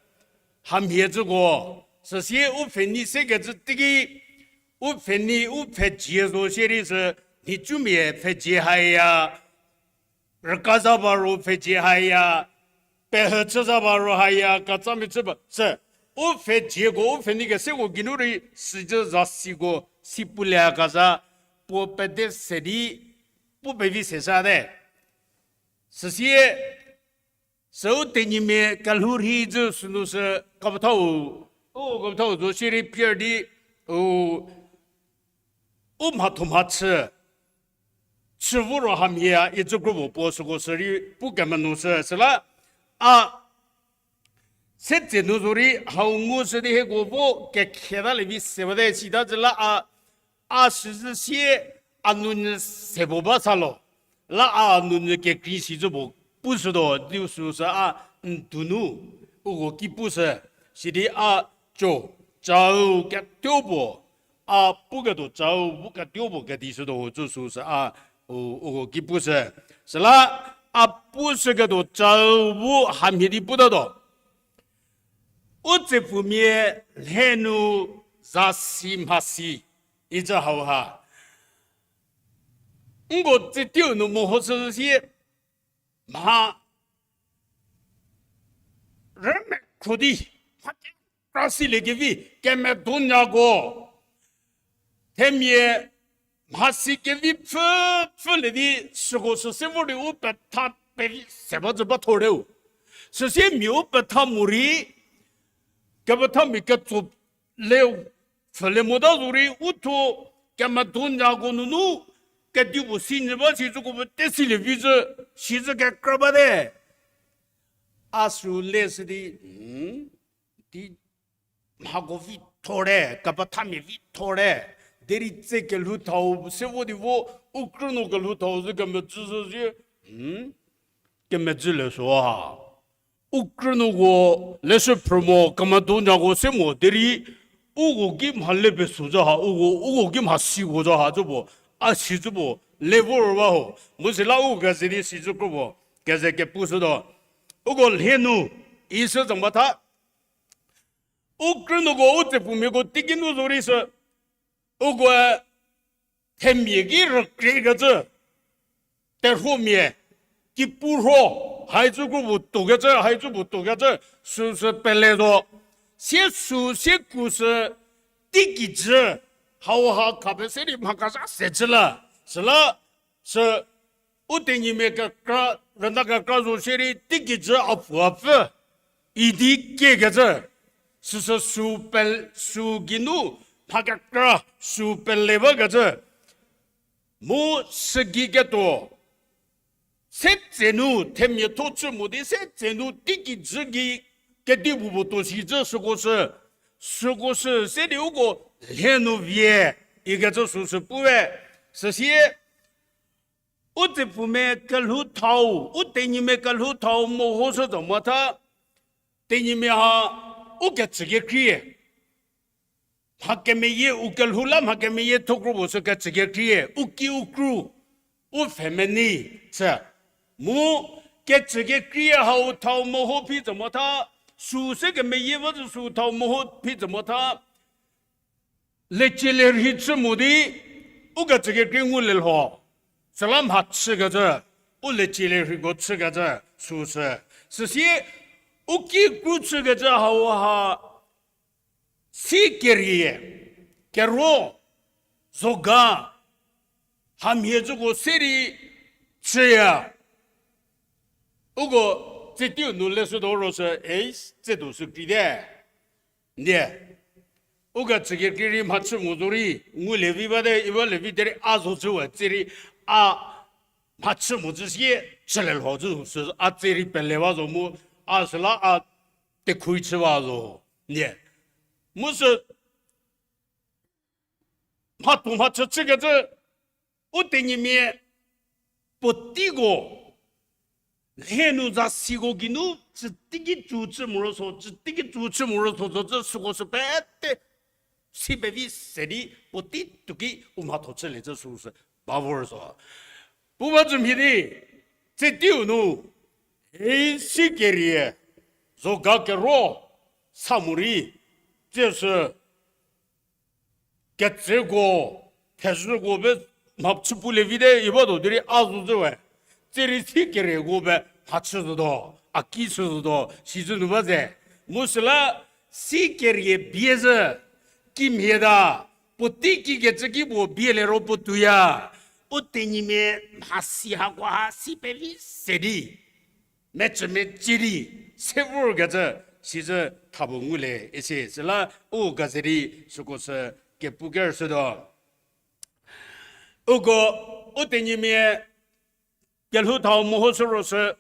hamhie cüko, süsie u pfhenei sekecü teiki, u pfhenei u pfhezie zo shierei sü nhicumia pfhezie haya, rüka za ba ro pfhezie haya, pehü chü za ba ro haya, ketsami chü ba sü, u pfhezieko u pfhenei keseko geinu rei sücü zasiko si pulie kezha, puo pede se di pu pevi se sa te. Süsie, sü u tenyimia kelhou rhei zhü sünu sü kepethau, u kepethau zo shierei pier di, u, u mhatho mhachü, chü vo ro hamhie a icü kropuo puo süko sürei pu kemenushü süla, a se tse nu zorei hau ngushü di hieko vo kekhietalie vi se bate sita zhü la a, a süzhü sie a nunyü se puo ba sa lo. La a nunyü kekrei si zhü puo pushütuo di süsü a n donu uko ki pushü. Sidi a co, cau ketuo puo, a puketuo cau bu ketuo puo kedi shütuo ho cü süsü a, u, uko ki pushü. Süla a pushüketuo cau bu hamhie di putatuo. U tsepfumia lhe nu zasi mhasi, icü hauha. Nko tsitiu nu mehoshü sie, mha rümekhro di, mha kekra siliekevi, kemedonyako, themia mhasi kevi pfü, pfülie di süko süse vor di u petha pevi se ba zhü ba thorteu. Süsie mia u petha morei, kepethamia ketso le pfülie mota zorei u thuo kemedonyako nunu kedipuo si nyü ba si zhüko pete silie vi zhü, si zhü kekra bate. A sü le sü di, di mhako vi thorte, kepethamia vi thorte, derei tse kelhou thau se vo di vo, u krünuo kelhou thau zhü kemedzü zhü zie, kemedzü le so ha. u krünuoko leshü phrü mo, kemedonyako se mo derei, uko ki mha le pesu zo ha, uko, uko ki mha siko zo ha cü puo, a si cü puo, le vor ba ho. Mu süla u keze di si cü kro puo, keze kepushütuo. Uko lhie nu, isü zangba tha. U krünuoko, u tsepfumiako teiki nu zo rei sü, ukoe themia ki rükriekecü, terhuomia, kipurho, haicü kro puo tuokecü, haicü puo tuokecü, süsü pele zo. Sie sü, sie ku sü, teikijü, hauha khapie se di mha kezha se chü la, süla, sü, u tenyimia kekra, rüna kekra zo shierei teikijü a puo a pfü idi kiekecü, süsü sü pel-, sü geinu mha kekra sü pele bakecü, mu sügei ketuo, se tsenu themiatho chü mo di se tsenu teikijü gei kedipuo puo tuo si cü süko sü, süko sü se di uko lhie nu vie, ikecü süsü pue, süsie, u tsepfumia kelhou thau, u tenyimia kelhou thau mehoshü zo mo tha, tenyimia ha, u kecükekrie. Mha kemeyie u kelhou la mha kemeyie thokro puo sü kecükekrie, u ki u kru, u pfhemenei, sü. Mu kecükekrie hau thau meho phi zo mo tha, sü se kemeyie ba zü sü thau meho phi zo mo tha, lecie lerhi chü mo di, u kecükekrie ngulie lho. Süla mha chükecü, u lecie lerhiko chükecü, süsü. Süsie, u ki kru chükecü hauha, si kerie, kero, zoga, hamhie züko se rei chüya. Uko tsie teiu nu leshütuo ro sü, ei, tsiedo sü krite. Ndie. U kecükekrie rei mha chü mo zo rei, ngulie vi bate, iba le vi derei a zo chüwe, tsie rei a mha chü mo zü sie, chülie lho zü sü, a tsie rei pele ba zo mu, a süla a tekhui chü ba zo. Ndie. Mu sü mhatho mha chü chükecü, u tenyimia puoteiko, lhie nu zasiko geinu, tsü teiki tsü chü morosuo, tsü teiki tsü chü morosuo zo cü süko sü pete, si pevi se di puotei tuoki u mhatho chülie cü süsü ba vor zo. Pu ba zü mhie di, tsie teiu nu, ei si kerie, zoga kero, sa mo rei, tsie sü, ketsüko, thezhüko be mha chü pulie vite, iba do derei a zo züwe. Tsie rei si kerieko be mha chü zotuo, a ki chü zotuo, si zü nu ba ze. Mu süla si kerie bie zü, kimhie ta, puotei kikecü ki puo bie liro puo tuoya. U tenyimia mhasi hakoha si pevi se di, mecümecie di, se vorkecü, si zü tha puo ngulie isi. Süla u keze di süko sü kepu kerüshütuo. Uko, u tenyimia kelhou thau mehoshü ro sü,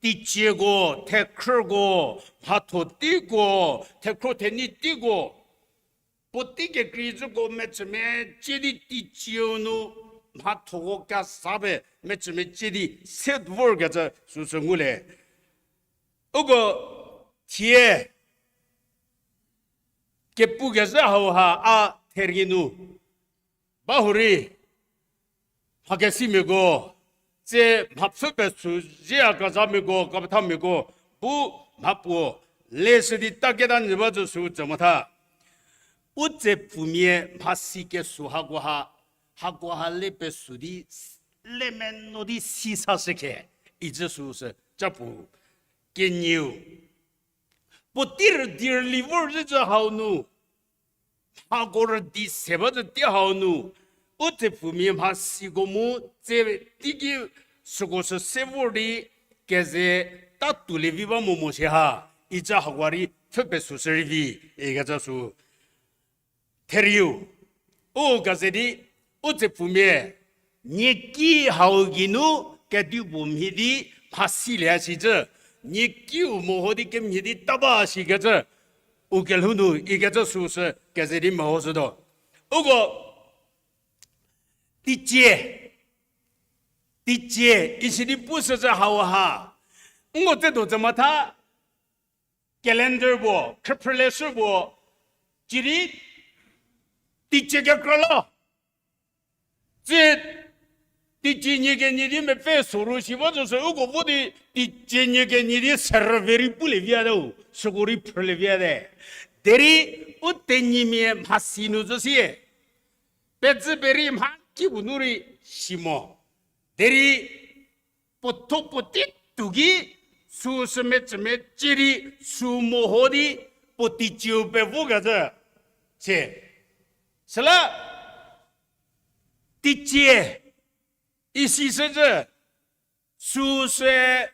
teicieko, thekhrüko, mhatho teiko, thekhro thenyi teiko, puotei kekreicüko mecümecie di teicieu nu mhathoko kesa pie mecümecie di se vorkecü süsü ngulie. Uko thie kepukezhü hauha a therie nu ba hurei, mhakesimiako, tsie mhapfü pesü zhie a kezhamiako, kepethamiako, bu mhapuo leshü di taketa nyü ba zü sü tse mo tha. U tsepfumia mhasi kesuo hakoha, hakoha le pesü di, le meno di si sashükhe, icü süsü ca pu. Kenieu, puotei rüdi rüli vor zhücü hau nu, mhako rüdi se ba zhü tei hau nu, u tsepfumia mhasiko mu tse teiki süko sü se vor di keze ta tuolie vi ba mo mo shi ha, icü hakoha rei pfhü pesü shü rei vi, ikecü sü. Therieu, u keze di, u tsepfumia, nieki hau geinu kedipuo mhie di mhasilie shicü, niekiu meho di kemhie di ta ba shikecü, u kelhou nu ikecü süsü keze di mehoshütuo. Uko, teicie, teicie, isi di pushücü hauha, nko tsedo tse mo tha, calendar puo, khrüphrüleshü puo, cidi teicie kekra la. Tsie teicie nyie kenie di mepfü soru shi ba zo sü uko vo di teicie nyie kenie di serüve rei pulie viate u, süko rei phrülie viate. Derei u tenyimia mhasi nu zo sie, pezü perei mha kipuo nu rei si mo. Derei puotho puotei tuo ki, süu sü mecü mecie di, süu meho di, puo teicieu pevo kecü. Se, süla teicie, isi sücü, süu sü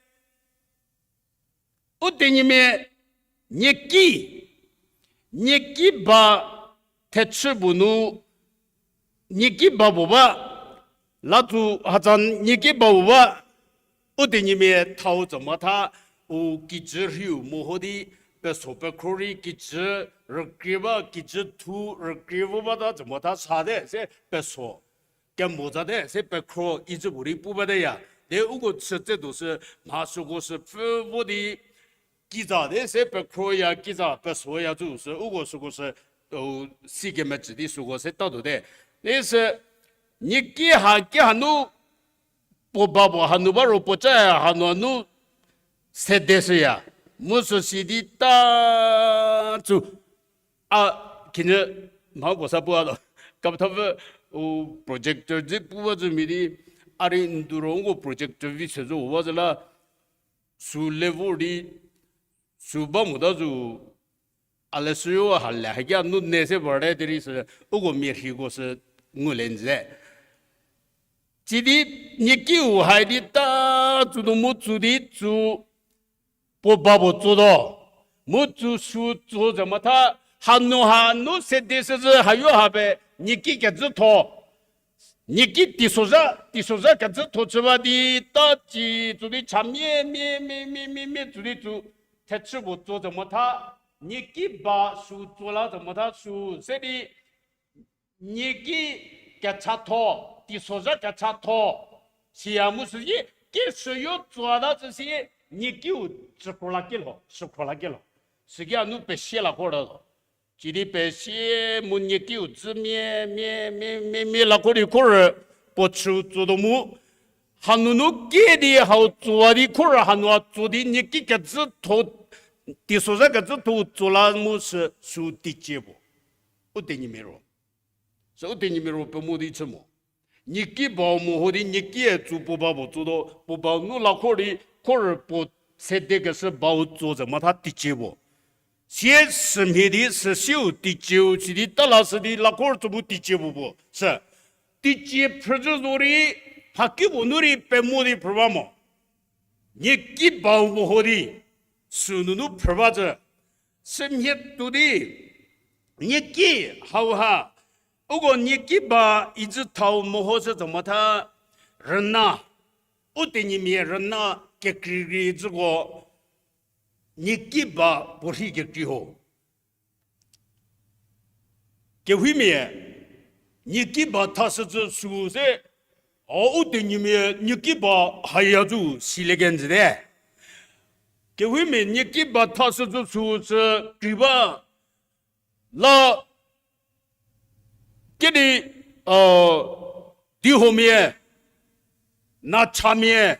u tenyimia nieki, nieki ba thechü puo nu, nieki ba puo ba, latsu hatsa nieki ba puo ba, u tenyimia thau tsü motha, u kijü rhiu meho di, peso pekhro rei kijü rükrie ba, kijü thu rükrie vo bata tsü motha sate se peso kemo zate se pekhro icü puo rei pu bateya. De uko chütse tuo sü mha süko sü pfü vo di kiza de se pekhroya kiza pesoya cü sü uko süko sü, u, si kemecü di süko se tatuote. Isü nieki ha ki hanu puo ba puo hanu ba ro puo ca hanu hanu sede shüya. Mu süsi di ta cü a khinhie mha puo sa pu a lo. Kapethapfü u projector dze pu ba zü mia di, a rei ndu ro uko projector vi se zo ba zü la, sü level di, sü ba mota zü, a leshüyo ha le haki a nu ne se parte derei sü, uko mia rhiko sü ngulie nze. Sidi nieki u hai di ta tsü nu mu tsü di tsü puo ba puo tsotuo. Mu tsü sü tso ze motha, hanu hanu sede süzü hayo ha pe nieki kecütho. Nieki teisozha, teisozha kecütho chü ba di ta ci tsü di cha mie, mie, mie, mie, mie, mie tsü di tsü thechü puo tso ze motha, nieki ba sü tso la ze motha sü se di nieki kechatho, teisozha kechatho, siya mu süsi, ki süyo tsuata süsi, niekiu tsükhro la kilo, sükhro la kilo. Süki a nu pesie la khor lo. Sidi pesie mu niekiu dzü mie, mie, mie, mie, mie la khor di khor, puo chü tsotuo mu. Hanunu ki di hau tsoa di khor hanua tso di nieki kecütho, teisozha kecütho tso la mu sü, sü teicie puo. U tenyimia ro. Sü u tenyimia ro pe mo di chü mo. Nieki bau meho di niekie tsü puo ba puo tsotuo, puo bau nu la khor di, khor puo sedekeshü bau tso ze motha teicie puo. Sie sümhie di süsiu teicieu sidi ta la sü di la khor tsü mu teicie puo puo. Sü, teicie phrüzhü zo rei, mhakipuo nu rei pe mo di phrü ba mo. Nieki bau meho di, sünunu phrü ba zü. Sümhie tuo di, nieki hauha, uko nieki ba izü thau meho sü zo motha, rüna, u tenyimia rüna kekreikrei züko, nieki ba puorhi kekrei ho. Kewhimia, nieki ba thashüzhü sü se, a u tenyimia nieki ba haya zü silie kenjüte. Kewhimia nieki ba thashüzhü sü sü krei ba la kedi, dihomia, nachamia,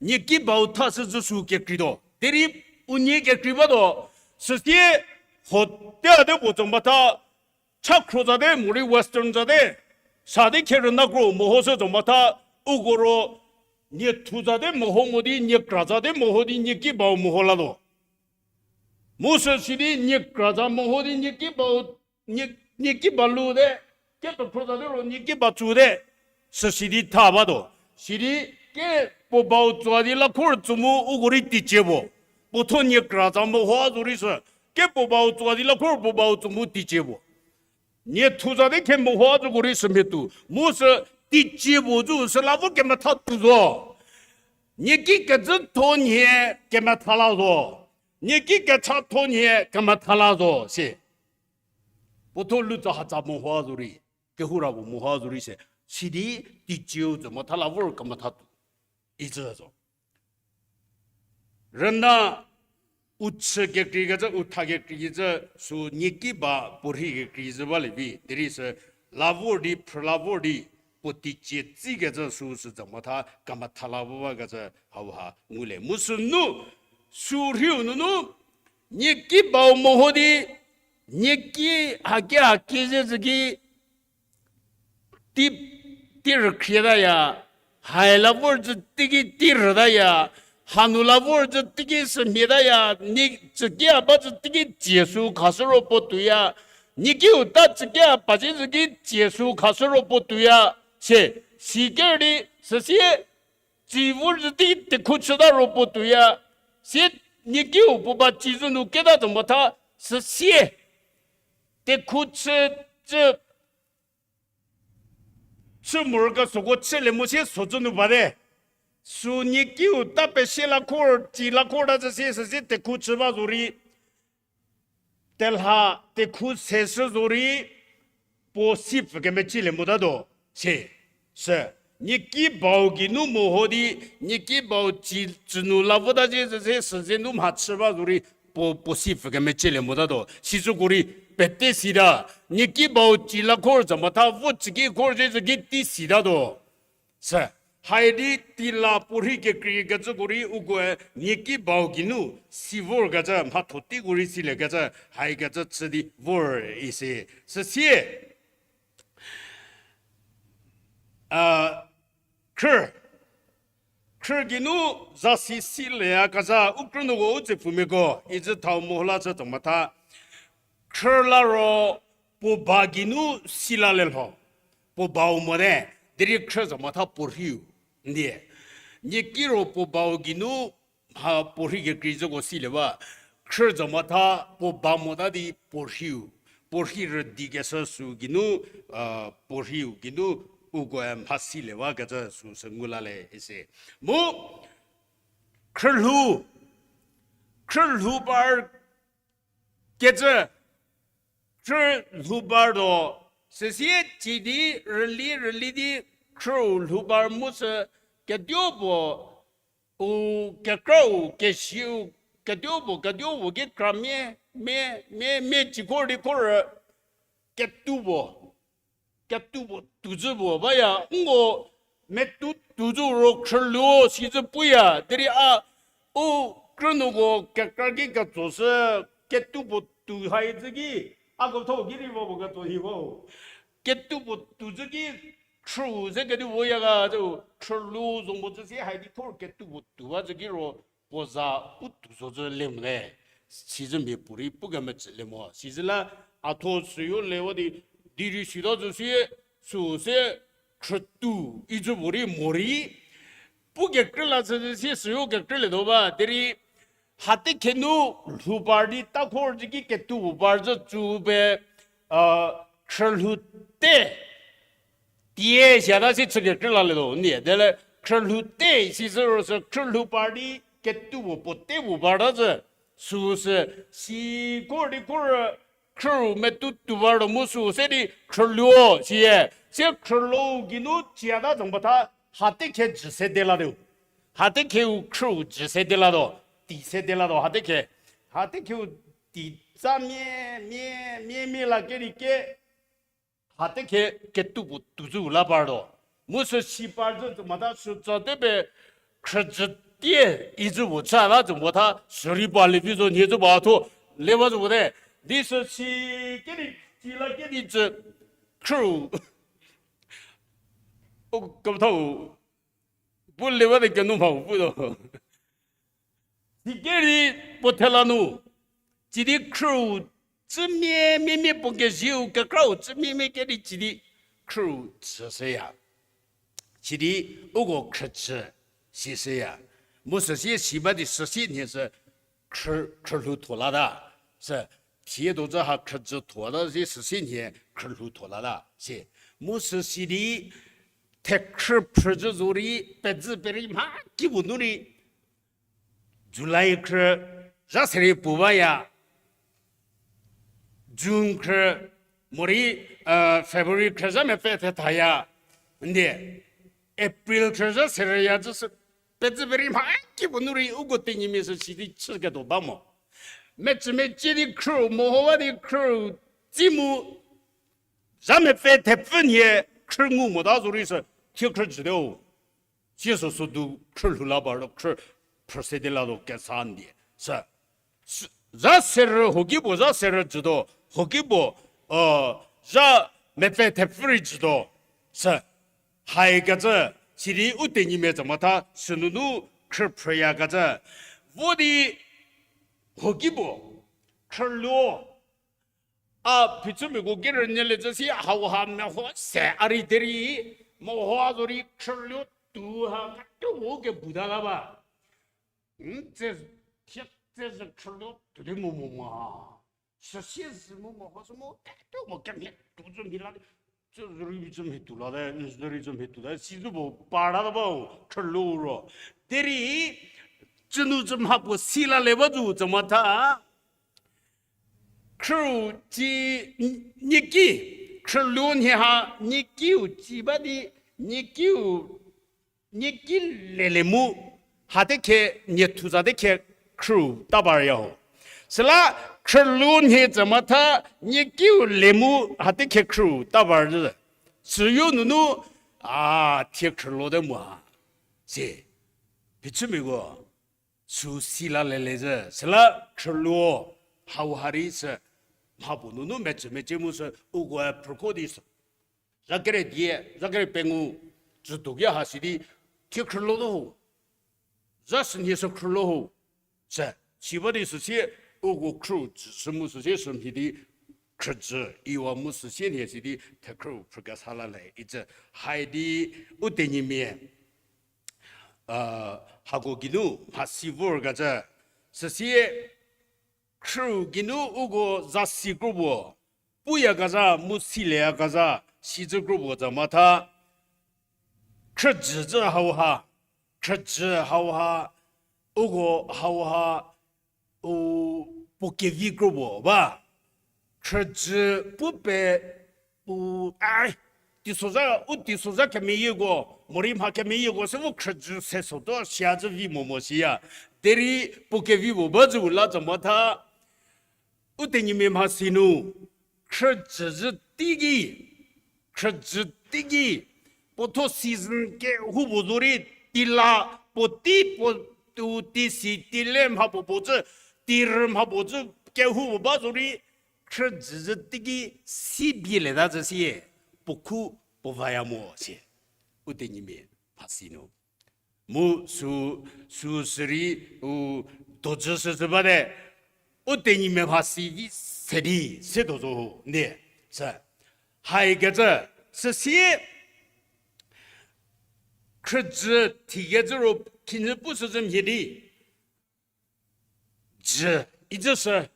nieki bau thashüzhü sü kekreituo. Derei unie kekrei batuo, süsie hotel de puo zo motha, chakhro zate morei western zate, sa di kherüna kro mehoshü zo motha, uko ro nie thu zate meho mo di, nie kra zate meho di, nieki bau meho latuo. Mu sü sidi nie kra za meho di nieki bau, nie, nieki ba lute, kepekhro zate ro nieki ba tsute, sü sidi tha batuo. Sidi ke puo bau tsoa di la khor tsü mu uko rei teicie puo. Puotho nie kra za mehoa zo rei sü, ke puo bau tsoa di la khor puo bau tsü mu teicie puo. Nie thu zate khe mehoa zoko rei sümhie tuo. Mu sü teicie puo zü sü la vo kemetha tuo zo. Nieki kecütho nhie kemetha la zo. Nieki kechatho nhie kemetha la zo si. Puotho lutsa hatsa mehoa zo rei, kehoura puo mehoa zo rei se. Sidi teicieu zo motha la vor kemetha tuo. Icü zo. Rüna u chü kekreikecü, u tha kekreikecü, sü nieki ba puorhi kekreikecü ba le vi. Derei sü la vor di, phrü la vor di, puo teicie tsikecü sü sü zhamatha, kamatha la vo bakecü hauha ngulie. Mu sünu, sü rhiu nunu, nieki bau meho di, nieki haki haki ze zü ki, tei, tei rükhrietaya, hai la vor zü teiki tei rütaya, hanu la vor zü teiki sümhietaya, nie tsükia ba zü teiki tsie sü khashü ro puo tuoya, niekiu ta tsükia pa zhie zü ki tsie sü khashü ro puo tuoya, sie, si ker di, süsie, tsie vor zü teiki tekhu chüta ro puo tuoya, sie, niekiu puo ba tsie zü nu keta zü motha, süsie, tekhu chü, chü, chü morokesuoko chülie mo sie so zü nu bate. Sü niekiu ta pesie la khor, tsie la khor ta zü sie, süsie tekhu chü ba zorei, telha tekhu seshü zorei, puo si pfü kemecielie motatuo, sie, sü, nieki bau geinu meho di, nieki bau tsie tsünu la vota zhie zü sie, süsie nu mhachü ba zorei, puo, puo si pfü kemecielie motatuo. Sicüko rei pete sita, nieki bau tsie la khor zü motha vo tsüki khor zhie zü ki tei sitatuo. Sü, hai di tei la puorhi kekreikecüko rei ukoe nieki bau geinu si vorkecü, mhatho teiko rei siliekecü, haikecü chü di vor isi. Süsie, a, khrü, khrü geinu zasi silieyakezha u krünuoko u tsepfumiako, icü thau meho la chü zü motha. Khrü la ro puo ba geinu si lalie lho. Puo bau mote, derei khrü zü motha puorhiu. Ndie, nieki ro puo bau geinu mha puorhi kekreikecüko silie ba. Khrü zü motha puo ba mota di puorhiu. Puorhi rüdikeshü sü geinu, a, puorhiu geinu ukoe mha silie bakecü sü sü ngu lalie isi. Mu, khrülhou, khrülhou par kecü, khrülhou partuo, süsie tsie di rüli rüli di khrüu lhou par mu sü ketuo puo, u kekrau, kesiu, ketuo puo, ketuo puo ki kra mia, mia, mia, mia tsie khor di khor, ketuo puo, ketuo puo tuozü puo baya, nko metuo tuozü ro khrülhou sizü puya, derei a, u krünuoko kekra ki ketso sü, ketuo puo tuo hai zü ki, a kethou ki rei va puo ketso hi ba. Ketuo puo tuozü ki, khrüu ze ketuo puo ya ga zü, khrülhou zo mo zü sie hai di khor ketuo puo tuo ba zü ki ro, puo za u tuo zo zü le mo le, sizü mia puorei pukemecülie mo. Sizü la a thuo süyo lewa di, di rei sita zü sie, sü se khrütuo izü puorei morei, pukekrü la chü zü sie süyo kekrülietuo ba, derei, hatekhe nu lhou par di ta khor zü ki ketuo puo par zü tsu pie, a, khrülhou te, tie siata si chü kekrü lalietuo, ndie, dele khrülhou te sizü ro sü khrülhou par di ketuo puo puo te puo par ta zü, sü sü, si khor di khor, khrüu metuo tuo partuo mu sü se di khrülhuo sie, sie khrülhou geinu tsiata zü motha, hatekhe jü se de latuo. Hatekheu khrüu jü se de latuo, tei se de latuo, hatekhe. Hatekheu tei tsa mia, mia, mia, mia la kerei ke, hatekhe ketuo puo tuozü la partuo. Mu sü si par zü motha sü tsa te pie khrüjü tie izü puo cha la zü motha sü rei pa le vi zo nie zü ba thuo le ba zü puo te. Di sü si kedi, si la kedi cü khrüu. O, kethou, pu le ba de kenu mhau putuo. Sikerei puo thela nu, tsie di khrüu tsü mia mia mia puo kezieu kekrau tsü mia mia kedi tsie di khrüu chüshüya. Sidi uko khrüjü sishüya. Mu süsie si ba di süsie nhie sü khrü, khrülhou thuo lata. Sü thie do zü ha khrüjü thuo ta si süsie nhie khrülhou thuo lata si. Mu süsie di thekhrü phrüjü zo rei pezü perei mha kipuo nu rei July khrü zha se rei puo baya, June khrü morei, February khrü zha mepfü thethaya, ndie, April khrü zha se rei ya zü sü pezü perei mha kipuo nu rei uko tenyimia sü sidi chüketuo ba mo. mecü mecie di khrüu mehowa di khrüu tsi mu, zha mepfü thepfü nhie khrü ngu mota zorei sü, thie khrü jüte-o. Sieso südu khrü lhou la ba ro khrü phrüse di la do kesa ndie. Sü, sü, zha serü hoki puo, zha serü jütuo, hoki puo, zha mepfü thepfü rei jütuo. Sü, haikecü, sidi u tenyimia tsü motha, sünunu khrü phrüyakecü. Vo di hoki puo, khrüluo. A phichümiako kerünyülie cü si hauha meho se a rei derei, mehoa zorei khrüluo tu ha, katuo mo kebu ta la ba. N tse, thie tse zü khrüluo tuo di mo mo ma. Süsie zü mu meho sü mu, katuo mo kemhie tuo zü mhie la di, cü zü rei cü mhie tuo la te, n zü rei cü mhie tuo la, si zü puo par ta ba, khrüluo ro. Derei, cünu cü mha puo si la le ba zu tsü motha. Khrüu tsi, n-, nieki, khrüluo nhie ha, niekiu tsi ba di, niekiu, nieki lelie mu, hate khe, nie thu za te khe khrüu ta ba ri ho. Süla khrüluo nhie tsü motha, niekiu le mu, hate khe khrüu ta ba ri. Süyo nunu, a, thie khrüluo te mu ha. Si, phichümiako, sü si la lelie zü, süla khrüluo, hauha rei sü, mha puo nunu mecü mecie mu sü, ukoe phrüko di sü. Zha kere die, zha kere pengou, tsütuo ki ha si di, thie khrüluo te ho. Zha sünhie sü khrüluo ho. Sü, si ba di süsie, uko khrüu jü sü mu süsie sü mhie di, khrüjü, iwa mu süsie nhie si di, thekhrüu phrükesa la le, icü, hai di, u tenyimia, hako geinu mhasi vorkecü, süsie khrüu geinu uko zasi kro puo, puyakezha mu silieyakezha, sizü kro puo tsü motha, khrüjü zü hauha, khrüjü hauha, uko hauha, u, puo kevi kro puo ba. Khrüjü pu pe, u, ai, teisozha, u teisozha kemeyieko, morei mha kemeyieko, se vo khrüjü se sotuo siazü vi mo mo siya. Derei puo kevi puo ba zü la tsü motha, u tenyimia mhasi nu, khrüjü zü teiki, khrüjü teiki, puotho season kehoupuo zorei, tila, puotei puo, u, teisi, teile mha puo puo zü, teirü mha puo zü, kehoupuo ba zorei, khrüjü zü teiki, si bielieta zü sie, puo khu puo vaya mo sie, u tenyimia mhasi nu. Mu sü, sü sürei, u, dojü süsü bate, u tenyimia mhasi vi se di se do zo ho, ndie, sü. Haikecü, süsie, khrüjü thikecü ro khinhie pu süzü mhie di, jü, icü sü,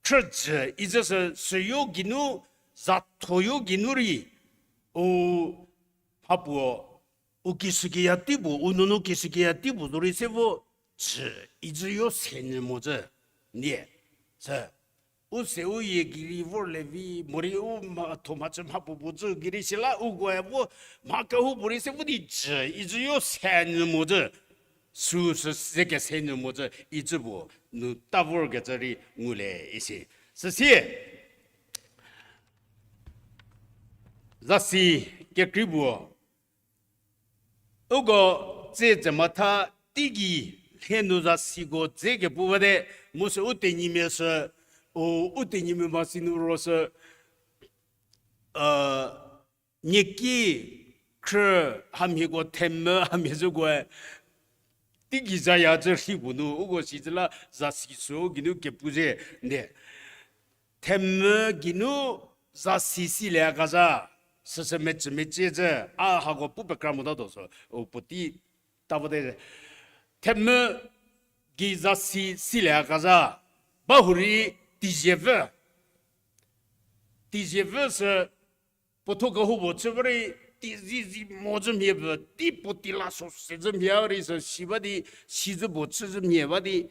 khrüjü, icü sü, süyo geinu, zathoyo geinu rei, u, mha puo, u kishükiya tei puo, u nunu kishükiya tei puo zorei se vo, jü, icü yo se nyü mo zü, ndie, sü, u se u yie gei rei vorlie vi, morei u mhatho mhachü mha puo puo zü gei rei sila ukoe vo, mha kehoupuorei se vo di jü, icü yo se nyü mo zü, sü sü ze kese nyü mo zü, icü puo, nu ta vorkecü rei ngulie isi. Süsie, zasi kekrei puo, uko tse tsü motha teigei lhenu zasiko dze kepu bate, mu sü u tenyimia sü, u, u tenyimia mhasi nu ro sü, nieki khrü hamhieko themvü hamhie zükoe, teigei zaya zü rhi puo nu, uko si zü la zasi sü geinu kepu ze, ndie. Themvü geinu zasi silieyakezha, süsü mecü mecie zü, a hako pu pekra motatuo sü, u puotei ta vote. Themvü gei zasi silieyakezha, ba hurei teiziepfü. Teiziepfü sü puotho kehoupuo chü ba rei teiziezi mo zü mhie pfü, tei puo tei la so se zü mhie rei sü si ba di, sizü puo chü zü mhie ba di,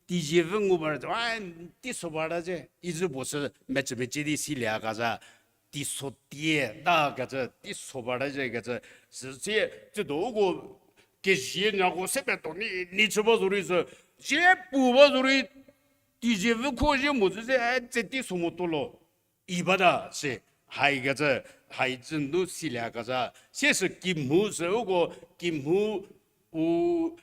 teiziepfü ngu ba rei, a, teiso bata ze, izü puo sü mecü mecie di silieyakezha, teiso tie ta kecü, teiso bata ze kecü, süsie, tsiedo uko kezie nyako se petuo ni, ni chü ba zorei sü, zie pu ba zorei, Teizie vü kho zhie mo zhü se, e, tse tei so motuo lo. I bata se, haikecü, hai zhü nu silieyakezha. Siesü kimhu sü uko, kimhu u,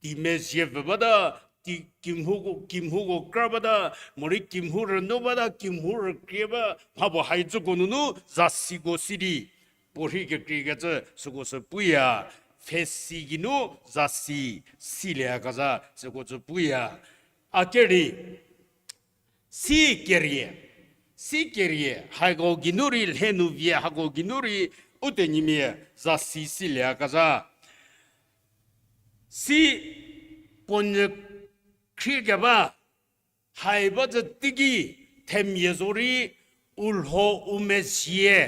timezhie vü bata, ti-, kimhuko, kimhuko kra bata, morei kimhu rünu bata, kimhu rükrie ba, mhapuo hai zhüko nunu zasiko si di, puo rhei kekreikecü süko sü puya, pfhesi geinu zasi silieyakezha süko sü puya. A keri, si kerie, si kerie, hako geinu rei lhe nu vie, hako geinu rei u tenyimia zasi silieyakezha. Si puo nyü khrie keba, hai ba zhü teiki themia zo rei u lho u mezhie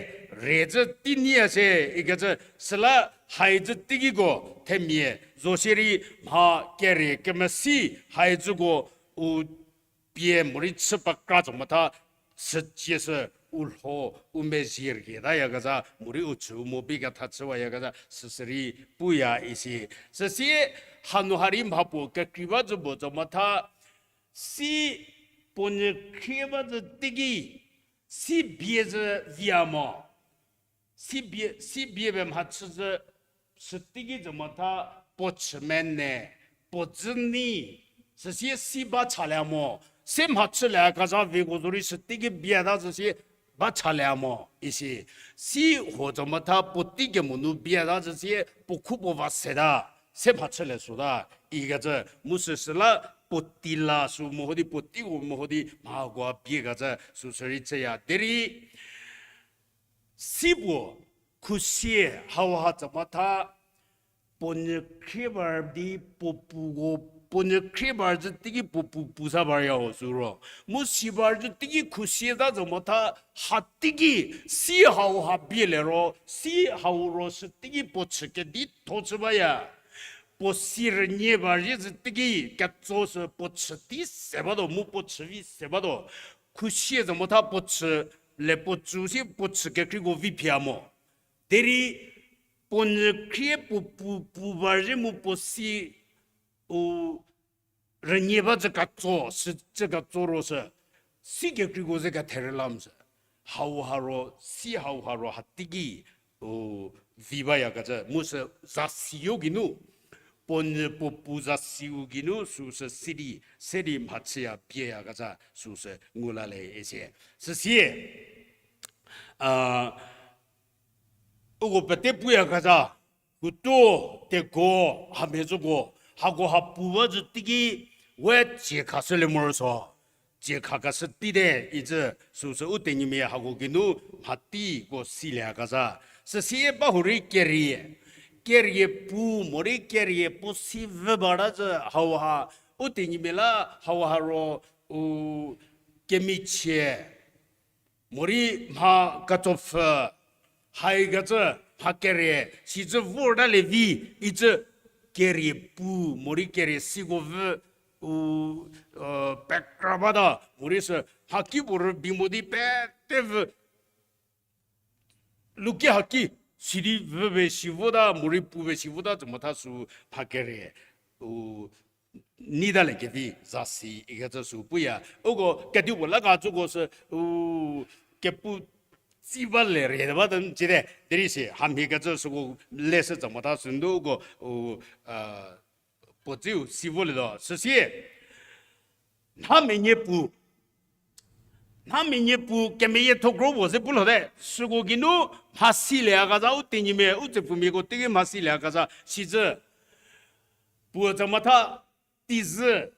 re zhü tei nyiya se ikecü süla hai zhü teikiko themia zo sierei mha kerie kemesi hai zhüko u pie morei chü pakra zo motha, sücie sü u lho u mezhie rhie tayakezha, morei u chü u mo bi ketha chüwayakezha süsü rei puya isi. Süsie hanu ha rei mhapuo kekrei ba zhü puo zo motha, si puo nyü khrie ba zhü teiki, si bie zhü via mo. Si bie, si bie pie mhachü zhü, sü teiki zo motha, puo chü mene, puo dzü ni, süsie si ba chalie mo. Si mhachülieyakezha viko zo rei sü teiki bieta süsie ba chalie mo isi. Si huo zo motha puotei kemo nu bieta süsie puo khu puo va seta, se mhachülie süta ikecü mu süsüla puotei la sü meho di puoteiko meho di mhakoa biekecü süsü rei chüya derei si puo khusie hauha zo motha, puo nyü khrie ba di puo puko, puo nyü khrie ba zhü teiki puo pu pu sa ba ya ho sü ro. Mu si ba zhü teiki khusie ta zo motha, ha teiki si hauha bie le ro, si hau ro sü teiki puo chü kedi tho chü baya. Puo si rünie ba zhü teiki ketso sü puo chü tei se batuo, mu puo chü vi se batuo. Khusie zo motha puo chü le puo tsü si puo chü kekreiko vi phia mo. Derei puo nyü khrie puo pu pu ba zhü mu puo si u rünie ba zhü ketso, sü zhü ketso ro sü, si kekreiko ze ketherü la mo sü. Hauha ro, si hauha ro ha teiki u vi bayakecü mu sü zasiu geinu, puo nyü puo pu zasiu geinu süsü si di, se di mhachüya bieyakecü süsü ngu la le isi. Süsie, a, uko pete puyakezha, kuto, teko, hamhie zhüko, hako ha pu ba zhü teiki, we tsie khashülie morosuo, tsie khakeshü teite icü süsü u tenyimia hako geinu mhateiko silieyakezha. Süsie ba hurei kerie, kerie pu morei kerie puo si vü bata zhü hauha, u tenyimia la hauha ro u kemichie morei mha ketsopfü, haikecü mha kerie, sizhü vortalie vi, icü kerie pu, morei kerie siko vü, u, pekra bata, morei sü mhakipuorü bi mo di pete vü, luki haki, sidi vüpie si vota, morei pupie si vota, tsü motha sü mha kerie, u, nitalie kevi zasi ikecü sü puya. Uko kedipuo la ka zhüko sü, u, kepu tsi ba le rei ba ta cite, derei si hamhie kecü süko leshü tsü motha sü ndu uko, u, a, puo tsiu si volietuo. Süsie, nhaminie pu, nhaminie pu kemeyiethokro puo ze pu lhote, süko geinu mha silieyakezha u tenyimia, u tsepfumiako teiki mha silieyakezha, sizhü puo tsü motha, tizü,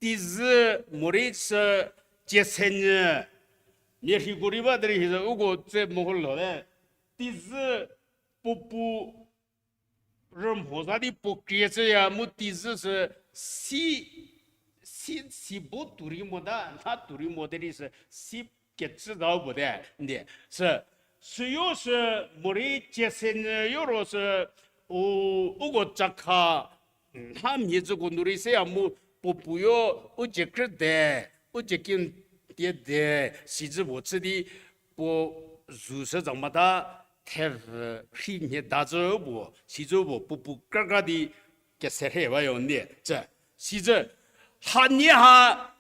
tizü morei sü tiesenyü, mia rhiko rei ba derei hi zhü uko tse meho lhote, tizü puo pu rümhoza di puo krie chüya mu tizü sü si, si, si bo tuo rei mota, nha tuo rei mo derei sü si kecü zau puo te, ndie. Sü, süyo sü morei tiesenyü yo ro sü, u, uko cakha, nha mhie zhüko nu rei seya mu puo puo yo, u ciekrü de, u ciekin tie de, sizhü puo chü di, puo zu sü tsü mota, thevü rhi mhie da zhü puo, sizhü puo puo pu krakra di, kese rhe bayo ndie, cü, sizhü, hanie ha,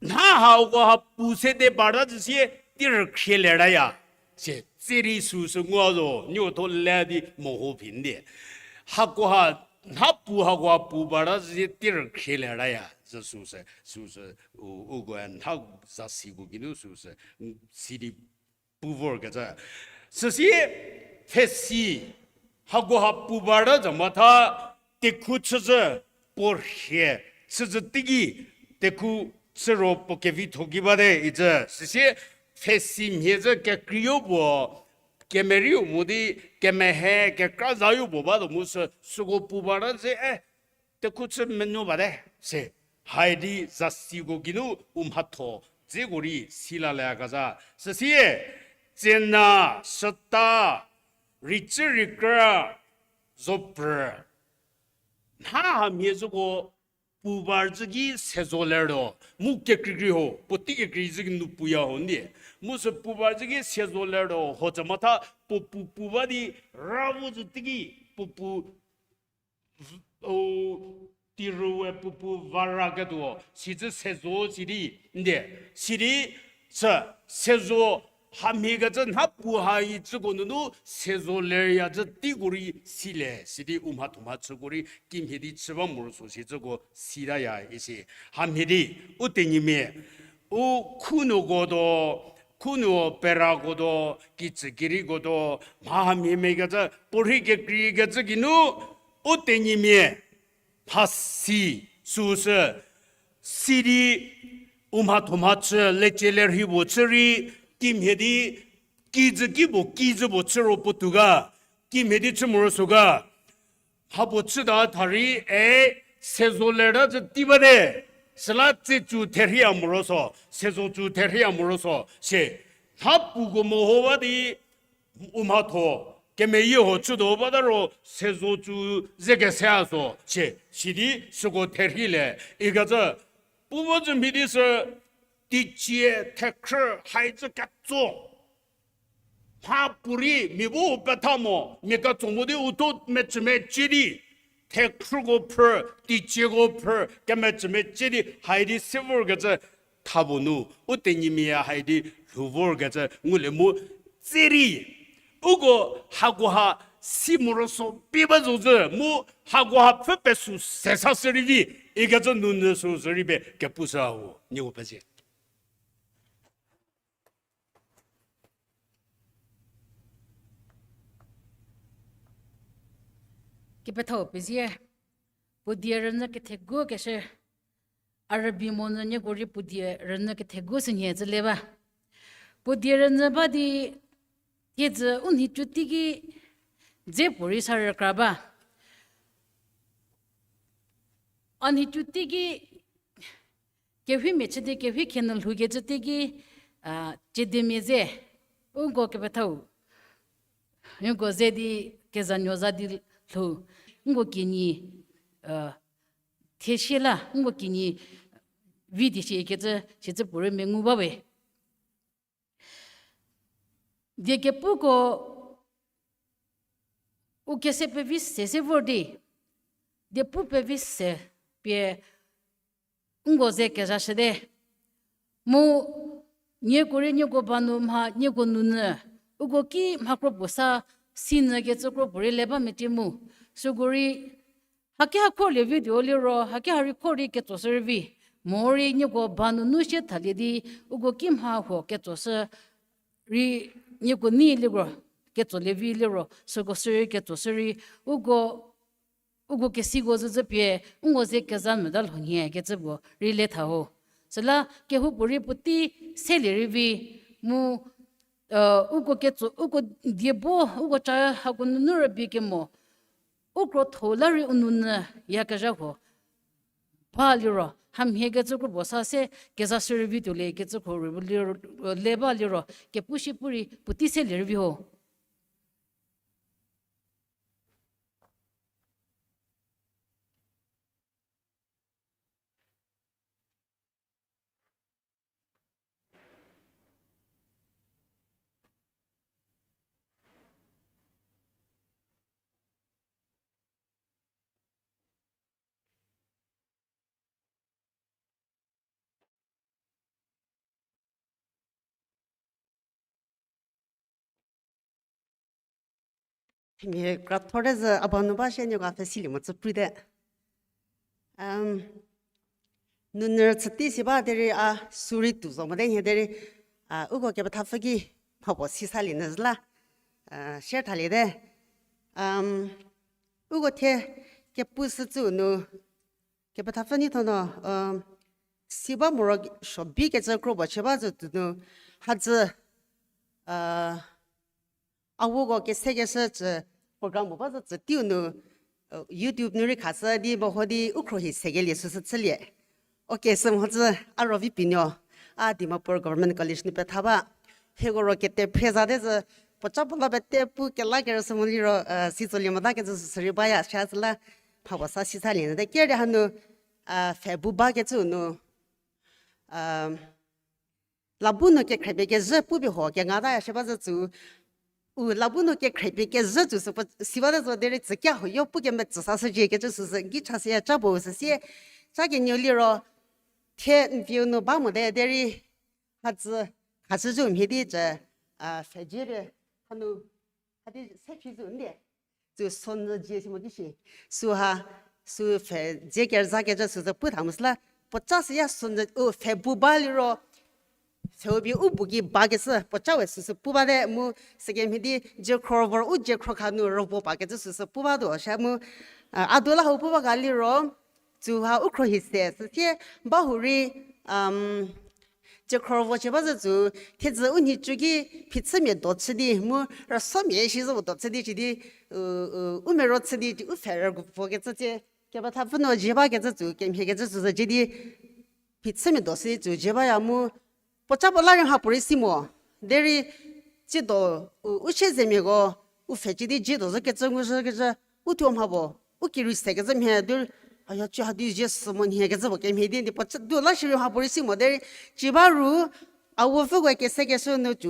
nha hako ha pu sede barta zü sie ti rükhrie lertaya. Sie, tsiri süsü ngua zo, niu tho le di moho phi ndi. Hako ha, nha pu hako ha pu barta zü sie ti rükhrie lertaya. Zü süsü, süsü, u, uko nha zasiko geinu süsü, sidi pu vorkecü. Süsie, pfhesi, hako ha pu barta zü matha, tekhu chüzhü, puo rhie, chüzhü teiki, tekhu chü ro puo kevitho ki bate icü. Süsie, pfhesi mhie zü kekreiu puo, kemeriu mo di, kemehe, kekra zayu puo ba do mu sü, süko pu barta zü, e, tekhu chü menuo bate, se. Haidi zasiko geinu u mhatho, dzeko rei si laleyakezha. Süsie, tsena, süta, ricü rikra, zopü. Nha hamhie züko pu bar zü ki sezo lertuo, mu kekreikrei ho, puotei kekrei zü ki nu puya ho ndi. Mu sü pu bar zü ki sezo lertuo, ho tsü matha puo pu pu ba di ra vo zü teiki, puo pu o, tirüwe pupu varaketuo, sicü sezo sidi, nde, sidi, sü, sezo, hamhiekecü nha pu haicüko nunu, sezo lerya zü teiko rei sile, sidi u mhatho mhachüko rei, kimhie di chü ba morosuo sicüko sitaya isi. Hamhie di, u tenyimia, u khunuoko do, khunuo perako do, kitsü kiriko do, mha hamhie mekecü, puorhi kekreikecü geinu, u tenyimia, mhasi, süsü, sidi, u mhatho mhachü, lecie lerhei puo chü rei, kimhie di, kijü ki puo, kijü puo chü ro puotou ga, kimhie di chü morosuo ga, mhapuo chüta tha rei, e, sezo lerta zü tei bate, süla tse tsu therhia morosuo, sezo tsu therhia morosuo, sie, mhapuko meho ba di, u mhatho, kemeyie ho chütuo bata ro, sezo tsu ze kese a so, sie, sidi süko therhie le, ikecü, pu vo zü mhie di sü, teicie, thekhrü, haicü ketso. Mhapuorei, mia bu u petha mo, mia ketso mo di u thuo mecümecie di, thekhrüko phrü, teicieko phrü, kemecümecie di, haidi se vorkecü, tha puo nu, u tenyimia haidi lhou vorkecü, ngulie mu, tsiri, uko hakoha si morosuo pie ba zo zü, mu hakoha pfü pesu sesa shü rei vi, ikecü nunu süsü rei pie kepushü ho, nieko pezie. Kepethau pezie, puo die rünyü kethegu keshü, a rübei monyü nieko rei puo die rünyü kethegu sünhie zü le ba. Puo die rünyü ba di thiedzü u nhicu teiki dze puorei sa rükra ba. A nhicu teiki kerheimia chü di kerhei khenu lhoukecü teiki, a, ciedemia ze, uko kepethau, uko ze di kezanuo za di lhou, uko kinyi, a, thiesie la, uko kinyi vi di siekecü, siecü puorei mengu ba we. Die kepuko u kese pevi se se vor di, die pu pevi se pie uko ze kezashüte. Mu nieko rei nieko ba nu mha nieko nunyü, uko ki mha kro puo sa sinyükecü kro puorei le ba mecie mu, süko rei haki ha kholie vi tuo liro, haki ha rei kho rei ketsoshü rei vi, morei nieko ba nunu sie thalie di, uko ki mha huo ketsoshü rei, nieko nei liro, ketsolie vi liro, süko sü rei ketsoshü rei, uko, uko kesiko züzü pie, uko ze keza mota lhonhie kecü puo rei le tha ho. Süla kehoupuorei puotei selie rei vi, mu, uko ketso, uko die bo, uko ca hako nunu rübei kemo, u krotho la rei u nunyü yakezha huo ba liro, hamhie kecü kro puo sa se kezashü rei vi tuo le kecü kro rei le ba liro, kepu shie pu rei puotei selie rei vi ho. Mia kra thor te zü a ba nu ba shie nieko pfhe silie mo tsü prute. Um, nunu chüti si ba derei a sürei tuo zo mo te nhie derei, a, uko kepethapfü ki mhapuo si salie nyü zü la, a, share thalie te. Um, uko thie kepu sü tsü nu, kepethapfü nitho no, um, si ba moro suo bikecü kro puo chü ba zü tuo nu, hadzü, a, a uko kese keshü tsü program puo ba zü tsü teiu nu, uh, YouTube nu rei khashü di meho di u khro hi sekelie süsü chülie. Okay, sü mhodzü a Rovi Pinuo, a Dimapur Government College nu petha ba. Hieko ro kete phre za te zü, puoca puo la pete pu kelakerüshü mo liro, uh, si tsolie motakecü süsü rei baya, shazü la mhapuo sa si salie nyü te. Kere hanu, uh, pfhe bu bakecü nu, uh, labu nu kekhrepie kezhü pupie ho kengata ya shi ba zü tsü, u labu nu kekhrepie kezhü tsü sü puo si bate zo derei tsü kehou yo pu kemetsü sashücie kecü süsü ki cha süya ca puo süsie, ca kenuo liro, thie n vieu nu ba mote derei, hadzü, khashü zü mhie di cü, a, pfhe dzie pie, hanu, hadi se phi zü ndie. Tsü sonyü dzie si mo ki shi. Süha, sü pfhe dzie kezakecü süsü pu tha mu süla, puoca süya sonyü, u pfhe bu ba liro, pfheu pie u bu ki bakeshü, puoca we süsü pu bate mu, sükemhie di, dzie khro vor u dzie khro khanu robo bakecü süsü pu batuo sha mu, a, a du la hau pu ba ga liro, tsüha u khro hi se, süsie, ba hu rei, um, dzie khro vo chü ba zü tsü, thiedzü u nhicu ki phichümia do chü di, mu rüsomia shi zü do chü di, chü di, u, u, u mero chü di, u pfhe rügu vokecü tsie, kepethapfü nu dzie bakecü tsü, kemhiekecü tsü zü dzie di, phichümia do si di tsü dzie baya mu, puoca puo la rei mhapuorei si mo, derei, tsiedo, u, u siezemiako, u pfhe chü di dzie do zü kecü ngushükecü, u thuo mha puo, u kirei sekecü mhie, derei, aya, ci ha di zie sü mo nhie kecü puo kemhie di, di puoca du la shirei mhapuorei si mo, derei, ci ba ru, a wu pfü we kese keshü nu cü,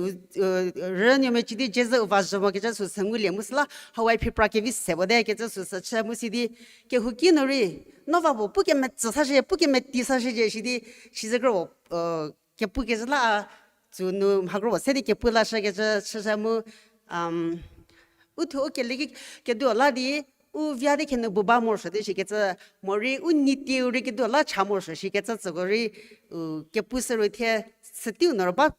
rünuomia ci di dzie zü u va zhü mo kecü süsü ngulie mu süla, hawai phipra kevi se puo te kecü süsü chü mu si di, kehouki nu rei, no va puo pu kemetsü sashücie, pu kemeti sashücie shi di, shi zü kro puo, kepu kecü la a, tsü nu mha kro puo se di kepu lashükecü chüshü mu, u thuo u keleki keduo la di, u via di khenu bu ba morosuo di shikecü, morei u nitieu rei keduo la cha morosuo shikecü tsüko rei, u kepu sü ru thie, süteiu nu ro ba,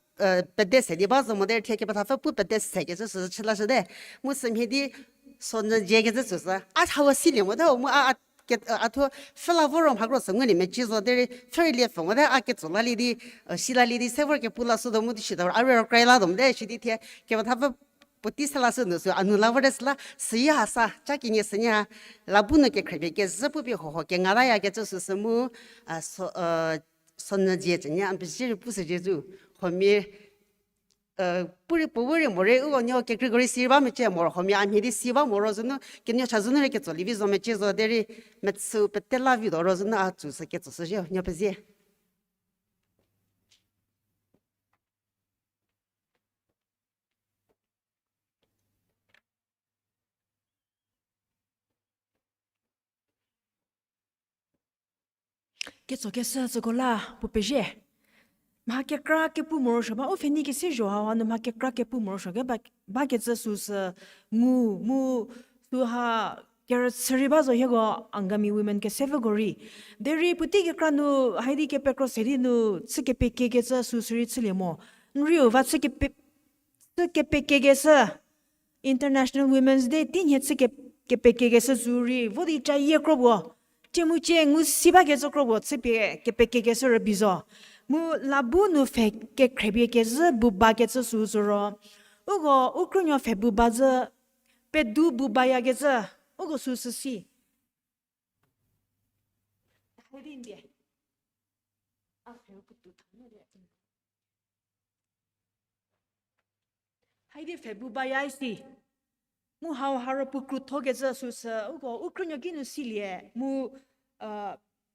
pede se di ba zo mote thie kepethapfü pu pede sekecü süsü chü lashüte. Mu sümhie di, sonyü dzie kecü süsü, a tha wa silie mote ho mu a, a thuo pfhü la vo ro mha kro sü ngulie mecie zo derei pfhü rei lie pfü mote a ketso lalie di, si lalie di se vor kepu lashütuo mu di shita a rei rükra latuo mote shi di thie kepethapfü puotei se lashü nu sü a nu la vorte süla, süya ha sa ca kenie sünie ha, labu nu kekhrepie kezhü pupie hoho kengatayakecü süsü mu, sonyü dzie cünie a n pezie rei pushücie zü, huomia, purei puo bu rei morei uko nuo kekreiko rei si ba mecie moro huomia a mhie di si ba moro zünu kenuo cha zünu rei ketso lievi zo mecie zo derei, metsü pete la vituo ro zünu a tsüsü ketsoshüzhie, nuo pezie. Ketsokeshü tsüko la puo pezie. Mha kekra kepu morosuo ba, u pfhenei kese zho hawa nu mha kekra kepu morosuo ke ba, bakecü süsü ngu mu süha kerüchü rei ba zo hieko Angami women kesevüko rei. Derei puotei kekra nu haidi kepekro se di nu chü kepekiekecü süsü rei chülie mo. N reiu va chü kepe, chü kepekiekeshü International Women's Day tei nhie chü ke, kepekiekeshü sü rei vo di cayie kro puo, ciemucie ngu si bakecü kro puo chüpie kepekiekeshü rübei zo. Mu labu nu pfhe kekhrepie kezhü bu bakecü süsü ro, uko u krünuo pfhe bu ba zü, pedu bu bayakecü, uko süsü si. Haidi pfhe bu baya isi. Mu hau haro puo krüthokecü süsü uko u krünuo ki nu silie mu,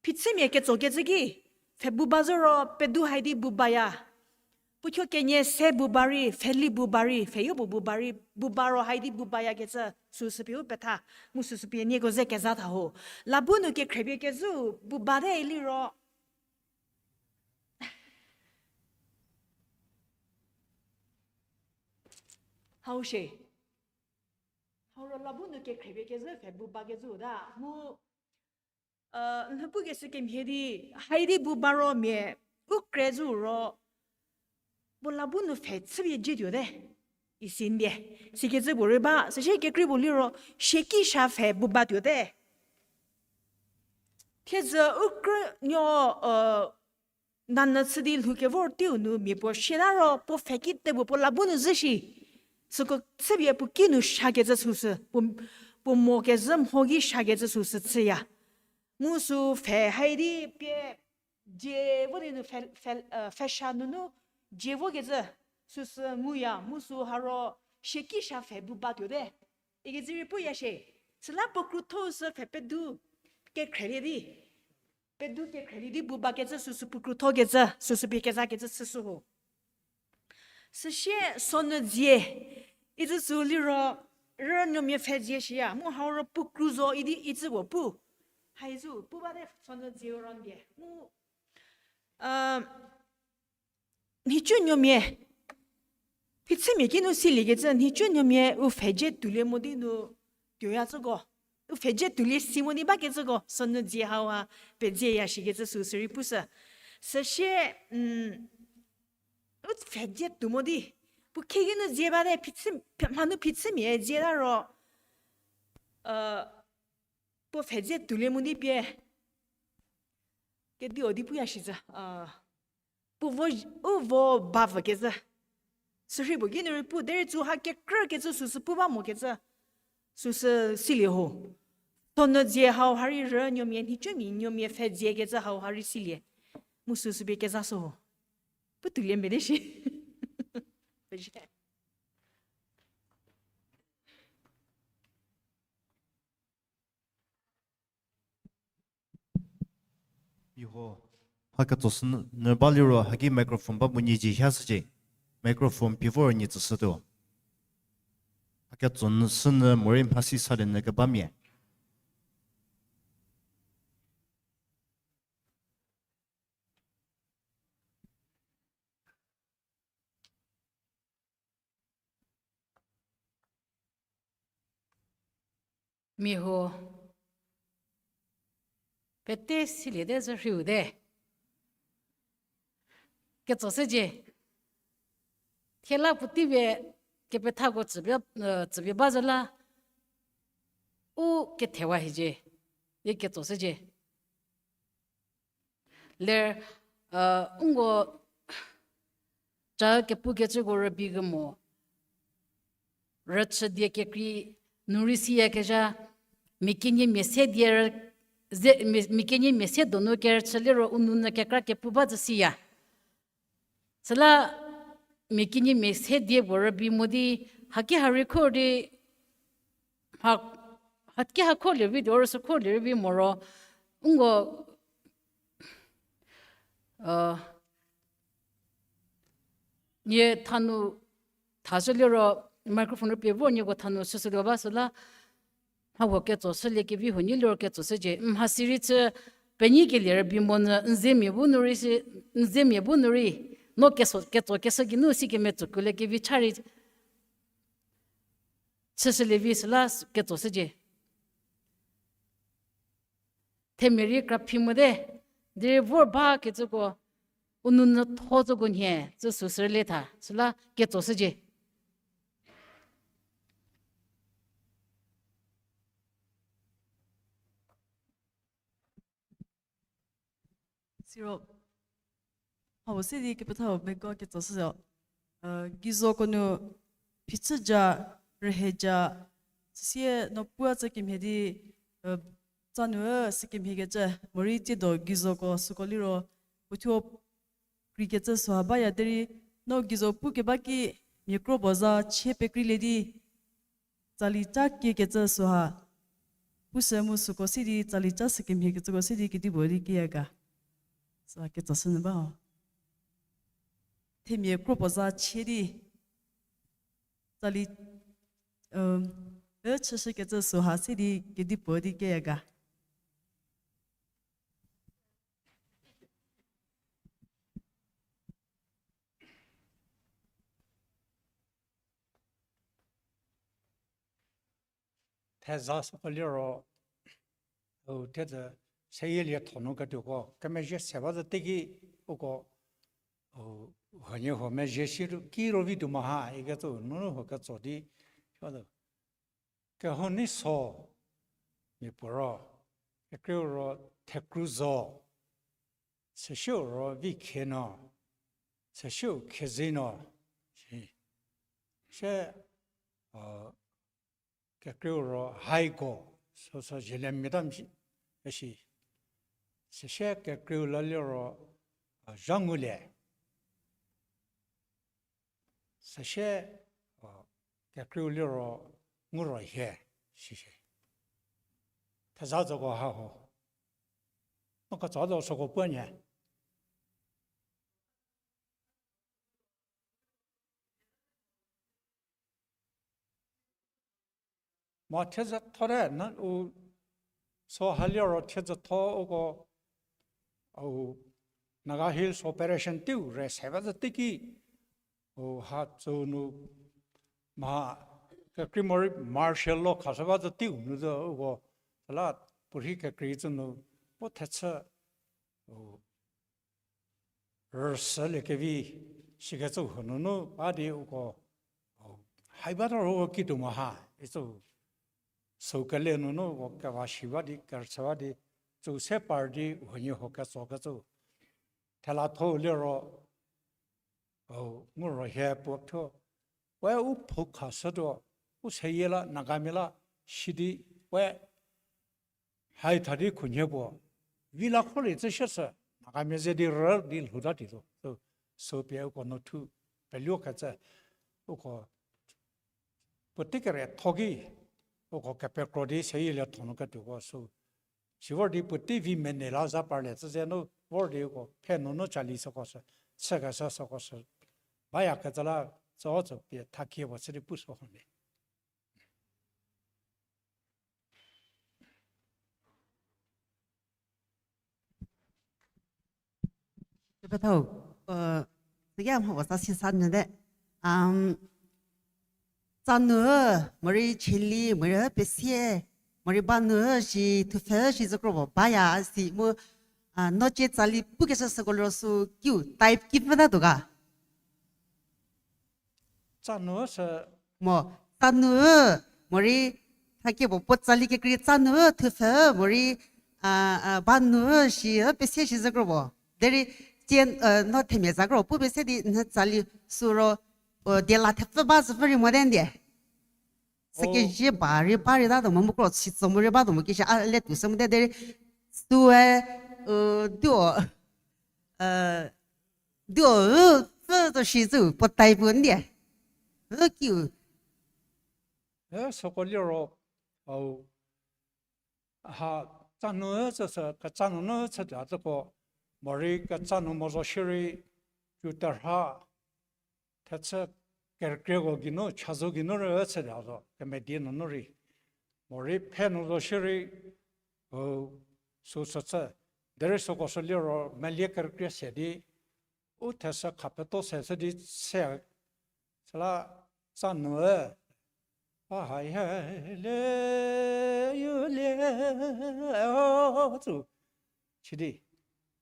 phichümia ketsokecü ki pfhe bu ba zü ro pedu haidi bu baya. Puo thuo kenie se bu ba rei, pfheli bu ba rei, pfheyopuo bu ba rei, bu ba ro haidi bu bayakecü süsü pie u petha, mu süsü pie nieko ze keza tha ho. Labu nu kekhrepie kezhü bu bate liro. Hau shie. Puo la bu nu kekhriepie kezhü pfhe bu bakecü ta. Mu, uh, nhüpukeshü kemhie di, haidi bu ba ro mia, u kre zü ro, puo la bu nu pfhe chüpie jietuo te. Isi ndie. Sikecü puo rei ba, süsie kekrei puo liro, sieki sha pfhe bu batuo te. Thiedzü u krünuo, uh, nanyü chü di lhou kevor teiu nu mia puo sieta ro puo pfhe ki te puo puo la bu nu zhü shi. Süko chüpie puo ki nu shakecü süsü, puo, puo mo kezhü mho ki shakecü süsü chüya. Mu sü pfhe haidi pie dzie vo di nu pfhe, pfhe, uh, pfhe sha nunu dzie vokecü süsü nguya, mu sü ha ro sieki sha pfhe bu batuo te. Ikecü rei puya shie. Süla puo krutho sü pfhe pedu kekhrelie di. Pedu kekhrelie di bu bakecü süsü puo kruthokecü, süsü pie kezakecü chüshü ho. Süsie sonyü dzie, icü sü liro, rünuomia pfhe dzie shiya, mu hau ro puo kru zo idi icü puo pu. Haizü pu bate sonyü dzie ro ndie. Mu, uh, nhicunuomia, phichümia ki nu siliekecü, nhicunuomia u pfhe dzie tuolie mo di nu tuoyacüko. U pfhe dzie tuolie si mo di bakecüko, sonyü dzie hau ha, pedzieya shikecü süsü rei pushü. Süsie, mm, u pfhe dzie tuo mo di, puo khie ki nu dzie bate, phichü, phi-, mhanu phichümia dzie ta ro, uh, puo pfhe dzie tuolie mo di pie, kediu di puya shicü, uh, puo vo, u vo bavükecü. Sürei puo ki nu rei pu, derei tsü ha kekrükecü süsü pu ba mokecü. Süsü silie ho. Sonyü dzie hau ha rei rünuomia, nhicunuomia, nuomia pfhe dziekecü hau ha rei silie. Mu süsü pie kezashü ho. Pu tuolie mete shi. Mia ho, ha ketso sü nyü ba liro, haki microphone ba mu nyie dzie hashücie. Microphone pie vor nyie tsüshütuo. Ha ketso nyü sü nyü morei mhasi salie nyü kebamia. Mia ho, pete siliete zü rhiu te. Ketso shücie. Thie la puotei pie kepethako tsüpie, uh, tsüpie ba zü la, u kethewa hiecie. Di ketso shücie. Ler, uh, uko ca kepukecüko rübei kemo, rüchü die kekrei nu rei siyakezha, mia kenie mia se die rü-, ze-, mia, mia kenie mia se donu kerüchü liro u nou nyü kekra kepu ba zü siya. Süla mia kenie mia se die puo rübei mo di, haki ha rei kho di, ha, haki ha kholie vi di, orüsü kholie rei vi moro, uko, uh, nie thanu thashü liro microphone rei pie vo nieko thanu süsütuo ba süla, mhahuo ketso shülie kevi huonie liro ketso shücie, mhasi rei chü penyi kelie rübei monyü, n zemia bu nu rei si, n zemia bu nu rei, no keso, ketso keshü geinu si kemetsükuolie kevi cha rei chüshülie vi süla ketso shücie. Themia rei kraphi mote, derei vor bakecüko, u nou nyü tho züko nhie, tsü süsü rülie tha, süla ketso shücie. Siro, hau se di kepethau meko ketso shüzo. Uh, gizoko nu phichü ja, rühe ja, süsie no pua tsü kemhie di, uh, tsa nu, uh, sükemhie kecü, morei tsiedo gizoko süko liro, uthuo kreikecü süha baya derei, no gizo pukeba ki mia kro puo za chie pekreilie di, tsali ca kiekecü süha, pushü mu süko si di tsali ca sükemhie kecüko si di kedipuo di kieya ga. Süha ketso shünyü ba ho. Themia kro puo za chie di, tsali, um, e chüshükecü süha si di kedipuo di kieya ga. theza süko liro, u thie seyie lietho nu ketuoko kemezhie se ba zü teiki, uko, u, huoniehuo mezhie shi ru ki ro vi tuo mo ha ikecü nunu huo ketso di, kehou nei so, mia puo ro, kekreiu ro thekru zo, süsieu ro vi khie no, süsieu khiezi no, si, sie, kekreiu ro haiko, süsü zielie mia ta msi, esi, süsie kekreiu la liro, zha ngulie. Süsie, kekreiu liro ngu ro hie, sisi. Theza zoko ha ho. No ketso zo süko puo nie. Mo thiedzü tho te, na u so ha liro thiedzü tho uko, u Naga Hills Operation teiu re se ba zü teiki, u ha tsü nu mha kekrei morei martial law khashü ba zü teiu nu zü uko, süla puorhi kekrei cü nu, puo thechü, u rüsülie kevi, sikecü huo nunu ba di uko, hai ba ta ro uko kituo mo ha, icü süu kele nunu uko keva shi ba di, kerüchü ba di, tsü se par di huoniehuo ketso kecü. Thela tho liro, u ngu ro hie puo thuo, we u phou khashütuo, u seyie la Nagamia la, sidi, we hai tha di khunhie puo, vi la khorei cü shie sü, Nagamia ze di rü di lhou ta tuo zo. Sü, sü pie uko no thu, peluo kecü, uko puotei kere tho ki, uko kepekro di seyie lietho nu ketuoko sü, si vor di puotei vi mene la za parlie cü ze nu vor di uko phe nunu cali süko sü, chükeshü süko sü, baya kecü la, tsü tsü pie thakie puo chü di pu sü ho me. Kepethau, u, süya mha puo sa si sa nyü te. Tsa nu, morei cheli, morei pesie, morei ba nu shi, thupfhe shi zü kro puo baya si mu, no cie tsali pukeshü süko liro sü kiu type ki pfü tatuo ga. Tsa nu sü mo, tsa nu, morei, thakie puo puo tsali kekrei tsa nu, thupfhe, morei, ba nu shi, pesie shi zü kro puo. Derei, cie, no themia za kro pu pesie di nhü tsali sü ro, u, die la thepfü ba zü pfü rei mo te ndie. Sükezhie ba rei ba rei tatuo mo mu kro si tso mo rei batuo mo kishi a le tuo sü mo te derei, süe, u, duo, u, pfü zo shi zü puo type puo ndie. U kiu. E süko liro, u, ha, tsa nu, tsü sü ketsa nunu chütuo züko, morei ketsa nu mo zo shierei, cu terha, thechü kerükrieko geinu, chazou geinu rei chütuo zo, kemedie nunu rei. Morei phe nu zo shierei, u, sü sü chü, derei süko sü liro melie kerükrie se di, u thesü khapeto se shü di se, süla tsa nu, a ha he le, yu le, o, tsü, sidi,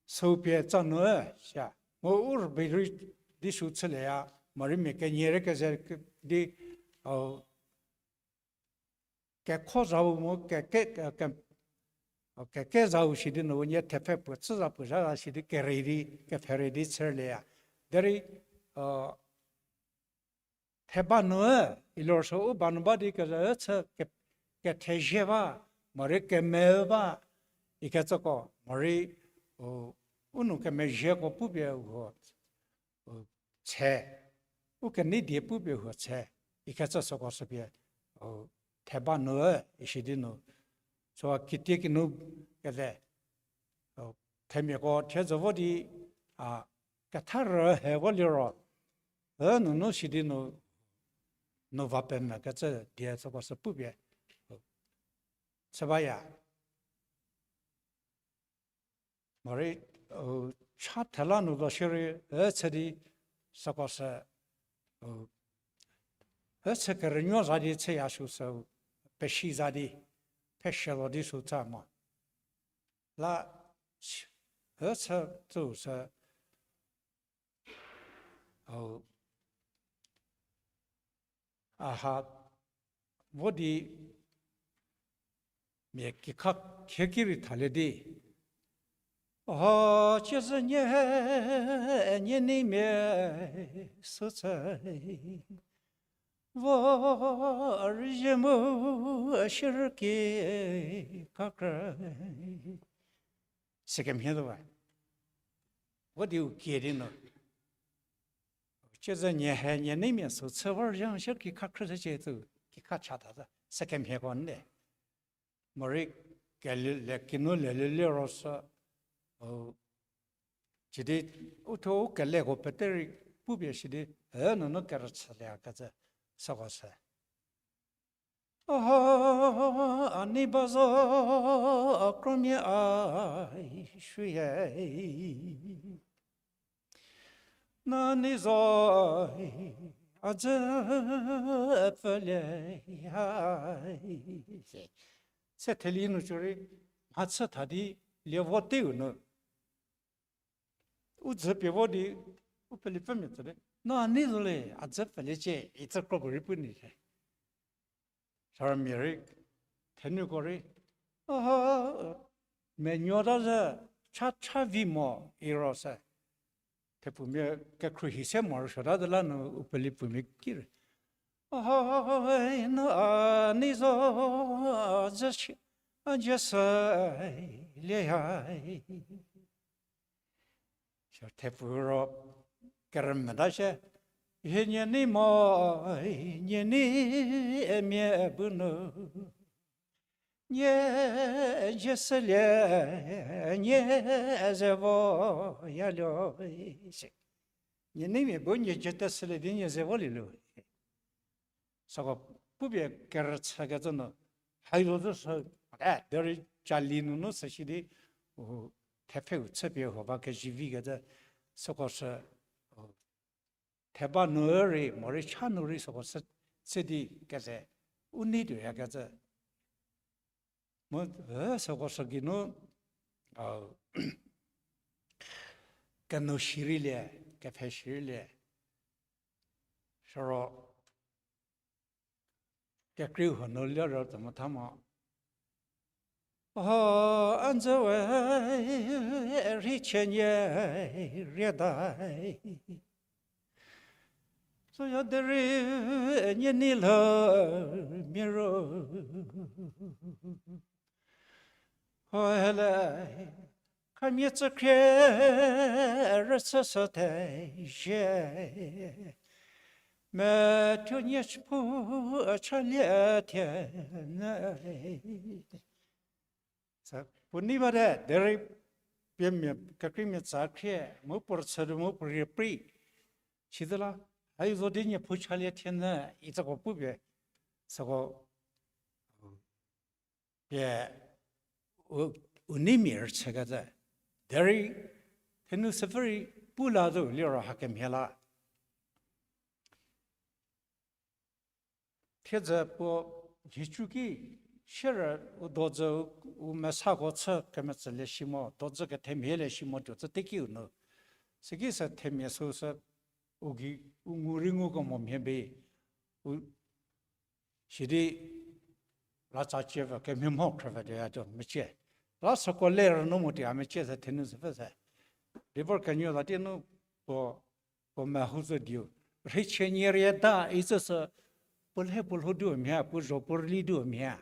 süu pie tsa nu, sia, mu u rübei rei di sü chülieya, morei mia kenie rei keze di, u, kekho zau mu keke, ke, keke zau shi di nu nie thepfhe puo chü za puo zha za shi di kerei di, kepfhe rei di chülieya. Derei, u, the ba nu, i liro sü u ba nu ba di keze chü ke, kethezhie ba, morei keme ba, ikecüko, morei, u, u nou kemezhieko pupie huo, u, tshe, u kenei die pupie huo tshe, ikecü süko sü pie, u, the ba nu, isi di nu, süa kitie kinu keze, u, themiako thie zo vo di, a, ketha rü he vo liro, e nunu si di nu, nu va pemvü kecü die süko sü pupie, u, chü baya. Morei, u, cha thela nu zo shierei, e chü di, süko sü, u, e chü kerünuo za di chüya sü sü, u, peshi za di, phe shülo di sü tsa mo. La, ü chü tsü sü, o, a ha, vo di, mia kikha khie ki rei thalie di. O, tsiezü nie, nie neimia sü chü. Vo rüzie mu shierü ki khakrü. Sekemhie tuo ba. Vo di u kie di nu. Tsiezü nie he nie neimia sü chü vor zhie shierü ki khakrü se cie tu. Kikha cha ta ta. Sekemhieko nde. Morei kele, kinu lelielie ro sü, o, sidi, uthuo u keleko pete rei pupie sidi, e nunu kerüchülie kecü, süko sü. O, a nei ba zo, a kromia a shuye. Nani zo, a dzü pfülie ha. Se theli nu cü rei, mhachü tha di lie vo teiu nu. U dzü pie vo di, u pfülie pfümia tsü di, nani zo le, a dzü pfüliecie, itsü kro ko rei pu ni se. Sar mia rei, thenuko rei, a, menuota zhü, cha cha vi mo, iro se. Thepfumia kekhruohi se morosuota de la nu u peli pfumia ki rei, a, na a nei zo, a dzü shi, a dzü sü, lie ha. Sü thepfu ro kerümeta shie, hie nie nei mo, nie nei mia bu nu, nie dzü sülie, nie ze vo yaluo se. Nie neimia bu nie dzü te sülie di nie ze volie lu. Süko pupie kerüchükecü nu, hai zo zü sü, e, derei cali nunu süshi di, u, thepfheu chüpie huo ba kezivi kecü, süko sü, u, theba nu rei, morei cha nu rei süko sü, chü di keze, u nei tuoyakecü. Mu, e, süko sü geinu, a, kenu shirei lie, kephe shirei lie. Süro, kekreiu huo nu lie ro tuo mo tha mo. O, a dzü we, rheichie nie rieta. Süya derei nie nei lho mia ro. Ho hele, khamia tsükhrie rüchü sü thezhie. Methuo nie chüpu chalie thie nyü. Sü puo nei bate, derei pie mia, kekreimia tsa khrie, mu puo rüchü di mu puo rei prei. Sidi la, hai zo di nie pu chalie thie nyü, itsüko pupie, süko, pie u, u neimia rüchükecü. Derei, thenu süpfü rei pu la zo liro hakemhie la. Thiedzü puo nhicu ki, sierü u dozü u, u mesako chü kemetsülie shi mo, dozü kethemhielie shi mo tuo cü tekiu nu. Süki sü themia süu sü u gei, u ngu rei ngu kemo mhie bi, u sidi latsa cie pfü kemhie mho khrüpfü tuoyatuo mecie. La süko lerü nu mo tuoya mecie sü thenu süpfü se. Di vor kenuo za tie nu puo, puo mehou zo diu. Rheichie nie rieta itsü sü puo lhe puo lhou duo mhie, puo zho puo rüli duo mhie.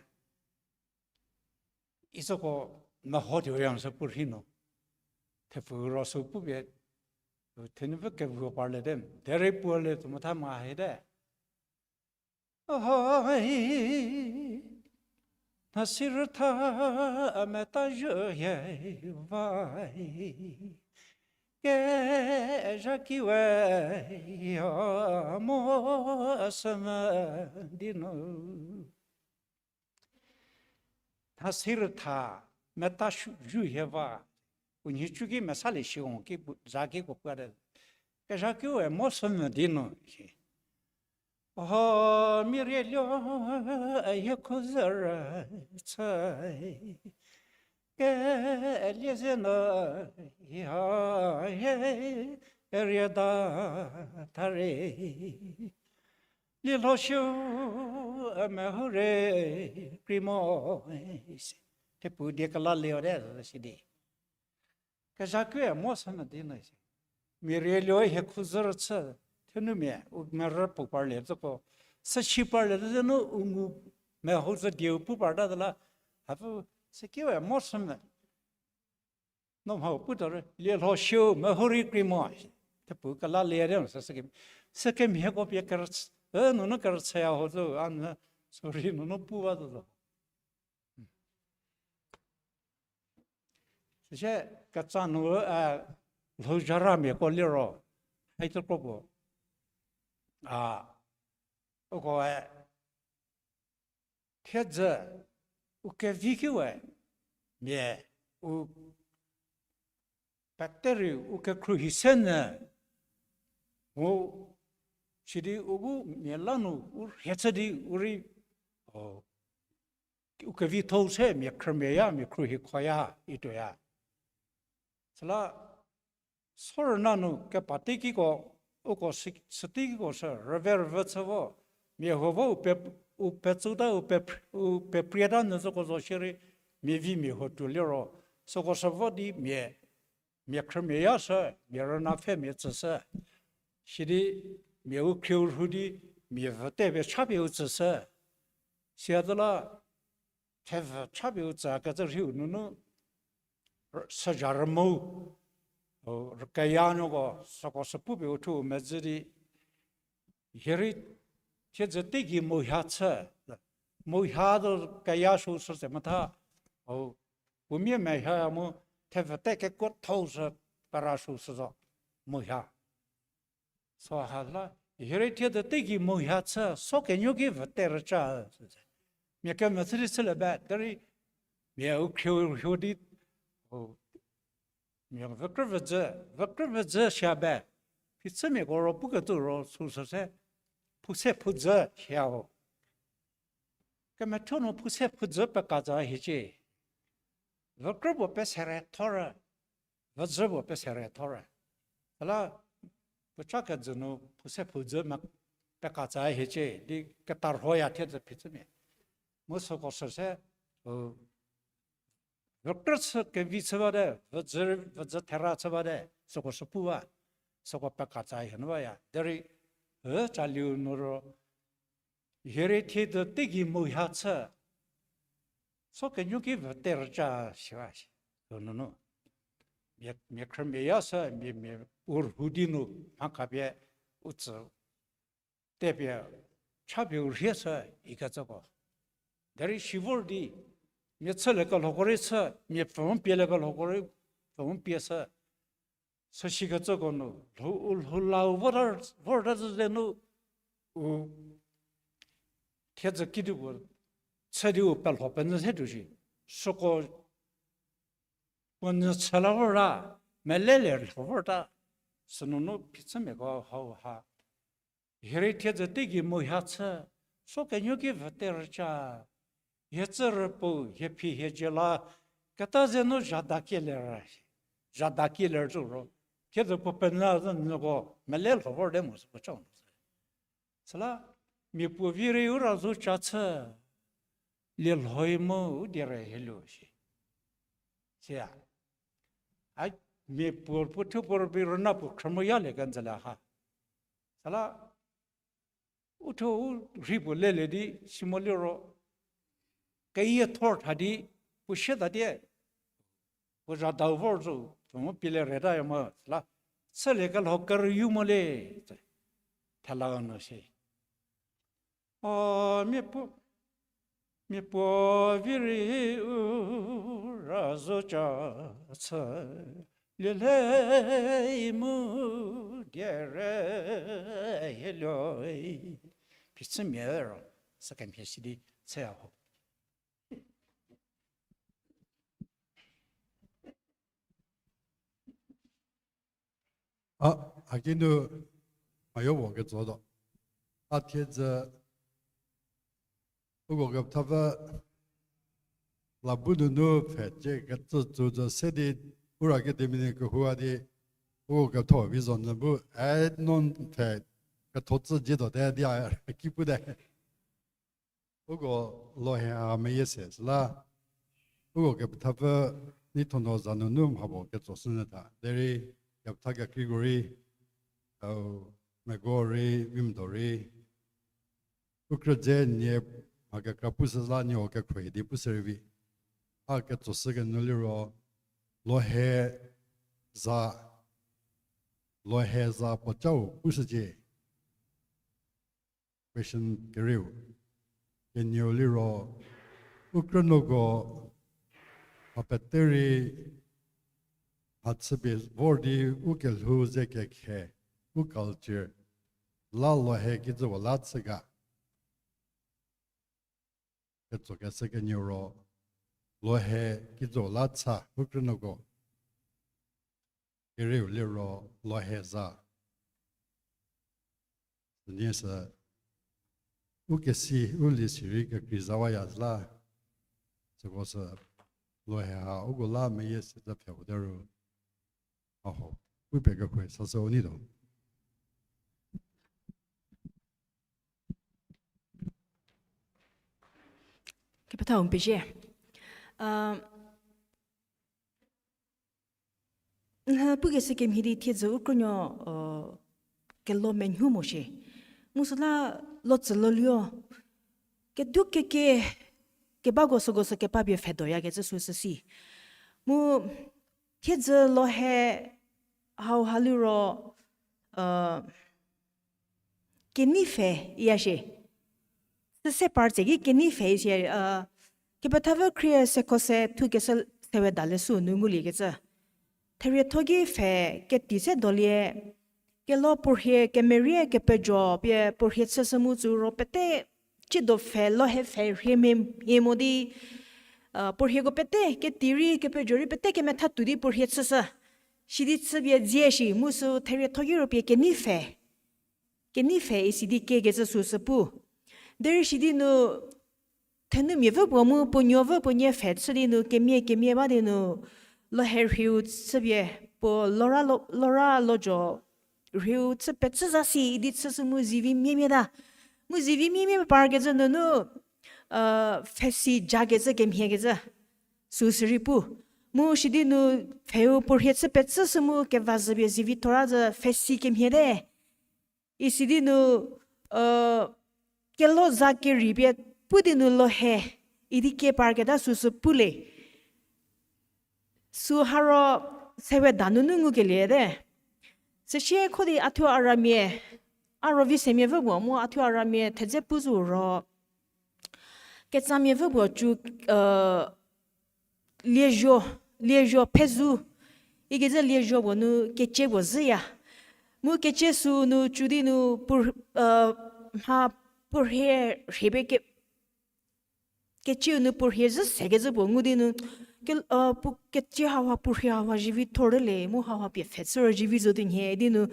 Itsüko meho tuoya sü puo rhi nu. Thepfu ro sü pupie, thenupfü kevuo parlie te, derei puo le tuo mo tha mo hate. Hoi, nhasi rütha meta zhü hie va, kezha ki we mo sümvü di nu. Nhasi rütha meta zhü hie va, u nhicu ki mesalie shi u ki za ki ko puate. Kezha ki we mo sümvü di nu. O, mia rieluo, hie khuzü rüchü, kelie ze nu, hie, hie, rieda tha rei. Lielho shiu, meho rei krei mo, se. Thepu die kelalie te, sidi. Kezha kuoe mo sü nyü di nyü si. Mia rieluo hie khuzü rüchü, thenumia, u merü puo parlie züko. Süsi parlie zü nu u ngu meho zü dieu pu parta de la, hapfü, süki we mo sü nyü. No mha putuo rei, lielho shiu, meho rei krei mo. Thepu kelalie te, sü, sükemhieko pie kerüchü, e, nunu kerüchüya ho zo, a nyü, sorry, nunu pu ba zo zo. Süsie ketsa nu, e, lhouzharümiako liro, haitso kro puo. A, ukoe, thiedzü, u kevi ki we, mia, u, pete rei u kekhruohi se nyü, mu, sidi u bu mia la nu u rhie chü di u rei, o, u kevitho-u se mia khrümia ya, mia khruohi khoya, ituoya. Süla, sorüna nu kepa teikiko, uko sü, sü teikiko sü, rüve rüve chü vo, mia huo vo u pe, u petsuta, u pe, u peprieta nyü züko zo shierei, mia vi mia huo tuo liro, süko sü vo di mia, mia khrümia ya sü, mia rüna pfhe mia tsüshü. Sidi mia u khrieu rhu di, mia vüte pie cha pie u tsüshü. Siazola, thevü cha pie u tsü kecü rhiu nunu, r-, süzha rümo, o, rükeya nuoko, süko sü pupie u thuo mezhü di, hie rei thiedzü teigei mouha chü, mouha zo keya sü sü se metha, o, u mia mehaya mu thevü te kekuothou sü pera sü sü zo, mouha. Süha la, hie rei thiedzü teigei mouha chü, so kenuo ki vüte rüca, sü se. Mia kemvü chü di chülie ba, derei mia u khrieu rhuo di, o, mia vükrü vüdzü, vükrü vüdzü sia ba. Phichümiako ro pukecü ro sü sü se, phuse phudzü sia ho. Kemethuo nu phuse phudzü pekatsa hiecie. Vükrü puo pesere thorü, vüdzü puo pesere thorü. Süla puoca kejü nu phuse phudzü me pekatsa hiecie di ketarhoya thiedzü phichümia. Mu süko sü se, u, vükrü chü kevi chü bate, vüdzü, vüdzü thera chü bate, süko sü pu ba, süko pekatsa hie nu baya. Derei, e, caliu nu ro, hie rei thiedzü teigei mouha chü, so kenuo ki vüte rüca siwa si, nunu. Mia, mia khrümia ya sü, mia, mia u rhu di nu, mha khapie, u tsü, tepie, cha pie u rhie sü, ikecüko. Derei si vor di, mia chüliekelhoko rei chü, mia pfhüu pieliekelhoko rei, pfhüu pie sü, süsikecüko nu, lhou, u lhou lau vorta, vorta zhü ze nu, u thiedzü kidi puo, chü di u pelho penyü se tuo shi, süko puo nyü chü la vorta, melelie lho vorta, sünunu phichümiako hauha. Hie rei thiedzü teigei mouha chü, so kenuo ki vüte rüca, hie tsü rüpou, hie phi hie dzie la, keta ze nu zhada kielie rü, zhada kielie rü zo ro, thiedzü puo penyü zhü nyüko mele lho vorte mo sü puo chau nu sü. Süla, mia puo vi rei u ra zo ca chü, lielhoi mu u die rei hieluo shi. Siya. A, mia puo puo thuo puo rübei rüna puo khrü mo yalie kenjü le ha. Süla, u thuo u rhi puo lelie di si mo liro, keyiethor tha di, puo sie tatie, puo zhadau vor zo, puo mu pielie reta ya mo, süla, chüliekelho kerüyu mo le, thela nu si. O, mia puo, mia puo vi rei u ra zo ca chü, lielhoi mu die rei hieluo. Phichümia ro, sükemhie si di chüya ho. A, haki nu, ayo wo ketso do. A thiedzü, uko kepethapfü labu nunu pfhe cie kecü tsü zo se di, Ura Academy nu kehou a di, uko ketho vi zo nyü bu, e, non pfhe ketho tsü dzie do te di a ki pu te. Uko lohe ha meyie se süla, uko kepethapfü ni thono za nunu mha puo ketso shü nyü tha. Derei kepetha kekreiko rei, au, meko rei, vimdo rei, u krü dze nie mha kekra pushü la nie o kekhruohi di pushü rei vi. A ketso shü kenu liro, lohe za, lohe za puo cau pushücie. Question kerieu. Kenieu liro, u krünuoko mha pete rei mhachüpie vor di u kelhou ze kekhe, u culture, la lohe kijüu la chü ga. Ketsokeshü kenieu ro, lohe kijüu la cha u krünuoko. Kerieu liro lohe za. Sünie sü, u kesi, u liesi rei kekrei zawaya zü la. Süko sü, lohe ha uko la meyie se zü pfhe puo te ru. Aho, u pie kekhruohi sashü u nyi tuo. Kepethau n pezie. Pukeshü kemhie di thiedzü u krünuo kelo menhu mo shie. Mu süla lotsü lolio. Kedu keke kebako süko sü kepapie pfhe doyakecü sü süsi. Mu thiedzü lohe hau ha liro, kenei pfhe iya shie. Süse par tse ki kenei pfhe isi, kepethapfü khrie süko se thukeshü sewe dale sü nu nguliekecü. Therietho ki pfhe keti se dolie, kelo puorhie kemerie kepejo pie puorhie chüshü mu tsü ro pete, ciedo pfhe lohe pfhe rhie mhie mo di, puorhieko pete keti rei kepejo rei pete kemetha tuo di puorhie chüshü. Sidi chüpie dzie shi mu sü therietho ki ro pie kenei pfhe. Kenei pfhe isi di kiekecü sü sü pu. Derei sidi nu thenumia vü puo mu puo nuo vü puo nie pfhe chü di nu kemia kemia ba di nu lohe rhiu chüpie puo lora lo-, lora lojo rhiu chü pecü za si idi chüshü mu zivi miemieta. Mu zivi miemie parkecü nunu, pfhesi jakecü kemhiekecü sü sü rei pu. Mu sidi nu pfheu puorhie chü pecü sü mu keva zhüpie zivi thora zhü pfhesi kemhiete. Isidi nu, kelo za kerei pie pu di nu lohe idi kie parketa sü sü pule. Sü ha ro sewe da nunu ngukelie te. Süsie kho di a thuo a ramia, a ro vi semia vü puo mu a thuo a ramia thedze pu zo ro. Ketsamia vü puo cu, liezuo, liezuo phezu, ikecü liezuo puo nu kecie puo zhüya. Mu kecie sü nu cu di nu puo, mha puorhie rhie pie ke-, kecieu nu puorhie zhü sekecü puo ngu di nu, ke-, puo kecie hauha puorhie hauha zivi thor le mu hauha pie pfhe chü ro zivi zo di nhie di nu,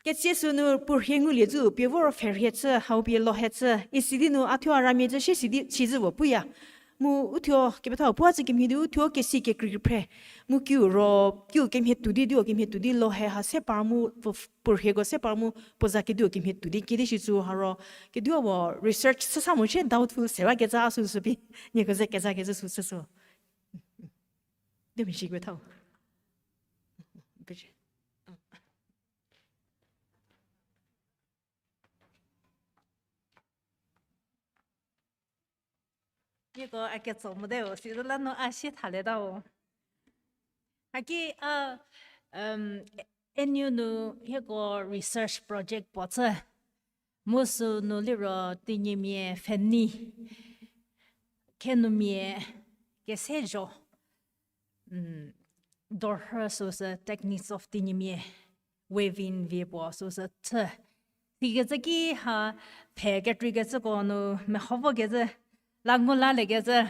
kecie sü nu puorhie ngulie zü pie vor pfhe rhie chü, hau pie lohe chü, isidi nu a thuo a ramia zhü sie sidi sizhü puo puya. Mu u thuo kepethau puo a tsü kemhie di u thuo kesi kekrei kephre. Mu kiu ro, kiu kemhie tuo di, di-o kemhie tuo di lohe ha se par mu, puo-, puorhieko se par mu, puo za kediu kemhie tuo di, kedi shi sü ha ro, kediu puo research chü sa mo sie doubtful se ba keza sü sü pi, nieko ze keza kecü sü sü sü. Di mi shi kepethau. Nieko a ketso mote-o, sidi la nu a sie thalieta-o. Haki a, N U nu hieko research project puo chü. Mu sü nu liro Tenyimia pfhenei, khenumia kese zho, dorhü süsü techniques of Tenyimia, weaving vie puo süsü chü. Sikecü ki ha pfhe kekreikecüko nu meho vokecü, la ngu laliekecü.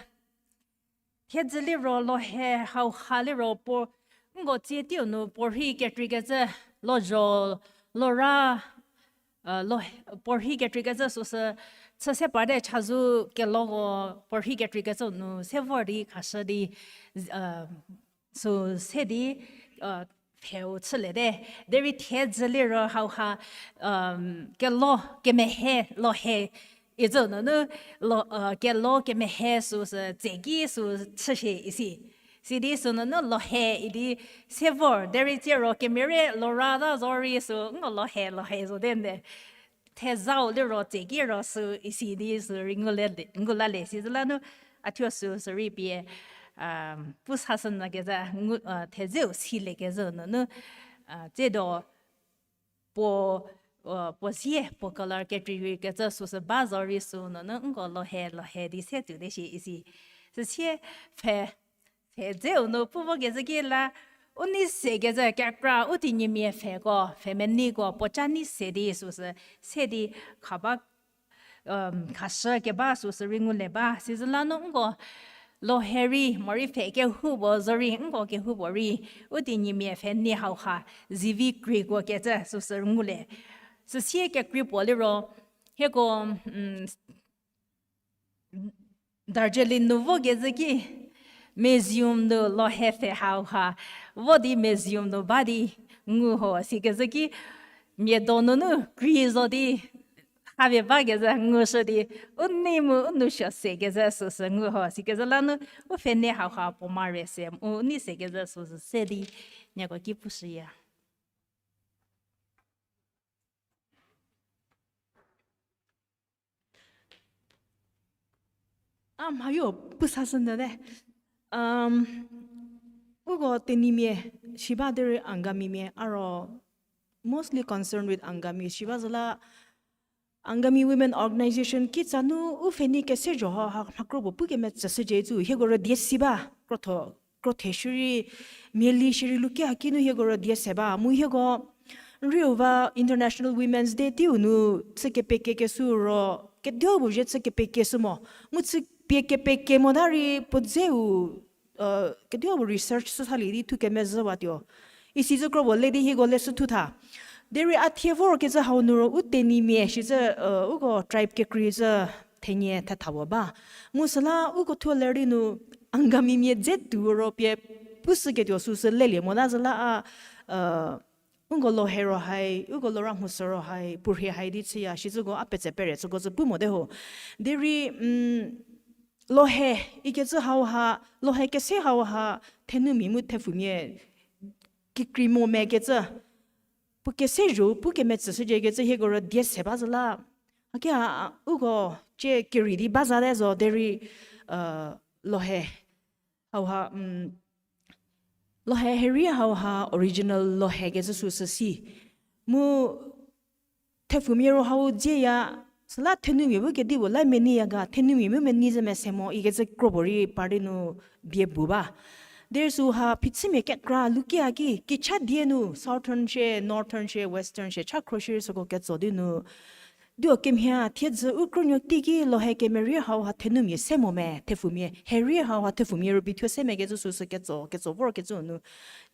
Thiedzü liro lohe hauha liro puo, nko tsie teiu nu puorhi kekreikecü, lozho, lora, lo, puorhi kekrei kecü süsü, chü se parte chazou keloko puorhi kekrei kecü nu se vor di khashü di, sü se di, pheu chüliete. Derei thiedzü liro hauha, kelo kemehe lohe icü nunu, kelo kemehe süsü tseki sü chüshie isi. Sidi sünunu lohe idi se vor, derei tsiero kemerie lorata zorei sü ngo lohe lohe zote nde. Thezau liro tseki ro sü isi di sü rei ngulalie sizü lanu, a thuo sü sü rei pie, pu sashünyü kezü, thezeu silie kezü nunu, tsiedo puo, puo sie puo color kekrei kecü süsü ba zorei sü nunu nko lohe lohe di se tuote shie isi. Süsie pfhe, pfhe dzeu nu pu vo kezü ki la, u nei se kezü kekra u tenyimia pfheko, pfhemeniko puoca nei se di süsü se di khaba, khashü keba süsü rei ngulie ba sizü lanu nko lohe rei morei pfhe kehoupuo zorei nko kehoupuo rei u tenyimia pfhe nei hauha zivi kreiko kecü süsü ngulie. Süsie kekrei puo liro, hieko, Darjeeling nu vo kezü ki, museum nu lohe pfhe hauha vo di museum nu ba di ngu ho si kezü ki, mia donunu krei zo di, ha pie ba kezü ngushü di, u nei mu u nou suo se kezü süsü ngu ho si kezü lanu, u pfhe nei hauha puo mare se u nei se kezü süsü se di, nieko ki pushüya. A mhayo pu sashünyü te. Uko tenyimia shi ba derei Angamimia a ro mostly concerned with Angami shi ba zo la Angami Women Organization kitsa nu u pfhe nei kese zho ha mha kropuo pu kemetsüshücie icü hieko rüdie si ba, krotho, krothe shierei, miali shierei luki haki nu hieko rüdie se ba mu hieko, n riu va International Women's Day teiu nu chü kepekekeshü ro, kedipuo zhie chü kepekeshü mo, mu chü pie kepeke mota rei puo dzeu, kedipuo research shü salie di thu kemezhüwatuo. Isi zü kropuo le di hieko leshü thu tha. Derei a thie vorkecü hau nu ro u tenyimia shi zü, uko tribe kekrei zü thenie thetha puo ba. Mu süla uko thuo ler di nu Angamimia dze tuo ro pie pushüketuo süsü lelie mota zü la a, uko lohe ro hai, uko lora mhusü ro hai, puorhie hai di chüya shi züko a petse pere süko zü pu mote ho. Derei, lohe ikecü hauha, lohe kese hauha thenumia mu thepfumia kekrei mo me kecü, puo kese zho pu kemetsüshücie kecü hieko rüdie se ba zü la. Haki a, uko cie kerei di ba zate zo derei, lohe hauha, lohe herie hauha original lohe kecü süsü si. Mu thepfumia ro hau dzieya, süla thenumia bu kedipuo la meneiya ga, thenumia mu menei zü mese mo ikecü kropuo rei par di nu die bu ba. Derei süha phichümia kekra luki haki, kicha die nu, southern shie, northern shie, western shie, cha khro shierei süko ketso di nu, dio kemhie thiedzü u krünuo teiki lohe kemerie hauha thenumia se mo me, thepfumia, herie hauha thepfumia rübei thuo se me kecü süsü ketso, ketso vorkecü nu.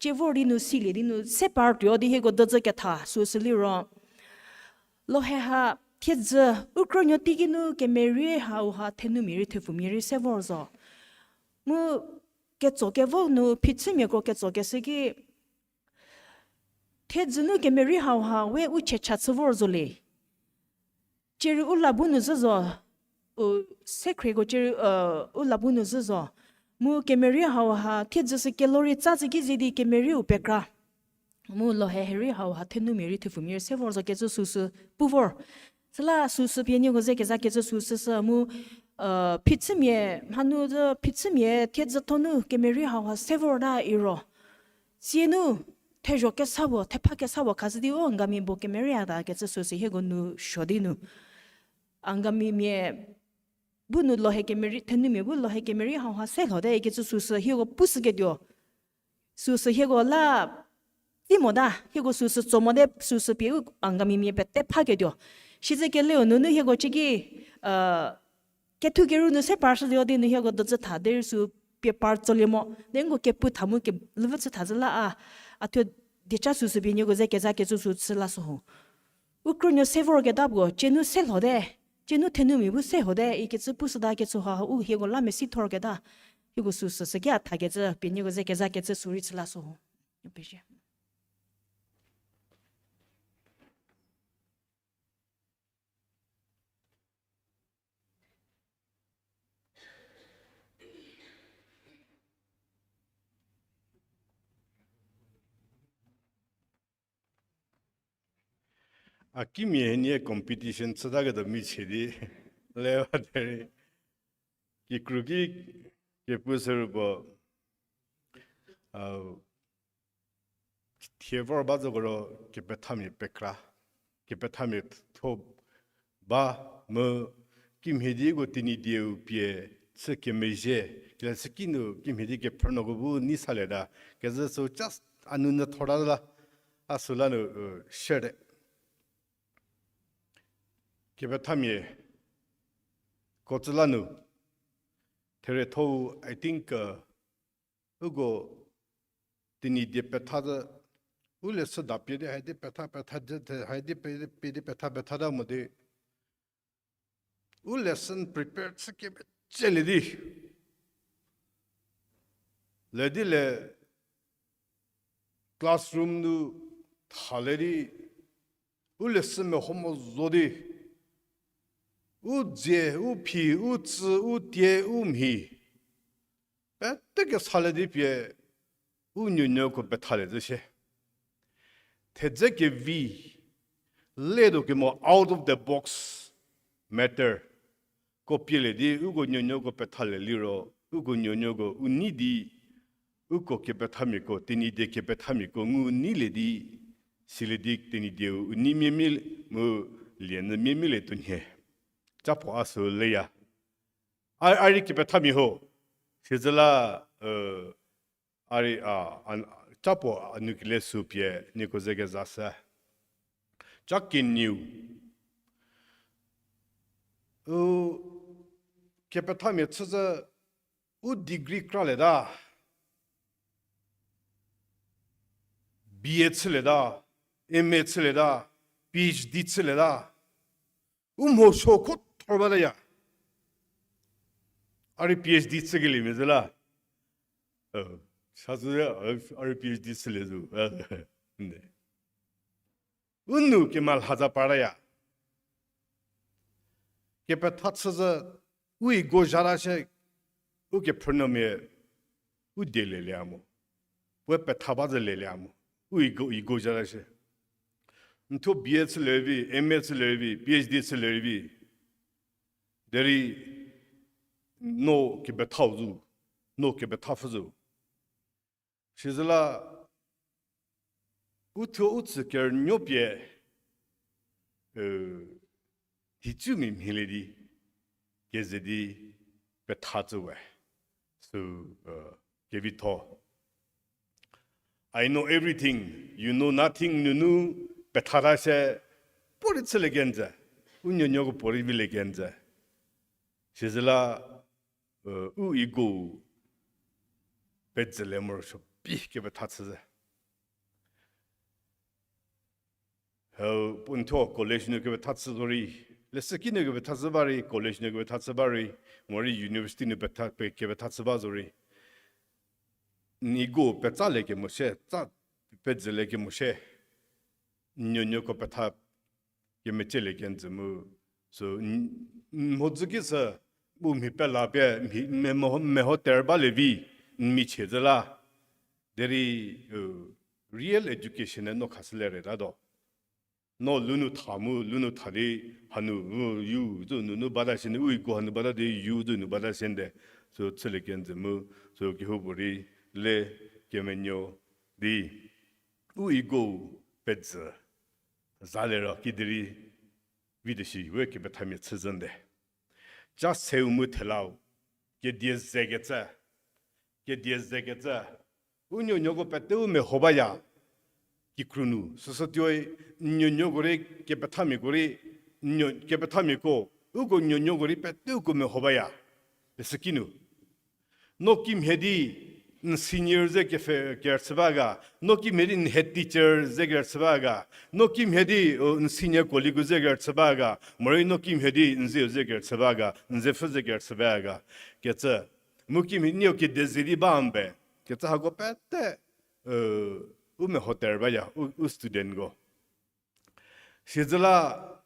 Cie vor di nu silie di nu se par tuo di hieko dozü ketha süsü liro, lohe ha thiedzü u krünuo teiki nu kemerie hauha thenumia rei thepfumia rei se vor zo. Mu ketso kevo nu phichümiako ketso keshü ki, thiedzü nu kemerie hauha we u checha chü vor zo le. Cie rei u la bu nu zhü zo, u, sekhrieko cie rei, u la bu nu zhü zo. Mu kemerie hauha thiedzü sü kelori tsa tsü ki zie di kemerieu pekra. Mu lohe herie hauha thenumia rei thepfumia rei se vor zo kecü süsü pu vor. Süla süsü pie nieko ze keza kecü süsü sü mu, phichümia, mhanu zü phichümia thiedzü thonu kemerie hauha se vorta iro, tsie nu thezho kesa puo, thepha kesa puo khashü di u Angami bo kemerie hata kecü süsü hieko nu suo di nu, Angamimia bu nu lohe kemerie, thenumia bu lohe kemerie hauha se lhote ikecü süsü hieko pushüketuo. Süsü hieko la tei mota, hieko süsü tso mote, süsü pie u Angamimia pete phaketuo. Sizü keleu nunu hieko cie ki, kethu keru nu se par shütuo di nu hieko dozü tha derei sü pie par tsolie mo. Derei nko kepu tha mu kelhou chü tha zü la a, a thuo dieca süsü pie nieko ze keza kecü sü chü la sü ho. Pu krünuo se vorketa puo, cenu se lhote, cenu thenumia bu se hote, ikecü pushüta kecü ha u hieko la mesi thorketa, hieko süsü süki a thakecü, pie nieko ze kezakecü sü rei chü la so. A kimia hienie competition chütaketuo michie di, lewa derei. Kikru ki kepu sürü puo, a, thie vor ba zokero kepethamia pekra, kepethamia tho ba mu kimhie di ko Tenyidieu pie chü kemezhie, kele süki nu kimhie di kephrünuoko bu nei salieta, kezü sü just a nou nyü thorta la, a süla nu, u, share te. Kepethamia ko tsü la nu, therietho-u, I think, uh, uko Tenyidie petha zü, u lesson da pie di hai di petha, petha di, hai di pie di, pie di petha, pethata mo di, u lesson prepare chü kemecielie di, le di le classroom nu thalie di, u lesson meho mo zo di, u dzie, u phi, u tsü, u tie, u mhi, pete kesalie di pie, u nuonuoko pethalie zü shie. Thedze kevi, letuo kemo out of the box matter ko pielie di, uko nuonuoko pethalie liro, uko nuonuoko u nei di, uko kepethamiako, Tenyidie kepethamiako ngu neilie di, silie di Tenyidieu u nei miemie mu lie nyü miemielie tuo nhie. Capuo a sü leya. A, a rei kepethamia ho. Sizü la, a rei, a, a, capuo a nu kele sü pie nieko ze kezashü. Ca kenieu. U, kepethamia chü zü u degree kralieta. B A chülieta, M A chülieta, P H D chülieta. U mho suo kho thor bataya. A rei P H D chükeliemia zü la. Sa zü, a rei P H D chülie zo. U nou kemalha za partaya. Kepetha chü zü, u ego zhata shie, u kephrünuomia, u die lelie mo. Puoe petha ba zü lelie mo. U ego, ego zhata shie. N thuo B A chülie vi, M A chülie vi, P H D chülie vi. Derei no kepethau zo, no kepethapfü zo. Sizü la, u thuo u tsü kerünuo pie, u, hicumia mhilie di, keze di petha tsü we. Sü, u, kevitho. I know everything, you know nothing nunu pethata shie, puorei chülie kenjü, u nuonuoko puorei vilie kenjü. Sizü la, u ego pezülie morosuo pi kepetha chü zü. Hau, puo n thuo college nu kepetha chü zorei, leshüki nu kepetha chü ba rei, college nu kepetha chü ba rei, morei university nu petha, pe, kepetha chü ba zorei. N ego petsalie kemo shie, tsa pezülie kemo shie. N nuonuoko petha kemecielie kenjü mu. So, n, n mhodzü ki sü, bu mhi pela pie, mhi, me, meho, meho ter balie vi, n michie zü la. Derei, u, real education-e no khashülie reta do. No lunu tha mu, lunu tha di, hanu, u, yu, zü nunu bata shie, u ego hanu bata di, yu zü nu bata shie nde. So, chülie kenjü mu, so, kehoupuorei, le, kemenuo, di, u ego pezü, zalie ro, kiderei, vite shi, we kepethamia chü zü nde. Ca seu mu thelau, kedie zekecü, kedie zekecü, u nuonuoko peteu meho baya, kikru nu, süsü tuoi, n nuonuoko rei, kepethamiako rei, nuo, kepethamiako, uko nuonuoko rei peteuko meho baya, leshüki nu. No kimhie di, n senior ze kefe kerüchü ba ga, no kimhie di n head teacher ze kerüchü ba ga, no kimhie di, uh, n senior colleague ze kerüchü ba ga, morei no kimhie di n zeu ze kerüchü ba ga, n zepfü ze kerüchü ba ga, kecü. Mu kimhie niu kedieze di ba mbe, kecü hako pete, uh, u meho ter baya, u, u studentko. Sizüla,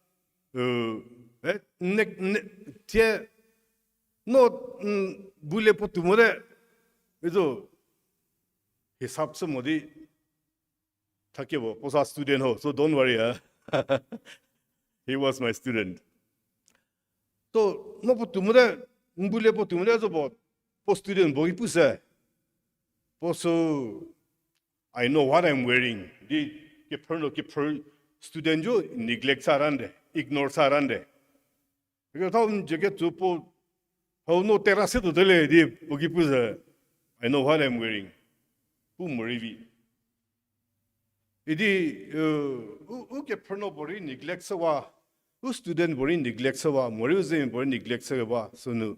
uh, eh, ne, ne, tie, no, mm, bu le puotou mote, izo, hisab sü mo di, thakie bo, puo sa student ho, so don't worry, ha. He was my student. So, no puotou mote, n bu le puotou mote, zo bo, puo student bo ki pu se. Puo sü, I know what I'm wearing. Di kephrü no kephrü student jo neglect sa rande, ignore sa rande. Kethau n jacket tsü puo, hau no tera se tuote le di puo ki pu ze, I know what I'm wearing. Pu morei vi. Idi, uh, u, u kephrü no puorei neglect shüwa, u student puorei neglect shüwa, morei u ze puorei neglect shüwa, sünu.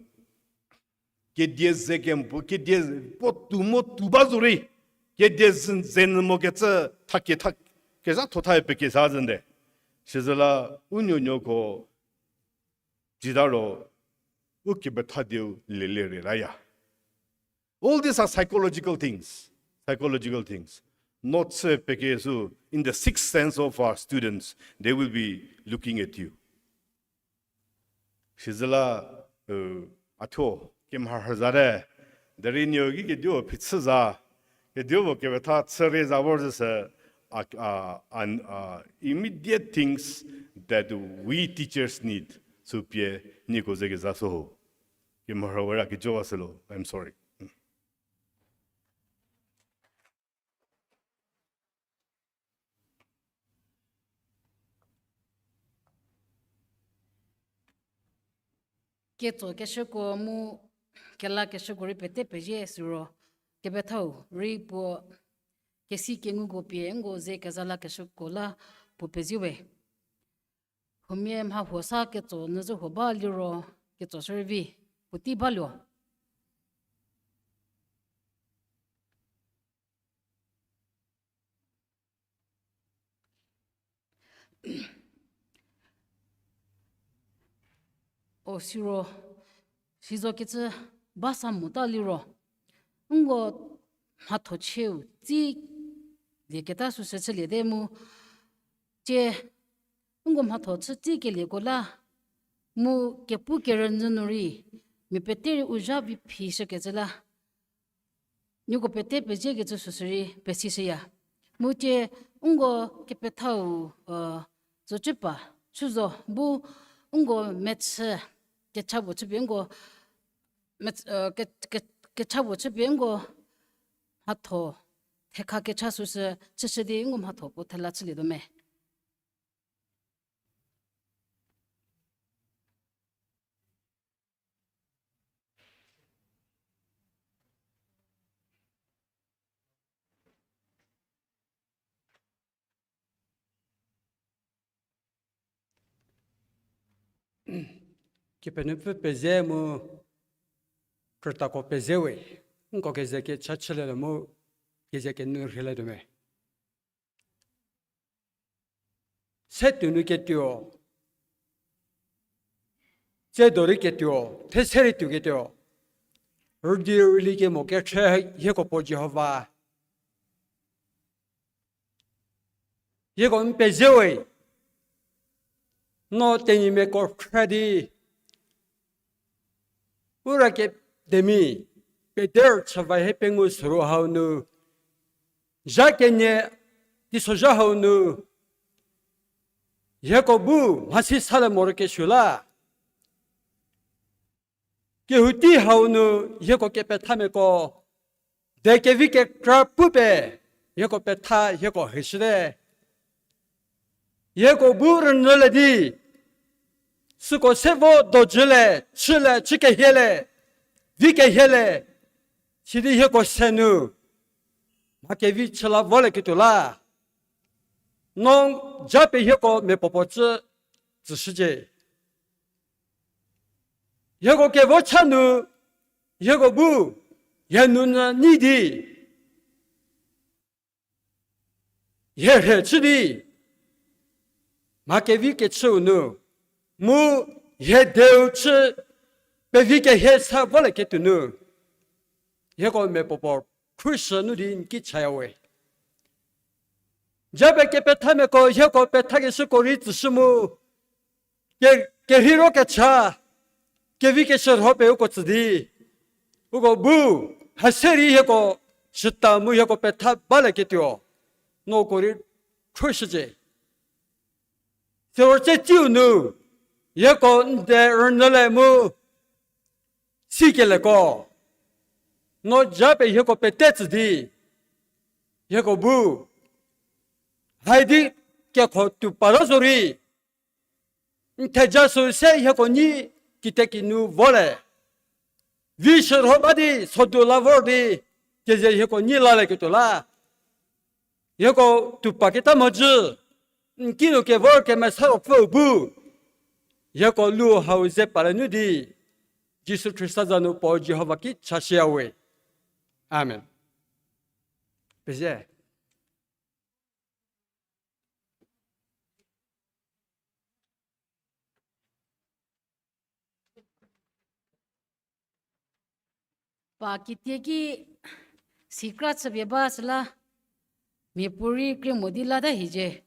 Kedie ze kempu, kedie puotou mo tou ba zorei, kedie ze, ze nyü mo kecü thakie tha, kezhatho tha pekesa zende. Sizüla u nuonuoko, jita ro, u kepetha dieu lele rei laya. All these are psychological things. Psychological things. Not se pekesü, in the sixth sense of our students, they will be looking at you. Sizüla, uh, a thuo, kemharhü zate, derei nieu ki kediu phichü za, kediu bo kepetha chü rei za vor züse, a, a, an, uh, immediate things that we teachers need, sü pie nieko ze keza sü ho. Kemharhü wera kejo wa sülo, I'm sorry. Ketso keshüko mu kela keshüko rei pete pezie siro, kepethau rei puo kesi kenguko pie nko ze keza la keshüko la puo pezie we. Huomia mha huo sa ketso nyü zhü huo ba liro ketso shürei vi, puotei baluo. O siro, sizokecü ba sa mota liro, nko mhatho chieu tsi lieketa süsü chüliete mu, tie nko mhatho chü tsi kelieko la, mu kepu kerünyü nu rei, mia pete rei u zha vi phishükecü la, nieko pete peziekecü süsü rei pesishüya. Mu tie nko kepethau, uh, zocüpa chü zo bu nko mechü kecha puo chüpie nko, mech-, uh, ke-, ke-, kecha puo chüpie nko mhatho thekha kecha süsü chüshü di nko mhatho puo thela chülietuo me. Kepenuopfü pezie mu krütako pezie we, nko keze kecha chülietuo mu keze kenu rheilietuo me. Se tuonu ketuo, tse do rei ketuo, these rei tuo ketuo, rüdi rüli kemo kekhrü hieko puo Jihova. Hieko n pezie we, no tenyimiako khrü di, Ura Academy, peder chüva hie pengou süro hau nu, zha kenie teisozha hau nu, hieko bu mhasi salie morokesuo la. Kehouti hau nu hieko kepethamiako, de kevi kekra pu pie hieko petha hieko heshüte. Hieko bu rünyülie di, süko se vo dojülie, chülie, chü kehielie, vi kehielie, sidi hieko se nu mha kevi chü la volieketuo la. No japie hieko miapuopuo cü, tsüshücie. Hieko kevo cha nu, hieko bu hie nunyü nei di, hie rhe chü di, mha kevi kechüu nu, mu hie deu chü pevi kehie sa volieketuo nu, hieko mia puopuo khruohishü nu di n ki chaya we. Japie kepethamiako hieko pethakeshüko rei tsüshü mu, ke-, kerheiro kecha, kevi keshürho pie uko tsü di, uko bu, ha se rei hieko shüta mu hieko petha balieketuo, no uko rei khruohishücie. Siro tsie tsiu nu, hieko n de rünyülie mu, sikelieko, no japie hieko pete tsü di, hieko bu, haidi kekho tuo para zorei, n theja sü se hieko nyi kitekinu volie. Vi shürho ba di sodu la vor di, keze hieko nyi lalieketuo la, hieko tuo paketa mhodzü, n kinu kevor kemesa Ruopfüu bu, hieko lu hau ze palie nu di, Jisu Khrista za nu puo Jihova ki chashüya we. Amen. Pezie. Pa kitie ki sikra chüpie ba süla, mia puorei krie mo di lata hiecie.